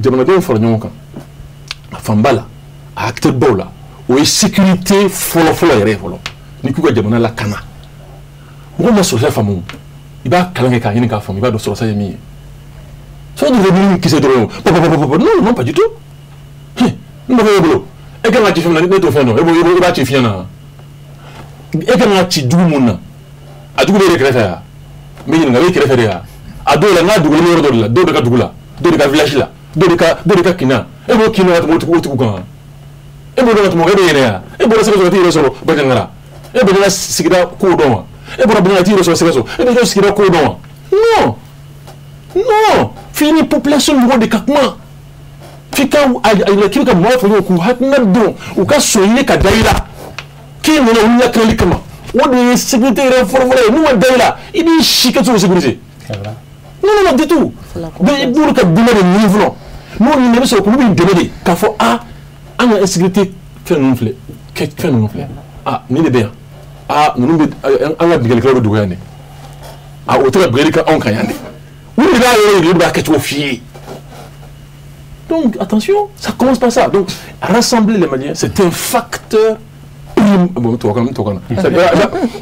E: jamanadenw fara ɲɔgɔn kan a fanba la, a acteur baw la, o ye sécurité fɔlɔ-fɔlɔ yɛrɛ ye fɔlɔ. N'i k'u ka jamana lakana, mɔgɔ ma sɔrɔsiya faamu, i b'a kalan kɛ k'a ɲini k'a faamu, i b'a dɔn sɔrɔsiya ye min ye. Sɔrɔ dɔ bɛ min kisɛ dɔrɔn, pɔpɔpɔpɔ, non non, pas du tout. N dɔgɔ y'e bolo, e kan ka ci fɛn min na, ne t'o fɛn dɔn, e b'a ci fiɲɛ na. E kan ka ci jugu mun na, a jugu bɛ e de kɛrɛfɛ yan, n bɛ ɲininka, a b'e kɛrɛfɛ de yan. A dɔw la n'a dogolen bɛ yɔrɔ dɔ de la, dɔw de ka dugu la, dɔw de ka village la, dɔw de ka kin, e b'o kin ka tɛmɛ o tigiw kan. E b'o dɔn ka tɛmɛ, e bɛ yɛlɛ yan, e bɔra Sikaso ka t'i yɛrɛ sɔrɔ Bandiagara, e bɛ ka sigida kow dɔn wa? E bɔra Bandiagara t'i yɛrɛ sɔrɔ Sikaso, e bɛ ka sigida kow dɔn wa? Non non, f'i ni population mɔgɔw de ka kuma, f'i ka a yira k'i bɛ ka mɔgɔw fɔ ɲɔgɔn k'u hakilina dɔn, u ka sɔn i ye ka da i la k'i nana olu lakanali kama. O de ye sécurité yɛrɛ fɔlɔfɔlɔ ye. N'u ma da i la, i b'i si kɛ cogo sécurité? Non non non, du tout. I b'olu ka dɛmɛ de ɲini fɔlɔ. N'o ɲini, i bɛ sɔrɔ k'olu b'i dɛmɛ de k'a fɔ a an ka insécurité fɛn ninnu filɛ, fɛn ninnu filɛ, a nin de bɛ yan, a ninnu bɛ an ka binkannikɛlaw bɛ dogo yan de, a o tɛ ka binkanni kɛ anw kan yan de. Olu de b'a yɔrɔ yira, olu b'a kɛcogo f'i ye. Donc attention, ça commence par ça. Donc rassembler les Maliens, c'est un facteur. Bon, tubabukan na,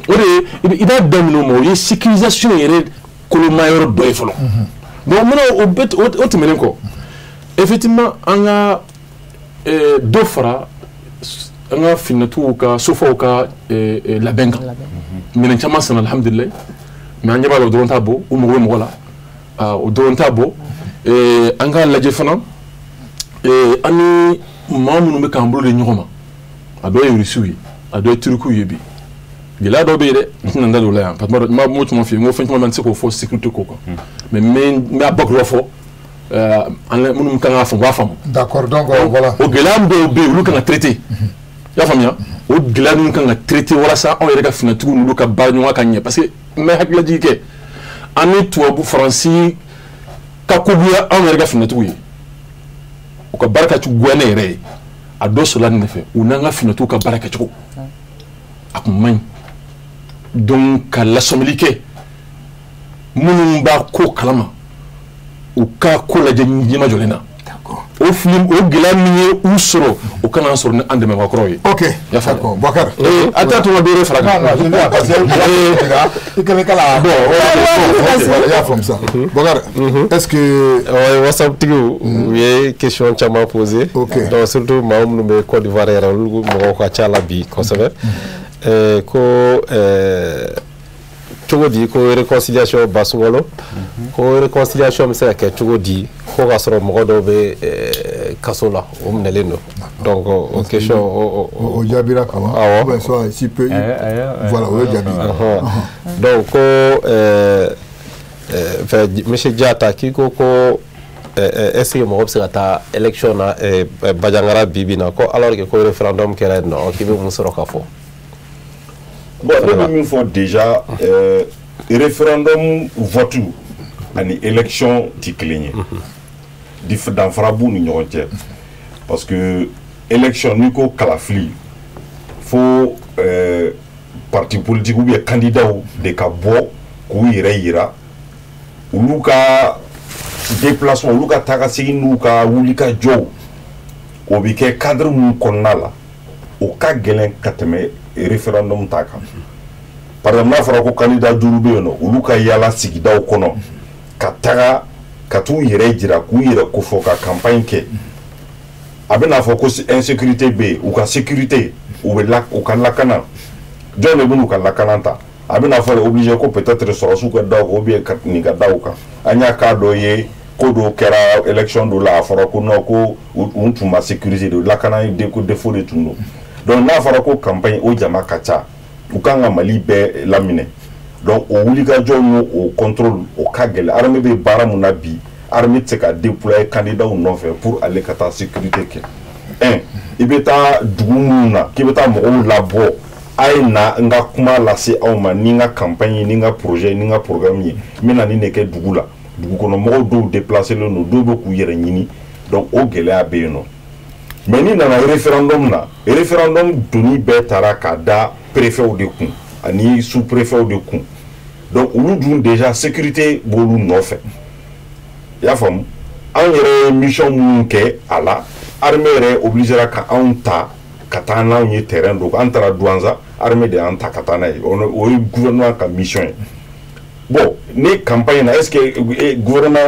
E: o de ye i b'a daminɛ o ma, o ye sécurisation yɛrɛ koloma yɔrɔ dɔ ye fɔlɔ. Bon, maintenant o bɛɛ o tɛmɛnen kɔ, effectivement an ka dɔ fara an ka finitigiw ka sofaw ka labɛn kan. Minɛn caman sanna, alhamdulilayi, mais an ɲɛ b'a la, o dɔrɔn t'a bɔ, u mago bɛ mɔgɔ la, o dɔrɔn t'a bɔ. An k'a lajɛ fana, an ni maa minnu bɛ k'an bolo di ɲɔgɔn ma, a dɔw ye Rusiw ye, a dɔw ye Turukiw ye. Bi gɛlɛya dɔw bɛ yen dɛ, n tɛna n da don o la yan, parce que n b'a m'o caman f'i ye, n ko fɛn caman bɛ n tɛ se k'o fɔ sécurité ko kan, mais n bɛ a bakuruba fɔ, an minnu kan k'a faamu, u b'a faamu.
A: D'accord, donc voilà.
E: O gɛlɛya dɔw bɛ yen, olu kan ka traiter, i y'a faamuya, o gɛlɛya ninnu kan ka traiter walasa anw yɛrɛ ka finitigiw n'olu ka baara ɲɔgɔn ka ɲɛ, parce que n bɛ hakililajigin kɛ, an ni tubabu Faransi ka kogoya anw yɛrɛ ka finitigiw ye, u ka baara ka goya ne yɛrɛ ye. A dɔ sɔrɔla nin de fɛ, u n'an ka finitigiw ka baara kɛcogo a kun man ɲi. Donc ka lasɔmili kɛ minnu b'a ko kalama, u ka ko lajɛ ɲɛmajɔlen na. O fili, o gɛlɛya min ye u sɔrɔ, o kana sɔrɔ ni an dɛmɛbagakɔrɔw ye.
A: Ok, d'accord, Boubacar.
E: A t'a to n ka dɔ wɛrɛ fara kan.
A: Non non, je dis parce que i kɛlen kala.
E: Bon,
A: i y'a faamu sa. Boubacar, est-ce que
F: ouais, WhatsApp tigiw u ye question caman posé.
A: Ok.
F: Donc surtout maa minnu bɛ Côte d'Ivoire yɛrɛ, olu mɔgɔw ka ca la bi kosɛbɛ. Ko cogo di ko réconciliation Basungalo, ko réconciliation bɛ se ka kɛ cogo di ko k'a sɔrɔ mɔgɔ dɔw bɛ kaso la, o minɛlen don? Donc o question
A: o jaabira ka ban.
F: Awɔ.
A: Ou bien soit si peut, voilà, o ye jaabi.
F: Donc ko fɛ monsieur Diatta k'i ko ko est ce que mɔgɔ bɛ se ka taa élection na Bandiagara bi bi in na, ko alors que ko référendum kɛra yen nɔ, k'i bɛ mun sɔrɔ ka fɔ?
D: Bon, ne bɛ min fɔ déjà, référendum vote ani élection tɛ kelen ye. Danfara b'u ni ɲɔgɔn cɛ, parce que élection, n'i ko kalafili, fo parti politique ou bien candidat de ka bɔ k'u yɛrɛ yira, olu ka déplacement, olu ka taa ka segin n'u ka wuli ka jɔw, o bɛ kɛ cadre mun kɔnɔna la, o ka gɛlɛn ka tɛmɛ référendum ta kan. Par exemple, n'a fɔra ko candidat 5 bɛ yen nɔ, olu ka yala sigidaw kɔnɔ ka taga ka t'u yɛrɛ jira, k'u yɛrɛ kofɔ, ka campagne kɛ, a bɛ n'a fɔ ko insécurité bɛ yen, u ka sécurité, u bɛ la, u ka lakana, jɔn de bɛ n'u ka lakana ta? A bɛ n'a fɔ obligé ko peut-être sɔrɔsiw ka da o kan ou bien nin ka da o kan. An y'a cas dɔ ye, ko dɔw kɛra élection dɔ la, a fɔra ko non, ko u tun ma sécuriser de, lakana ye ko défaut de tun don. Donc n'a fɔra ko campagne, o jama ka ca, u kan ka Mali bɛɛ laminɛ, donc o wulikajɔ n'o o contrôle, o ka gɛlɛn. Armée bɛ baara mun na bi, armée tɛ se ka déployer candidat nɔfɛ pour aller ka taa sécurité kɛ. Un, i bɛ taa dugu minnu na k'i bɛ taa mɔgɔw labɔ, a ye na n ka kuma lase aw ma, ni n ka campagne ye, ni n ka projet, ni n ka programme ye, n bɛ na nin de kɛ dugu la. Dugu kɔnɔ mɔgɔw dɔw déplacé len don, dɔw bɛ k'u yɛrɛ ɲini, donc o gɛlɛya bɛ yen nɔ. Mais n'i nana référendum na, référendum doni bɛɛ taara k'a da préfetw de kun ani sous-préfetw de kun. Donc olu dun déjà sécurité b'olu nɔfɛ. I y'a faamu, anw yɛrɛ ye mission minnu kɛ a la, armée yɛrɛ obligera ka anw ta ka taa n'anw ye terrain dɔ kan. An taara Douentza, armée de y'an ta ka taa n'a ye. O ye gouvernement ka mission ye. Bon, ni campagne na, est-ce que gouvernement,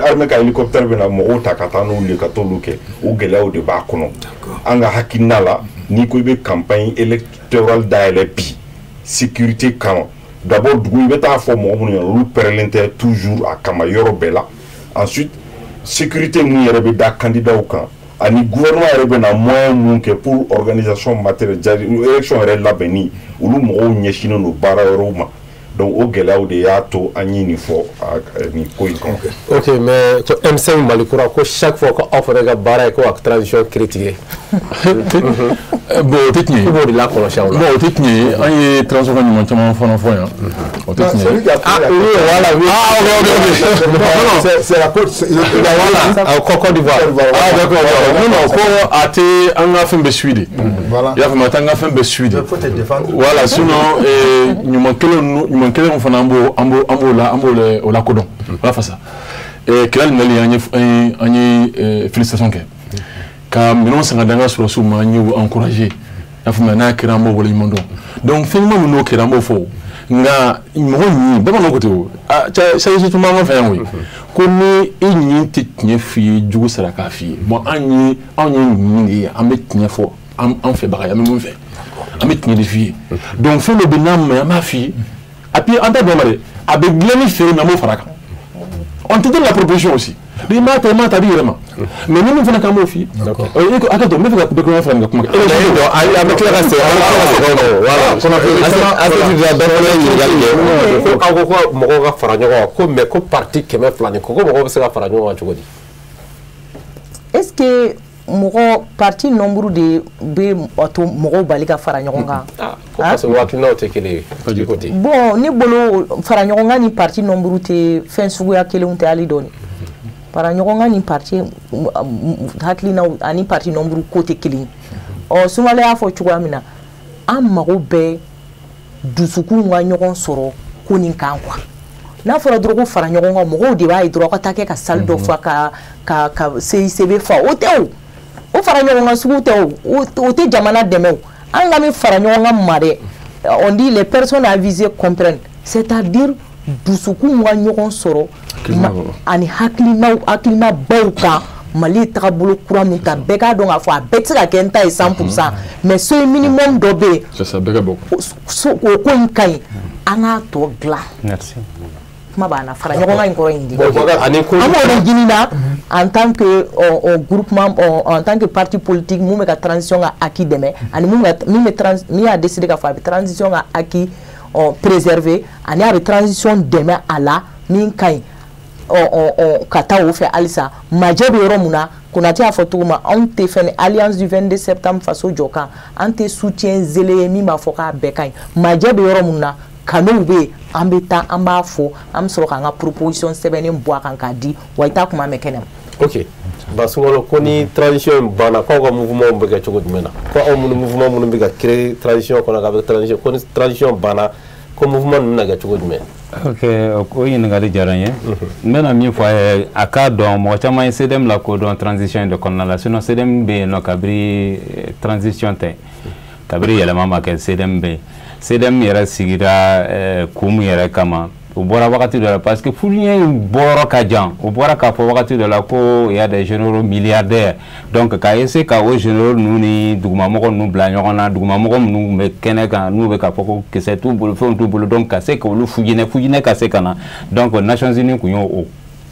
D: armée ka hélicoptère bɛna mɔgɔw ta ka taa n'olu ye ka t'olu kɛ? O gɛlɛyaw de b'a kɔnɔ. An ka hakilina la, n'i ko i bɛ campagne électorale dayɛlɛ bi sécurité kama, d'abord dugu i bɛ taa fɔ mɔgɔ minnu ɲɛna, olu pɛrɛlen tɛ toujours a kama yɔrɔ bɛɛ la. Ensuite, sécurité mun yɛrɛ bɛ da candidat kan, ani gouvernement yɛrɛ bɛna moyen mun kɛ pour organisation matérielle, élection yɛrɛ labɛnni, olu mɔgɔw ɲɛsinnen don baara yɔrɔw ma. Donc o gɛlɛyaw de y'a to an ye nin fɔ nin ko in kɔnɔ.
F: Ok, mais ko M5 Mali kura, ko chaque fois ko aw fana ka baara ye ko ka transition critiquer.
E: Bon, o tɛ tiɲɛ ye.
F: K'u b'o de lakɔlɔsi aw la.
E: Bon, o tɛ tiɲɛ ye. An ye transition ka ɲuman caman fana fɔ yan. O tɛ tiɲɛ ye.
F: Ah oui, voilà, oui.
E: Ah ok ok ok. Non non.
A: C'est la côte.
F: Voilà, Côte d'Ivoire.
E: Ah d'accord, d'accord. Non non, ko a tɛ an ka fɛn bɛɛ suit de.
A: Voilà.
E: I y'a faamu, a tɛ an ka fɛn bɛɛ suit de.
G: Il faut te défendre.
E: Voilà, sinon ɲuman kelen ɲuman kelen fana an b'o an b'o an b'o la an b'o o lakodɔn. Voilà fasa. Kidali nali, an ye félicitation kɛ. Ka minɛnw san ka d'an ka sɔrɔdasiw ma, an y'u encouragé. I y'a faamuya, n'a kɛra an b'o waleɲuman dɔn. Donc fɛn ɲuman minnu kɛra, an b'o fɔ. Nka mɔgɔ ɲin, bamananw ko ten o, sariya tun b'an fɛ yan koyi, ko ni e ɲin tɛ tiɲɛ f'i ye, jugu sara k'a f'i ye. Bon, an ye anw ye ɲin de ye, an bɛ tiɲɛ fɔ an fɛbaga ye, an bɛ mun fɛ, an bɛ tiɲɛ de f'i ye. Donc fɛn dɔ bɛ n'a ma ɲi, an b'a f'i ye. Et puis an t'a dɔn ma dɛ, a bɛ dilan ni feere min, an b'o fara a kan. On te donne la proposition aussi. N'i m'a ta, i m'a ta, a b'i yɛrɛ ma. Mais ni min fana kan, b'o f'i ye. I ko hakɛ to, n bɛ fɛ ka document fara nin ka kuma kan.
F: An bɛ tila ka segin, an bɛ tila ka segin o ma. Voilà. Aseti dɔ fana ye ɲininkali kɛ. Ko aw ko ko mɔgɔw ka fara ɲɔgɔn kan, ko mais ko parti 200 ni kɔ, ko mɔgɔw bɛ se ka fara ɲɔgɔn kan cogo di?
C: Est-ce que mɔgɔ parti nombre de bɛ a to mɔgɔw bali ka fara ɲɔgɔn kan?
F: Ko parce que hakilinaw tɛ kelen ye. Ko ten.
C: Bon, ne bolo, fara ɲɔgɔn kan ni parti nombre tɛ fɛn suguya kelenw tɛ hali dɔɔni. Fara ɲɔgɔn kan ni parti hakilinaw ani parti nombre ko tɛ kelen ye. Ɔ, Sumala y'a fɔ cogoya min na, an mago bɛ dusukunw ka ɲɔgɔn sɔrɔ ko nin kan quoi. N'a fɔra dɔrɔn ko fara ɲɔgɔn kan, mɔgɔw de b'a ye dɔrɔn ka taa kɛ ka salle dɔ fa ka CICB fa, o tɛ o. O fara ɲɔgɔn kan sugu tɛ o, o tɛ jamana dɛmɛ o. An ka min fara ɲɔgɔn kan ma dɛ, on dit les personnes avisées comprennent, c'est-à-dire dusukunw ka ɲɔgɔn sɔrɔ ani hakilinaw, hakilinabaw kan. Mali ye tagabolo kura min ta, bɛɛ k'a dɔn k'a fɔ a bɛɛ tɛ se ka kɛ n ta ye 100%, mais seuil minimum dɔ bɛ yen.
E: C'est ça, bɛɛ ka bɔ.
C: O ko in ka ɲi, an k'a tɔ dilan.
B: Merci.
C: Kuma b'an na, fara ɲɔgɔn kan in kɔrɔ in di.
F: Ani ko
C: an b'o de ɲini na en tant que groupement, en tant que parti politique mun bɛ ka transition ka acquis dɛmɛ, ani mun bɛ min bɛ trans min y'a décidé k'a fɔ a bɛ transition ka acquis préserver, ani a bɛ transition dɛmɛ a la min ka ɲi ka taa o fɛ halisa. Majɛ bɛ yɔrɔ mun na, Konate y'a fɔ cogo min, anw tɛ fɛn Alliance du 22 septembre faso jɔ kan, an tɛ soutien zélé ye min b'a fɔ k'a bɛɛ ka ɲi. Majɛ bɛ yɔrɔ mun na, kanow bɛ yen, an bɛ taa an b'a fɔ, an bɛ sɔrɔ k'an ka proposition sɛbɛnnen bɔ a kan k'a di wa i t'a kuma mɛn kɛnɛ ma.
F: Ok, Basumalo, ko ni transition in banna, k'aw ka mouvement bɛ kɛ cogo jumɛn na? Ko aw minnu, mouvement minnu bɛ ka créer transition kɔnɔ, k'a bɛ transition, ko ni transition banna, ko mouvement ninnu bɛna kɛ cogo jumɛn?
B: Ok, o ɲininkali diyara n ye. N bɛna min fɔ a ye, a k'a dɔn, mɔgɔ caman ye CDM lakodɔn transition in de kɔnɔna la. Sinon CDM bɛ yen nɔ kabiri transition tɛ, kabiri yɛlɛma ma kɛ, CDM bɛ yen. CDM yɛrɛ sigira kun min yɛrɛ kama, u bɔra wagati dɔ la, parce que furuɲɛ in bɔyɔrɔ ka jan, u bɔra k'a fɔ wagati dɔ la ko y a des généraux milliardaires. Donc k'a essayer ka o généraux ninnu ni dugumamɔgɔ ninnu bila ɲɔgɔn na, dugumamɔgɔ minnu bɛ kɛnɛ kan, n'u bɛ k'a fɔ ko kisɛ t'u bolo, fɛnw t'u bolo, donc ka se k'olu fujinɛ fujinɛ ka se ka na. Donc Nations Unies kun y'o o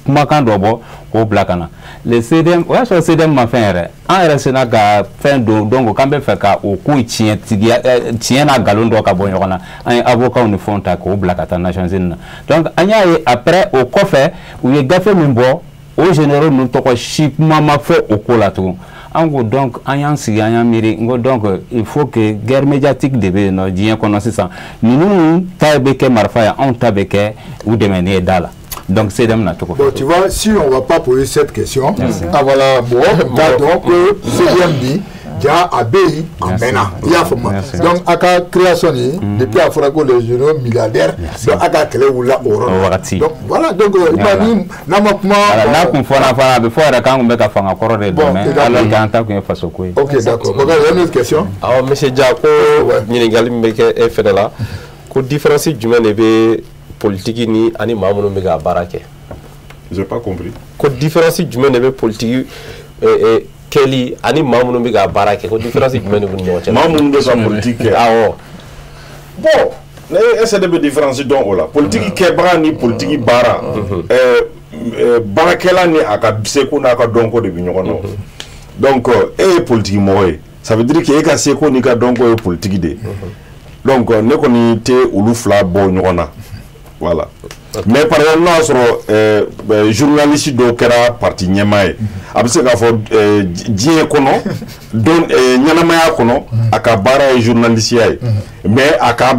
B: kumakan dɔ bɔ k'o bila ka na le CDM. O y'a sɔrɔ CDM ma fɛn yɛrɛ, an yɛrɛ sera ka fɛn don. Donc k'an bɛ fɛ ka o ko tiɲɛ tigiya, tiɲɛ n'a nkalon dɔ ka bɔ ɲɔgɔn na, an ye avocat ni fɛnw ta k'o bila ka taa Nations Unies na. Donc an y'a ye après, o kɔfɛ, u ye gafe min bɔ, o généraux ninnu tɔgɔ si kuma ma fɔ o ko la tugun. An ko donc an y'an sigi, an y'an miiri, n ko donc il faut que guerre médiatique de bɛ yen nɔ diɲɛ kɔnɔ sisan, ninnu ta bɛ kɛ marifa ye, anw ta bɛ kɛ u dɛmɛni ye da la. Donc CDM na cogo.
A: Bon, tu vois, si on va pas poser cette question, ah voilà, bon, donc CDM dit ja a bɛ yen a mɛnna, i y'a faamu. Donc a ka création nin, depuis a fɔra ko les jeunes milliardaires, donc a ka kɛlɛ wulila o yɔrɔ la. Donc voilà, donc i b'a ni n'a ma kuma.
B: N'a kun fɔra fana, a bɛ fɔ yɛrɛ k'an kun bɛ ka fanga kɔrɔ de dɛmɛ, alors qu'an ta kun ye fasoko ye.
A: Ok, d'accord. Bakari, il y a une autre question.
F: Awɔ, monsieur Dia, ko ɲininkali min bɛ kɛ e fɛnɛ la, ko différence jumɛn de bɛ politique ni ani maa minnu bɛ ka baara kɛ?
D: J'ai pas compris.
F: Ko différence jumɛn de bɛ politique kɛli ani maa minnu bɛ ka baara kɛ, ko différence jumɛn de b'u ni ɲɔgɔn cɛ?
D: Maa minnu bɛ ka politique kɛ.
F: Awɔ.
D: Bon, ne est-ce que ne bɛ différence dɔn o la? Politique kɛbaga ni politique baara, baarakɛla ni a ka seko n'a ka dɔnko de bɛ ɲɔgɔn na. Donc e ye politique mɔgɔ ye, ça veut dire que e ka seko n'i ka dɔnko ye politique de ye. Donc ne kɔni tɛ olu fila bɔ ɲɔgɔn na. Voilà. Mais par exemple, n'a y'a sɔrɔ journaliste dɔw kɛra parti ɲɛmaa ye, a bɛ se k'a fɔ diɲɛ kɔnɔ, don ɲɛnamaya kɔnɔ, a ka baara ye journalisiya ye, mais a ka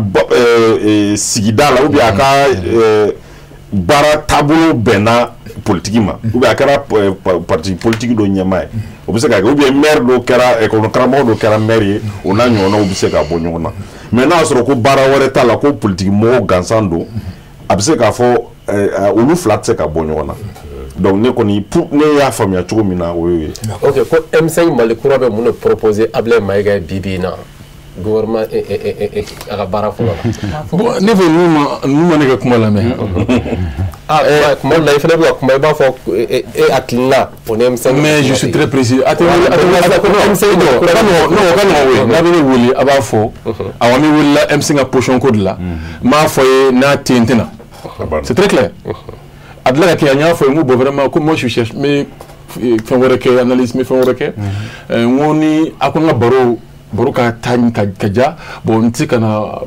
D: sigida la ou bien a ka baara taabolo bɛnna politique ma, ou bien a kɛra parti politique dɔ ɲɛmaa ye, o bɛ se ka kɛ, ou bien maire dɔ kɛra, école karamɔgɔ dɔ kɛra maire ye, o n'a ɲɔgɔnnaw bɛ se ka bɔ ɲɔgɔn na. Mais n'a y'a sɔrɔ ko baara wɛrɛ t'a la, ko politique mɔgɔ gansan don, a bɛ se k'a fɔ olu fila tɛ se ka bɔ ɲɔgɔn na. Donc ne kɔni, pour ne y'a faamuya cogo min na, o y'o ye.
F: Ok, ko M5 Mali kura bɛ mun de proposer Ablaye Mayiga ye bi bi in na, gouvernement a ka baara fɔlɔ la?
E: Bon, ne fɛ ninnu ma ne ka kuma lamɛn.
F: Ah, kuma dɔ la i fana bɛ ka kuma, i b'a fɔ e hakilina o ni M5.
E: Mais je suis très précis. A tɛ M5 non, o ka nɔgɔn o ye. N'a bɛ ne wele, a b'a fɔ. Awɔ, n bɛ welela M5 ka position ko de la. N b'a fɔ ye n'a tɛ yen, n tɛ na. C'est très clair. A dilan ka kɛ, an y'a fɔ ye, n ko bon, vraiment, ko moi je cherche, n bɛ fɛn wɛrɛ kɛ, analyse, n bɛ fɛn wɛrɛ kɛ. N ko ni a ko n ka baro ka taa ka ja, bon, n tɛ se ka na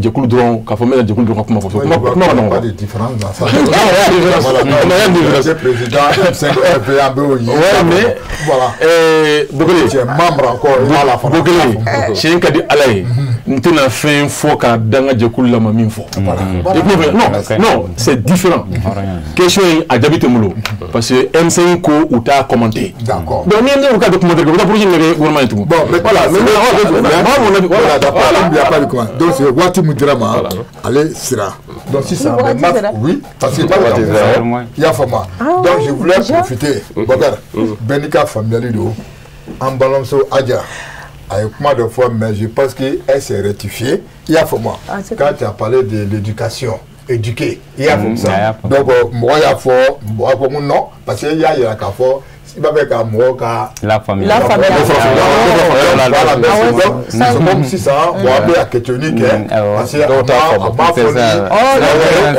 E: jɛkulu dɔrɔn k'a fɔ n bɛna jɛkulu dɔrɔn ka kuma fɔ. Kuma ma nɔgɔn.
A: Pas de différence dans ça.
E: Voilà,
A: voilà. Président M5 RP an bɛ o ye.
E: Ouais, mais
A: voilà.
E: Bokele.
A: Tu es membre encore. Voilà.
E: Bokele, tiɲɛ ka di Ala ye. N tɛna fɛn fɔ k'a da n ka jɛkulu la ma min fɔ. Non, non, c'est différent. Question in a jaabi tɛ n bolo. Parce que M5 ko u t'a commenter.
A: D'accord.
E: Donc ni M5 ko k'a bɛ commenter, u bɛ taa projet min kɛ gouvernement ye tugun.
A: Bon, mais
E: voilà,
A: voilà, d'accord. Il n'y a pas de comment. Donc c'est waati min dira ma, ale sera. Donc si ça oui, parce que il y a faamu. Donc je voulais profiter. Bakar, bɛɛ n'i ka faamuyali don. An balimamuso Adja, a ye kuma dɔ fɔ, mais je pense que elle s'est rectifiée. I y'a faamu. Quand tu as parlé de l'éducation, éduquer, i y'a faamu sa. Donc mɔgɔ y'a fɔ, mɔgɔ ko non, parce que i y'a yira k'a fɔ i b'a fɛ ka mɔgɔw ka
B: la famille.
C: La famille.
A: Voilà, c'est comme sisan, bon, an bɛ a kɛcogo kɛ, parce que a m'a fɔ ni.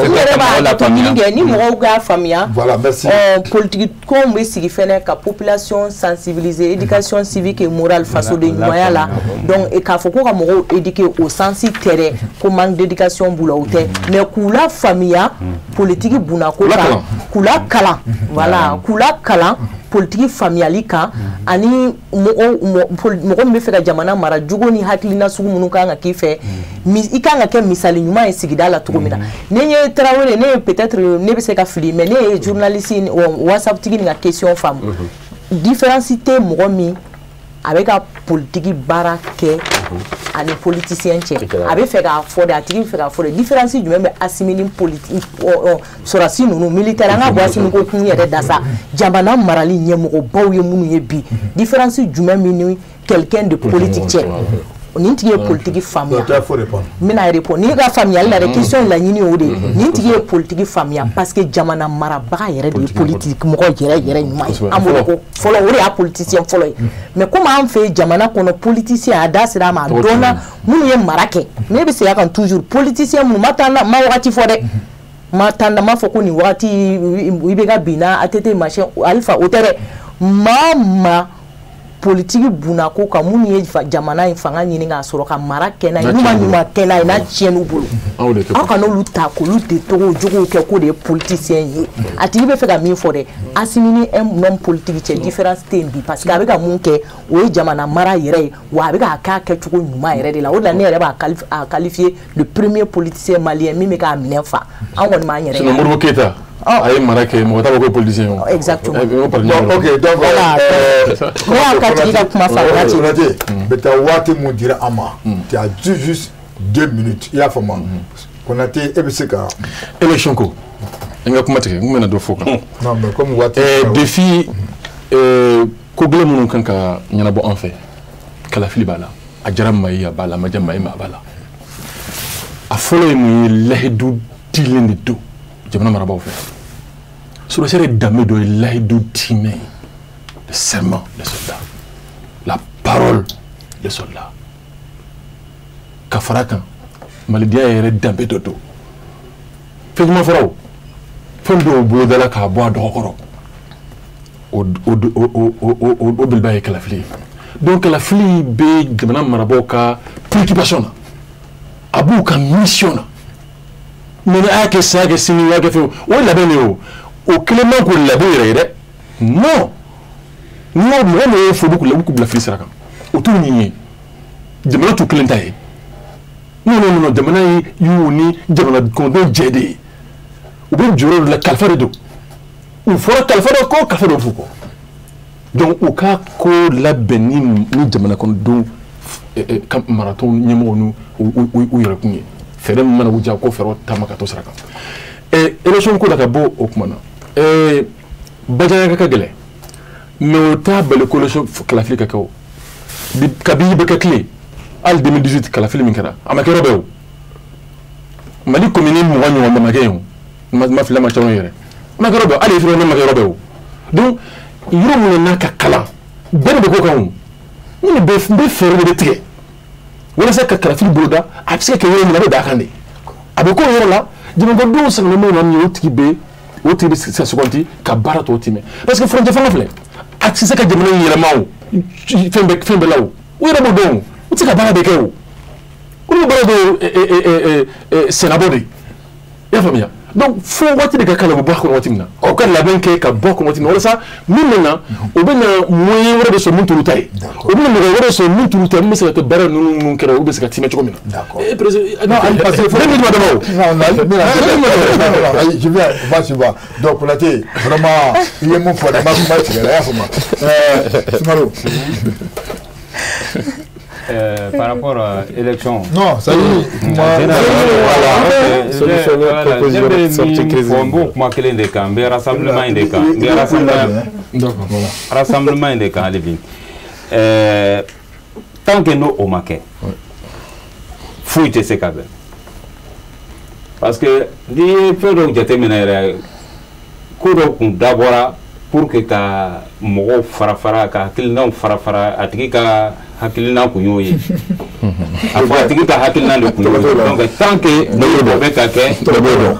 C: U yɛrɛ b'a kɛcogo kɛ ni mɔgɔw k'a faamuya.
A: Voilà, merci.
C: Politique tɔnw bɛ sigi fɛnɛ ka population sensibiliser, éducation civique et morale, fasoden ɲumanya la. Donc k'a fɔ ko ka mɔgɔw éduquer au sens tɛ dɛ, ko manque d'éducation b'u la, o tɛ, mais k'u la faamuya politique bunako kan, k'u la kalan, voilà, k'u la kalan politique faamuyali kan, ani mɔgɔ min bɛ fɛ ka jamana mara, jogo ni hakilina sugu minnu kan ka k'i fɛ, i kan ka kɛ misali ɲuman ye sigida la cogo min na. Ne ye Tarawele, ne ye peut-être ne bɛ se ka fili, mais ne ye journaliste WhatsApp tigi nin ka question faamu. Différence tɛ mɔgɔ min a bɛ ka politique baara kɛ ani politicien cɛ. A bɛ fɛ k'a fɔ de, a tigi bɛ fɛ k'a fɔ de, différence jumɛn bɛ Assimi ni politique sɔrɔdasi ninnu militaire, an ka bɔ Assimi ko kun yɛrɛ da sa, jamana marali ɲɛmɔgɔbaw ye minnu ye bi, différence jumɛn min ni quelqu'un de politique cɛ? Nin tigi ye politique faamuya. N bɛna répondre ni ka faamuyali la dɛ, question laɲini o de ye. Nin tigi ye politique faamuya parce que jamana marabaga yɛrɛ de ye politique mɔgɔ yɛrɛ yɛrɛ ɲuman ye. An b'o ko fɔlɔ, o de y'a politicien fɔlɔ ye. Mais comme an fɛ jamana kɔnɔ, politicien a da sera a ma, a dɔnna minnu ye mara kɛ. Ne bɛ segin a kan toujours, politicien minnu ma taa ma wagati fɔ dɛ, ma taa ma fɔ ko nin wagati i bɛ ka binna ATT machin Alpha, o tɛ dɛ. Maa maa politique bunako kan, minnu ye jamana in fanga ɲini k'a sɔrɔ ka mara kɛ n'a ye, n'u ma ɲuman kɛ n'a ye, n'a tiɲɛn'u bolo, aw kana olu ta k'olu de tɔgɔw jogow kɛ k'o de ye politicien ye. A tigi bɛ fɛ ka min fɔ dɛ, Assimi ni un homme politique cɛ, différence tɛ yen bi, parce que a bɛ ka mun kɛ, o ye jamana mara yɛrɛ ye, wa a bɛ k'a kɛ a kɛcogo ɲuman yɛrɛ de la. O de la ne yɛrɛ b'a qualifier le premier politicien malien min bɛ k'a minɛ fa. An kɔni b'an yɛrɛ ye.
E: Sinon Modibo Keyita. A ye mara kɛ, mɔgɔ t'a fɔ ko politicien o.
C: Exactement.
A: Ok, donc
C: voilà. Ne y'a ka tigi ka kuma faamuya ten.
A: Konate, bɛ taa waati mun dira an ma, tu as juste 2 minutes, i y'a faamu. Konate, e bɛ se ka.
E: Élection ko, n ka kuma tigɛ, n kun bɛna dɔ fɔ o kan.
A: Non, mais comme waati.
E: Défi ko gɛlɛn minnu kan ka ɲɛnabɔ an fɛ, kalafili b'a la, a diyara maa ye a b'a la, a ma diya maa ye a b'a la. A fɔlɔ ye mun ye, lahidu dilen de don jamana marabaaw fɛ. Sɔrɔdasi yɛrɛ danbe dɔ ye lahidu timɛ ye, le serment des soldats, la parole des soldats. Ka fara kan, malidenya yɛrɛ danbe dɔ don. Fɛn caman fɔra o, fɛn dɔw bolodala k'a bɔ a dɔgɔkɔrɔ, o belebeleba ye kalafili ye. Donc kalafili bɛ jamana marabaaw ka préoccupation na, a b'u ka mission na. Mais ni a y'a kɛ sisan, a y'a kɛ sini, a y'a kɛ fɛn o ye labɛn de ye o. O kelen man k'o labɛn yɛrɛ ye dɛ. Non, n'i y'o mɔgɔ min ye fo, u k'u bila fili sira kan, o t'u ɲin ye. Jamana t'u kelen ta ye. Non non non, jamana ye y'u ni jamana kɔnɔdenw jɛ de ye. U bɛ jɔyɔrɔ de la, kalifa de don. U fɔra kalifa dɔ kɔ, kalifa dɔ f'u kɔ. Donc u ka ko labɛn ni jamana kɔnɔdenw ka maratɔnw ɲɛmɔgɔw n'u yɛrɛkun ye. Fɛɛrɛ min mana u diya, ko fɛɛrɛw taama ka to sira kan. Élection ko la ka bɔ o kuma na, bajanya ka gɛlɛn, mais o t'a bali ko élection kalafili ka kɛ o. Kabi i bɛ kɛ tile, hali 2018 kalafili min kɛra, a ma kɛ yɔrɔ bɛɛ o. Mali commune 20 ɲɔgɔn ma kɛ yen o. Ma fili ma caman yɛrɛ. A ma kɛ yɔrɔ bɛɛ, hali référendum ma kɛ yɔrɔ bɛɛ o. Donc yɔrɔ minnu n'a ka kalan, bɛɛ de bɛ k'o kan o. Minnu bɛ fɛɛrɛ de bɛ tigɛ walasa ka kalafili boloda, a bɛ se ka kɛ yɔrɔ min na, a bɛ bɛn a kan de. A bɛ k'o yɔrɔ la, jamanadenw sɛgɛnnen bɛ min ye, o tigi bɛ se ka suganti ka baara tɔw timɛ. Parce que furancɛ fanga filɛ, a tɛ se ka jamana in yɛlɛma o, fɛn bɛɛ la o. U yɛrɛ b'o dɔn o, u tɛ se ka baara bɛɛ kɛ o. Olu bɛ baara dɔw sennabɔ de, i y'a faamuya. Donc fo waati de ka k'a la, u bɛ bɔ a kɔnɔ waati min na, aw ka labɛn kɛ ka bɔ a kɔnɔ waati min na, walasa min bɛ na, o bɛ na moyen wɛrɛ de sɔrɔ min t'olu ta ye, o bɛ na mɔgɔ wɛrɛ sɔrɔ min t'olu ta ye, min bɛ se ka kɛ baara ninnu kɛra, olu bɛ se ka timɛ cogo min na.
A: D'accord. Non, parce que
E: ne bɛ dama o.
A: Non, je viens, vas-y, va. Donc Konate, vraiment, i ye mun fɔ dɛ, n ma kuma tigɛ la, i y'a faamu. Sumaro.
B: Par rapport à l'élection.
A: Non, ça y est.
B: N b'o kuma kelen de kan, n bɛ rassemblement in de kan, n bɛ rassemblement in de kan hali bi. Tant que n'o o ma kɛ, foyi tɛ se ka bɛn. Parce que n'i ye fɛn dɔw jateminɛ yɛrɛ, ko dɔw kun dabɔra pour que ka mɔgɔw fara fara, ka hakilinaw fara fara, a tigi ka hakilina kun y'o ye. A fɔ a tigi ka hakilina de kun y'o ye. Donc tant que n'o bɛ ka kɛ,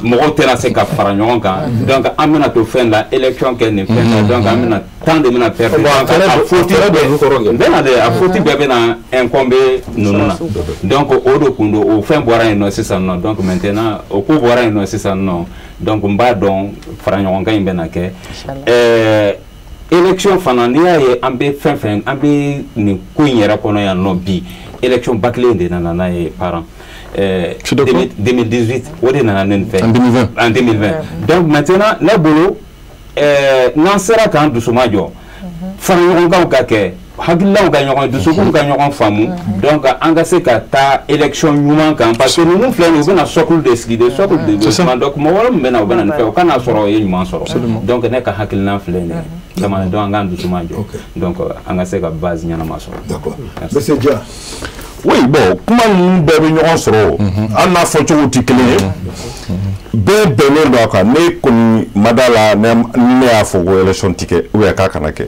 B: mɔgɔw tɛna se ka fara ɲɔgɔn kan. Donc an bɛna to fɛn la, élection kɛ nin fɛn la, donc an bɛna temps de bɛna perdre. Donc a faute bɛɛ na dɛ, a faute bɛɛ bɛna incomber ninnu na. Donc o de kun don, o fɛn bɔra yen nɔ sisan nɔ. Donc maintenant o ko bɔra yen nɔ sisan nɔ. Donc n b'a dɔn fara ɲɔgɔn kan in bɛna kɛ. Élection fana, n'i y'a ye an bɛ fɛn fɛn, an bɛ nin ko in yɛrɛ kɔnɔ yan nɔ bi, élection ba kelen de nana n'a ye parent. 2018 o de nana ne fɛ.
E: En 2020.
B: En 2020. Donc maintenant ne bolo, n'an sera k'an dusuma jɔ, fara ɲɔgɔnkanw ka kɛ, hakililaw ka ɲɔgɔn, dusukun ka ɲɔgɔn faamu, donc an ka se ka taa élection ɲuman kan, parce que ninnu filɛ nin ye, u bɛna socle de sigi, de socle de développement. Donc mɔgɔ wɛrɛ min bɛ na, u bɛ na nin fɛ, o kana sɔrɔ o ye ɲuman sɔrɔ. Donc ne ka hakilina filɛ nin ye, jamanadenw an k'an dusuma jɔ, donc an ka se ka base ɲɛnama sɔrɔ.
A: D'accord. Monsieur Dia.
D: Oui, bon, kuma ninnu bɛɛ bɛ ɲɔgɔn sɔrɔ, hali n'a fɔcogo tɛ kelen ye, bɛɛ bɛnnen don a kan. Ne kɔni ma da la, ni ne y'a fɔ ko élection ti kɛ ou bien k'a kana kɛ,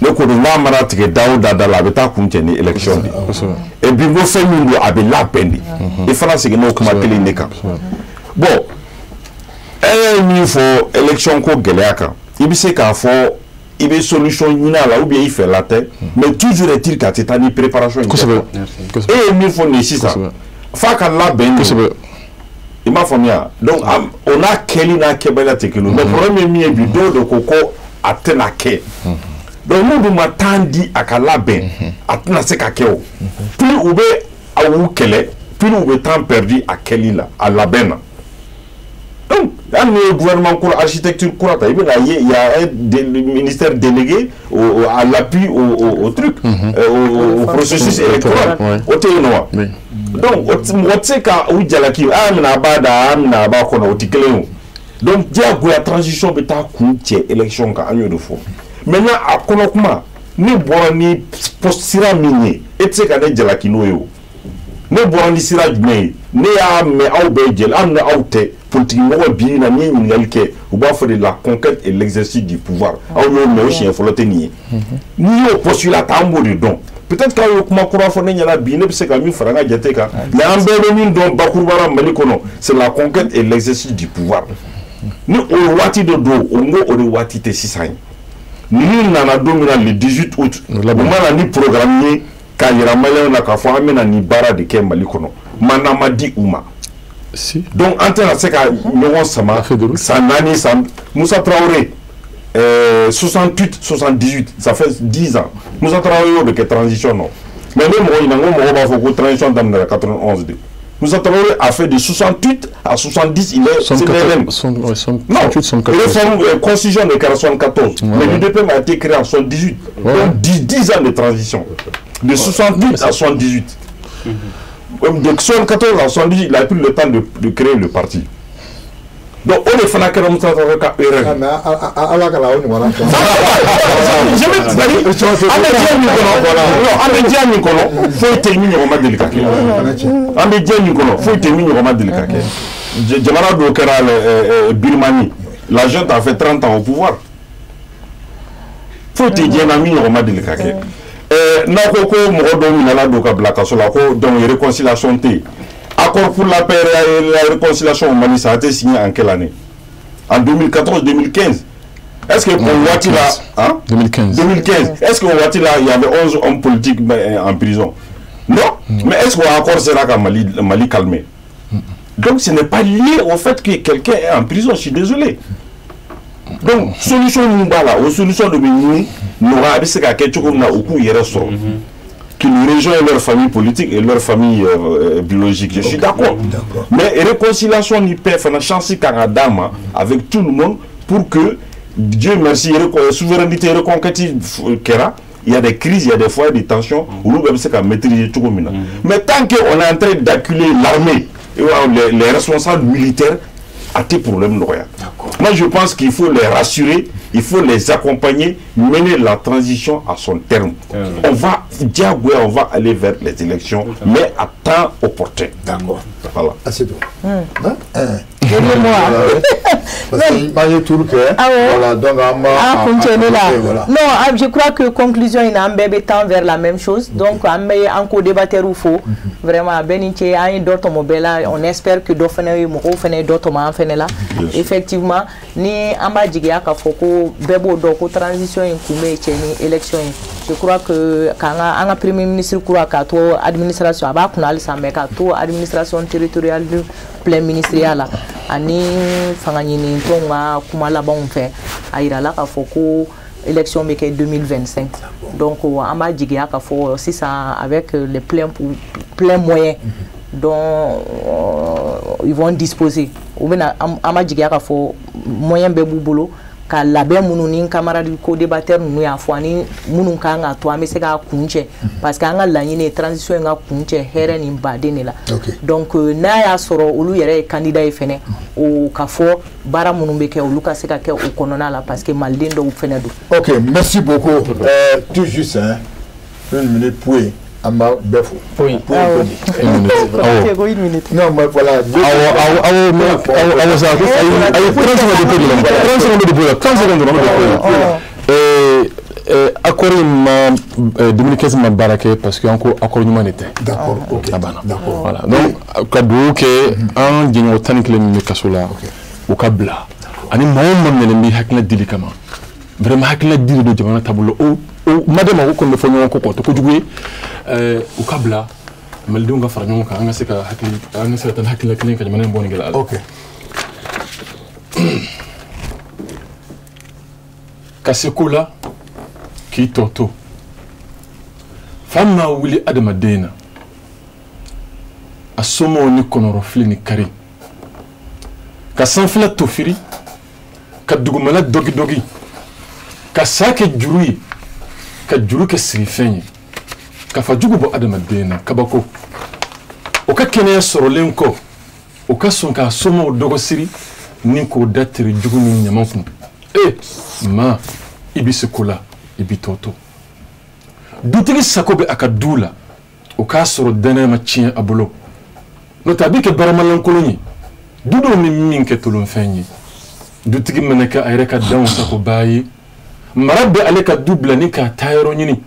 D: ne ko don n'a mana tigɛ da o da da la, a bɛ taa kun cɛ ni élection de ye. Et puis n ko fɛn min don, a bɛ labɛn de. I fana seginna o kuma kelen de kan. Bon, e ye min fɔ élection ko gɛlɛya kan, i bɛ se k'a fɔ i bɛ solution ɲini a la ou bien i fɛla tɛ, mais toujours est-il k'a tɛ taa ni préparation ye.
E: Kosɛbɛ.
D: E ye min fɔ nin ye sisan, f'a ka labɛn de.
E: Kosɛbɛ.
D: I m'a faamuya. Donc o n'a kɛli n'a kɛbaliya tɛ kelen ye. Mais problème ye min ye bi, dɔw de ko ko a tɛna kɛ. Donc n'u dun ma temps di a ka labɛn, a tɛna se ka kɛ o. Plus u bɛ aw kɛlɛ, plus u bɛ temps perdu a kɛli la, a labɛn na. Donc Hali n'i ye gouvernement kura, architecture kura ta, i bɛna ye, il y a un ministère délégué à l'appui au truc, au processus électoral. O tɛ yen nɔ wa? Donc mɔgɔ tɛ se ka u jalaki, a minɛ a b'a da, a minɛ a b'a kɔnɔ, o tɛ kelen ye o. Donc diyagoya transition bɛ taa kun cɛ élection kan, an y'o de fɔ. Maintenant a kɔnɔ kuma, ne bɔra ni sira min ye, e tɛ se ka ne jalaki n'o ye o. Ne bɔra ni sira jumɛn ye? Ne y'a mɛn aw bɛɛ jɛlen, hali ni aw tɛ politique mɔgɔ bi na, n'i ye ɲininkali kɛ, u b'a fɔ de la conquête et l'exercice du pouvoir. Aw y'o mɛn, o siɲɛ fɔlɔ tɛ nin ye. N'i y'o postulat ta, an b'o de dɔn. Peut-être k'aw ye kuma kura fɔ ne ɲɛna bi, ne bɛ se ka min fara n ka jate kan, mais an bɛɛ bɛ min dɔn bakuruba la Mali kɔnɔ, c'est la conquête et l'exercice du pouvoir. Ni o waati de don, o n ko o de waati tɛ sisan ye. Ninnu nana don min na, le 18 août, u ma na ni programme ye k'a yira maliyɛnw na k'a fɔ an bɛna nin baara de kɛ Mali kɔnɔ. Mandat ma di u ma. Donc an tɛna se ka ɲɔgɔn sama san 4 san. Moussa Traoré, 68 78, ça fait 10 ans. Moussa Traoré y'o de kɛ transition nɔ. Mais ne mɔgɔ ɲininka, n ko mɔgɔw b'a fɔ ko transition daminɛra 91 de. Moussa Traoré a fait de 68 à 70, il est CDRM. Non, réforme constitution de 74. Mais l'UDPM a été créé en 78. Donc 10 ans de transition. De 68 à 78. De 74 à 78, il a pris le temps de créer le parti. Donc, on est fana kɛra Moussa Traoré ka erreur.
A: Ala ka la o ɲɔgɔnna kɛ.
D: Je vais te dire, an bɛ diɲɛ min kɔnɔ, an bɛ diɲɛ min kɔnɔ, foyi tɛ yen min ɲɔgɔn ma deli ka kɛ. An bɛ diɲɛ min kɔnɔ, foyi tɛ yen min ɲɔgɔn ma deli ka kɛ. Jamana dɔw kɛra Birmanie, la junte a fait 30 ans au pouvoir. Foyi tɛ diɲɛ na min ɲɔgɔn ma deli ka kɛ. N'a ko ko mɔgɔ dɔw minɛla don ka bila kaso la, ko donc réconciliation tɛ yen. Accord pour la paix et la réconciliation au Mali, ça a été signé en quelle année? En 2014-2015. Est-ce que pour waati là, hein?
E: 2015.
D: 2015. Est-ce que waati là, il y avait 11 hommes politiques en prison? Non. Mais est-ce que l'accord sera qu'à Mali calmer? Donc ce n'est pas lié au fait que quelqu'un est en prison, je suis désolé. Donc solution min b'a la, o solution de bɛ ɲini nɔgɔya, a bɛ se ka kɛ cogo min na u k'u yɛrɛ sɔrɔ. Qu'ils rejoignent leur famille politique et leur famille biologique. Je suis d'accord. Mais réconciliation ni paix, fana chance kan ka d'a ma avec tout le monde pour que, Dieu merci, souveraineté reconquête kɛra. Il y a des crises, il y a des fois des tensions, olu bɛɛ bɛ se ka maîtriser cogo min na. Mais tant qu'on est en train d'acculer l'armée et les responsables militaires, a tɛ problème nɔgɔya. Moi je pense qu'il faut les rassurer, il faut les accompagner, mener la transition à son terme. On va diagoya, on va aller vers les élections, mais à temps opportun.
A: D'accord.
D: Voilà.
A: Assez tôt.
C: Moi.
A: Parce que an ye tour kɛ. Voilà, donc an b'a
C: a kuncɛ la.
A: Voilà.
C: Non, je crois que conclusion in na, an bɛɛ bɛ tend vers la même chose. Donc an bɛ an co-débatteur fo. Vraiment, bɛɛ ni ce, an ye dɔ tɔmɔ bɛɛ la. On espère que dɔ fana ye, mɔgɔw fana ye dɔ tɔmɔ an fana la. Effectivement, ni an b'a jigiya k'a fɔ ko bɛɛ b'o dɔn ko transition in kun bɛ cɛ ni élection ye. Je crois que k'an ka an ka premier ministre kura k'a to administration a b'a kunna halisa, mais k'a to administration territoriale du plein ministériel la, ani fanga ɲini tɔnw ka kuma labanw fɛ, a yirala k'a fɔ ko élection bɛ kɛ 2025. Donc an b'a jigiya k'a fɔ sisan, avec les plein moyens dont ils vont disposer, u bɛna, an b'a jigiya k'a fɔ moyen bɛɛ b'u bolo ka labɛn minnu ni camarade co-débatteur ninnu y'a fɔ, ani minnu kan ka to an bɛ se k'a kuncɛ, parce que an ka laɲini ye transition in ka kuncɛ hɛrɛ ni baden de la. Donc n'a y'a sɔrɔ olu yɛrɛ ye candidat ye fɛnɛ, o ka fɔ baara minnu bɛ kɛ, olu ka se ka kɛ o kɔnɔna la, parce que maliden dɔw fɛnɛ don.
A: Ok, merci beaucoup. Tout juste, hein, une minute pour an b'a bɛɛ fo.
E: Oui.
A: Une minute. Non, mais voilà.
E: Awɔ, awɔ, awɔ, awɔ, sa ayi, 30 secondes de la, 30 secondes de la, 30 secondes dɔrɔn de la. Accord in ma 2015 ma baara kɛ parce que an ko accord ɲuman de tɛ.
A: D'accord, ok.
E: A banna.
A: D'accord.
E: Voilà, donc ka dugawu kɛ an jɛɲɔgɔn 11 min bɛ kaso la, u ka bila, ani maa o maa minɛlen bɛ hakilina dili kama, vraiment hakilina dili don jamana taabolo, o ma de ma ko kɔni bɛ fɔ ɲɔgɔn kɔ kɔ, o tɛ kojugu ye. U ka bila, malidenw ka fara ɲɔgɔn kan, an ka se ka hakili, an ka se ka taa ni hakilina kelen ka jamana in bɔ nin gɛlɛya la.
A: Ok.
E: Ka se ko la k'i tɔ to fa ma wuli adamaden na, a somɔgɔw ni kɔnɔrɔfili ni kari Ka sanfɛla tofiri, ka dugumala dɔgi-dɔgi, ka sa kɛ juru ye, ka juru kɛ sirifɛn ye, ka fajugu bɔ adamaden na kabako. O ka kɛnɛya sɔrɔlen kɔ, o ka sɔn k'a somaw dɔgɔsiri ni k'o da tere jugu ni ɲama kun. E maa, i bɛ se ko la, i b'i tɔ to. Dutigi sago bɛ a ka du la, o k'a sɔrɔ danaya ma tiɲɛ a bolo. N'o tɛ a bɛ kɛ baramalankolon ye, dudenw ni min kɛ tolonfɛn ye. Dutigi mana kɛ a yɛrɛ ka danw sagobaa ye, mara bɛ ale ka du bila ni k'a taayɔrɔ ɲini.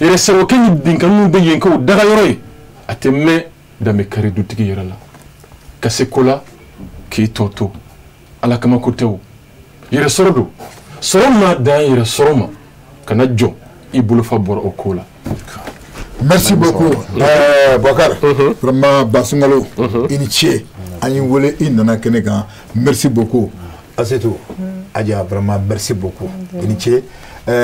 E: Yɛrɛsagokɛ ni binkanniw bɛ yen k'o dagayɔrɔ ye, a tɛ mɛn danbe kari dutigi yɛrɛ la. Ka se ko la k'i tɔ to, ala kama ko tɛ o, yɛrɛsɔrɔ don. Sɔrɔ maa dan yɛrɛ sɔrɔ ma, kana jɔ i bolofa bɔra o ko la.
A: Merci beaucoup, Boubacar. Vraiment, Basungalo, i ni ce. An y'i wele, i nana kɛnɛ kan. Merci beaucoup. Asetou, Adja, vraiment, merci beaucoup. I ni ce.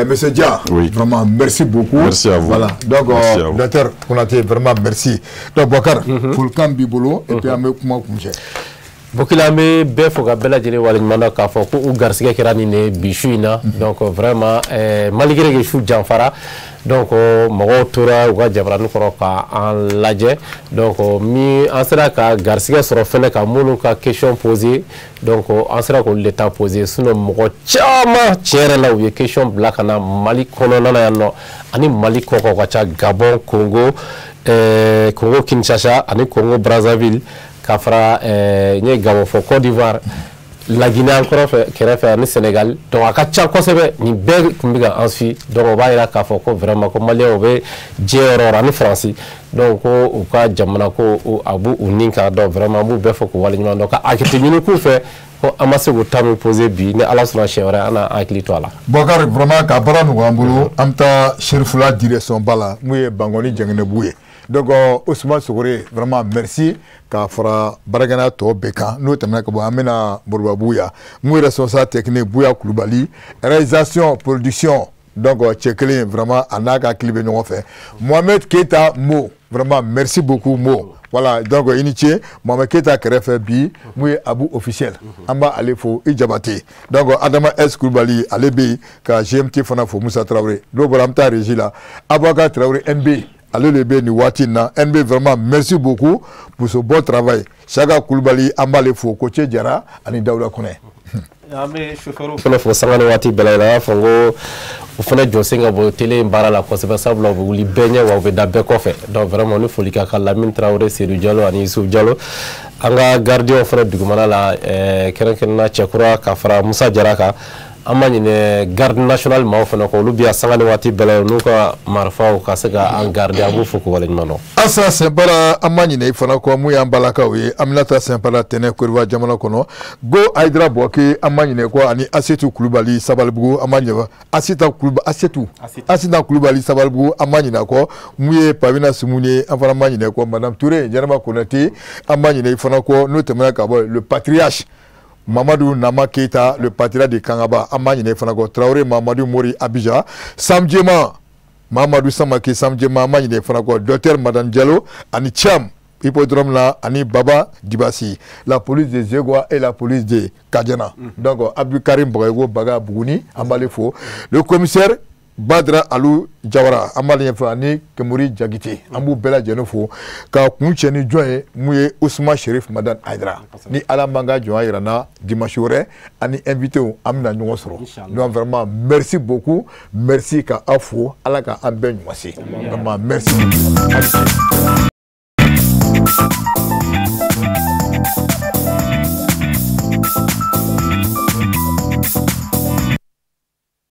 A: Monsieur Dia,
D: oui.
A: Vraiment, merci beaucoup.
D: Merci à vous.
A: Voilà. Donc, docteur Konaté, vraiment, merci. Donc, Boubacar, folikan b'i bolo, et puis an bɛ kuma kuncɛ.
F: Bokila, an bɛ bɛɛ fo ka bɛɛ lajɛlen waleɲuman dɔn k'a fɔ ko u garisɛgɛ kɛra nin de bi su in na. Donc vraiment, malgré que su janfara, donc mɔgɔw tora u ka jabaranin kɔrɔ ka an lajɛ. Donc min an sera ka garisɛgɛ sɔrɔ fɛnɛ ka minnu ka question poser, donc an sera k'olu de ta poser. Sinon mɔgɔ caman tiɲɛ yɛrɛ la u ye question bila ka na Mali kɔnɔna na yan nɔ ani Mali kɔkan, ka ca Gabon, Congo, Congo Kinshasa ani Congo Brazzaville, ka fara n ye Gabon fɔ, Côte d'Ivoire, Laginɛ an kɔrɔfɛ kɛrɛfɛ ani Sénégal. Donc a ka ca kosɛbɛ, nin bɛɛ tun bɛ ka an suit. Donc o b'a yira k'a fɔ ko vraiment ko maliyɛnw bɛ diɲɛ yɔrɔ o yɔrɔ ani Faransi, donc ko u ka jamana ko a b'u u nin kan. Donc vraiment an b'u bɛɛ fɔ k'u waleɲuman dɔn, ka hakili ɲini k'u fɛ ko an ma se k'u ta min poser bi, ni Ala sɔnna siɲɛ wɛrɛ an na hakili to a la.
A: Boubacar, vraiment ka baara nɔgɔya an bolo, an bɛ taa Serifula direction ba la, mun ye Bankɔni Jɛngɛnɛbugu ye. Donc Ousmane Sogore, vraiment merci ka fara baarakɛla tɔ bɛɛ kan. N'o tɛmɛna ka bɔ, an bɛna Moribabugu yan, mun ye responsable technique Buya Kulubali, réalisation production, donc cɛ kelen vraiment a n'a ka hakili bɛ ɲɔgɔn fɛ, Mohamed Keita Mo, vraiment merci beaucoup Mo. Voilà, donc i ni ce. Mohamed Keita kɛrɛfɛ bi, mun ye Abu officiel, an b'ale fo, i Jabate. Donc Adama S Kulubali, ale bɛ yen ka GMT fana fo, Musa Traoré. N'o bɔra, an bɛ taa régie la, Abubakar Traoré NB, ale de bɛ nin waati in na. NB, vraiment merci beaucoup pour ce bon travail. Saka Kulubali, an b'ale fo, Koce Jara ani Dawuda Kɔnɛ.
F: An bɛ chauffeur fana fo sanga ni waati bɛɛ la. An y'a fɔ n ko u fana jɔsen ka bon télé in baara la kosɛbɛ, sabula u bɛ wuli bɛɛ ɲɛ wa u bɛ da bɛɛ kɔfɛ. Donc vraiment ni foli ka kan Lamine Traoré, Seydou Diallo ani Youssouf Diallo. An ka gardien fana dugumana la, kɛrɛnkɛrɛnnenya Cɛkura ka fara Musa Jara kan. An ma ɲinɛ garde national maaw fana kɔ, olu bi yan sanga ni waati bɛɛ la n'u ka marifaw ka se ka an garder. An b'u fo k'u waleɲuman dɔn.
A: Asa Sɛnpara, an ma ɲinɛ i fana kɔ, mun y'an balakaw ye, Aminata Sɛnpara Tɛnɛ Koriba jamana kɔnɔ, Go Ayidara Bɔke, an ma ɲinɛ kɔ, ani Asetu Kulubali Sabalibugu, an ma ɲinɛ Asita Kulubali, Asetu Asita Kulubali Sabalibugu, an ma ɲinɛ kɔ, mun ye Pamina Sumuni ye, an fana ma ɲinɛ kɔ, Madame Touré Jɛnɛba Konate, an ma ɲinɛ i fana kɔ. N'o tɛmɛna ka bɔ, le patriarche Mamadou Nama Keita, le patriarche de Kangaba, an ma ɲinɛ fana kɔ, Traoré Mamadou Mori Abidjan, Samjema Mamadou Samake Samjema, an ma ɲinɛ fana kɔ, docteur Madame Diallo ani Thiam hippodrome la ani Baba Dibasi, la police de Zegwa et la police de Kadiana. Donc Abdou Karim Bagayogo Baga Bougouni, an b'ale fo, le commissaire Badra Alou Jawara, an b'ale ɲɛfɔ, ani Kemuri Jagite, an b'u bɛɛ lajɛlen fo ka kun cɛ ni jɔn ye, mun ye Ousmane Cherif Madane Aïdara. Ni Ala m'an ka jɔnya yira n na, dimanche wɛrɛ ani invité an bɛna ɲɔgɔn sɔrɔ. Donc vraiment merci beaucoup, merci ka aw fo, Ala ka an bɛɛ ɲuman se. Vraiment merci beaucoup.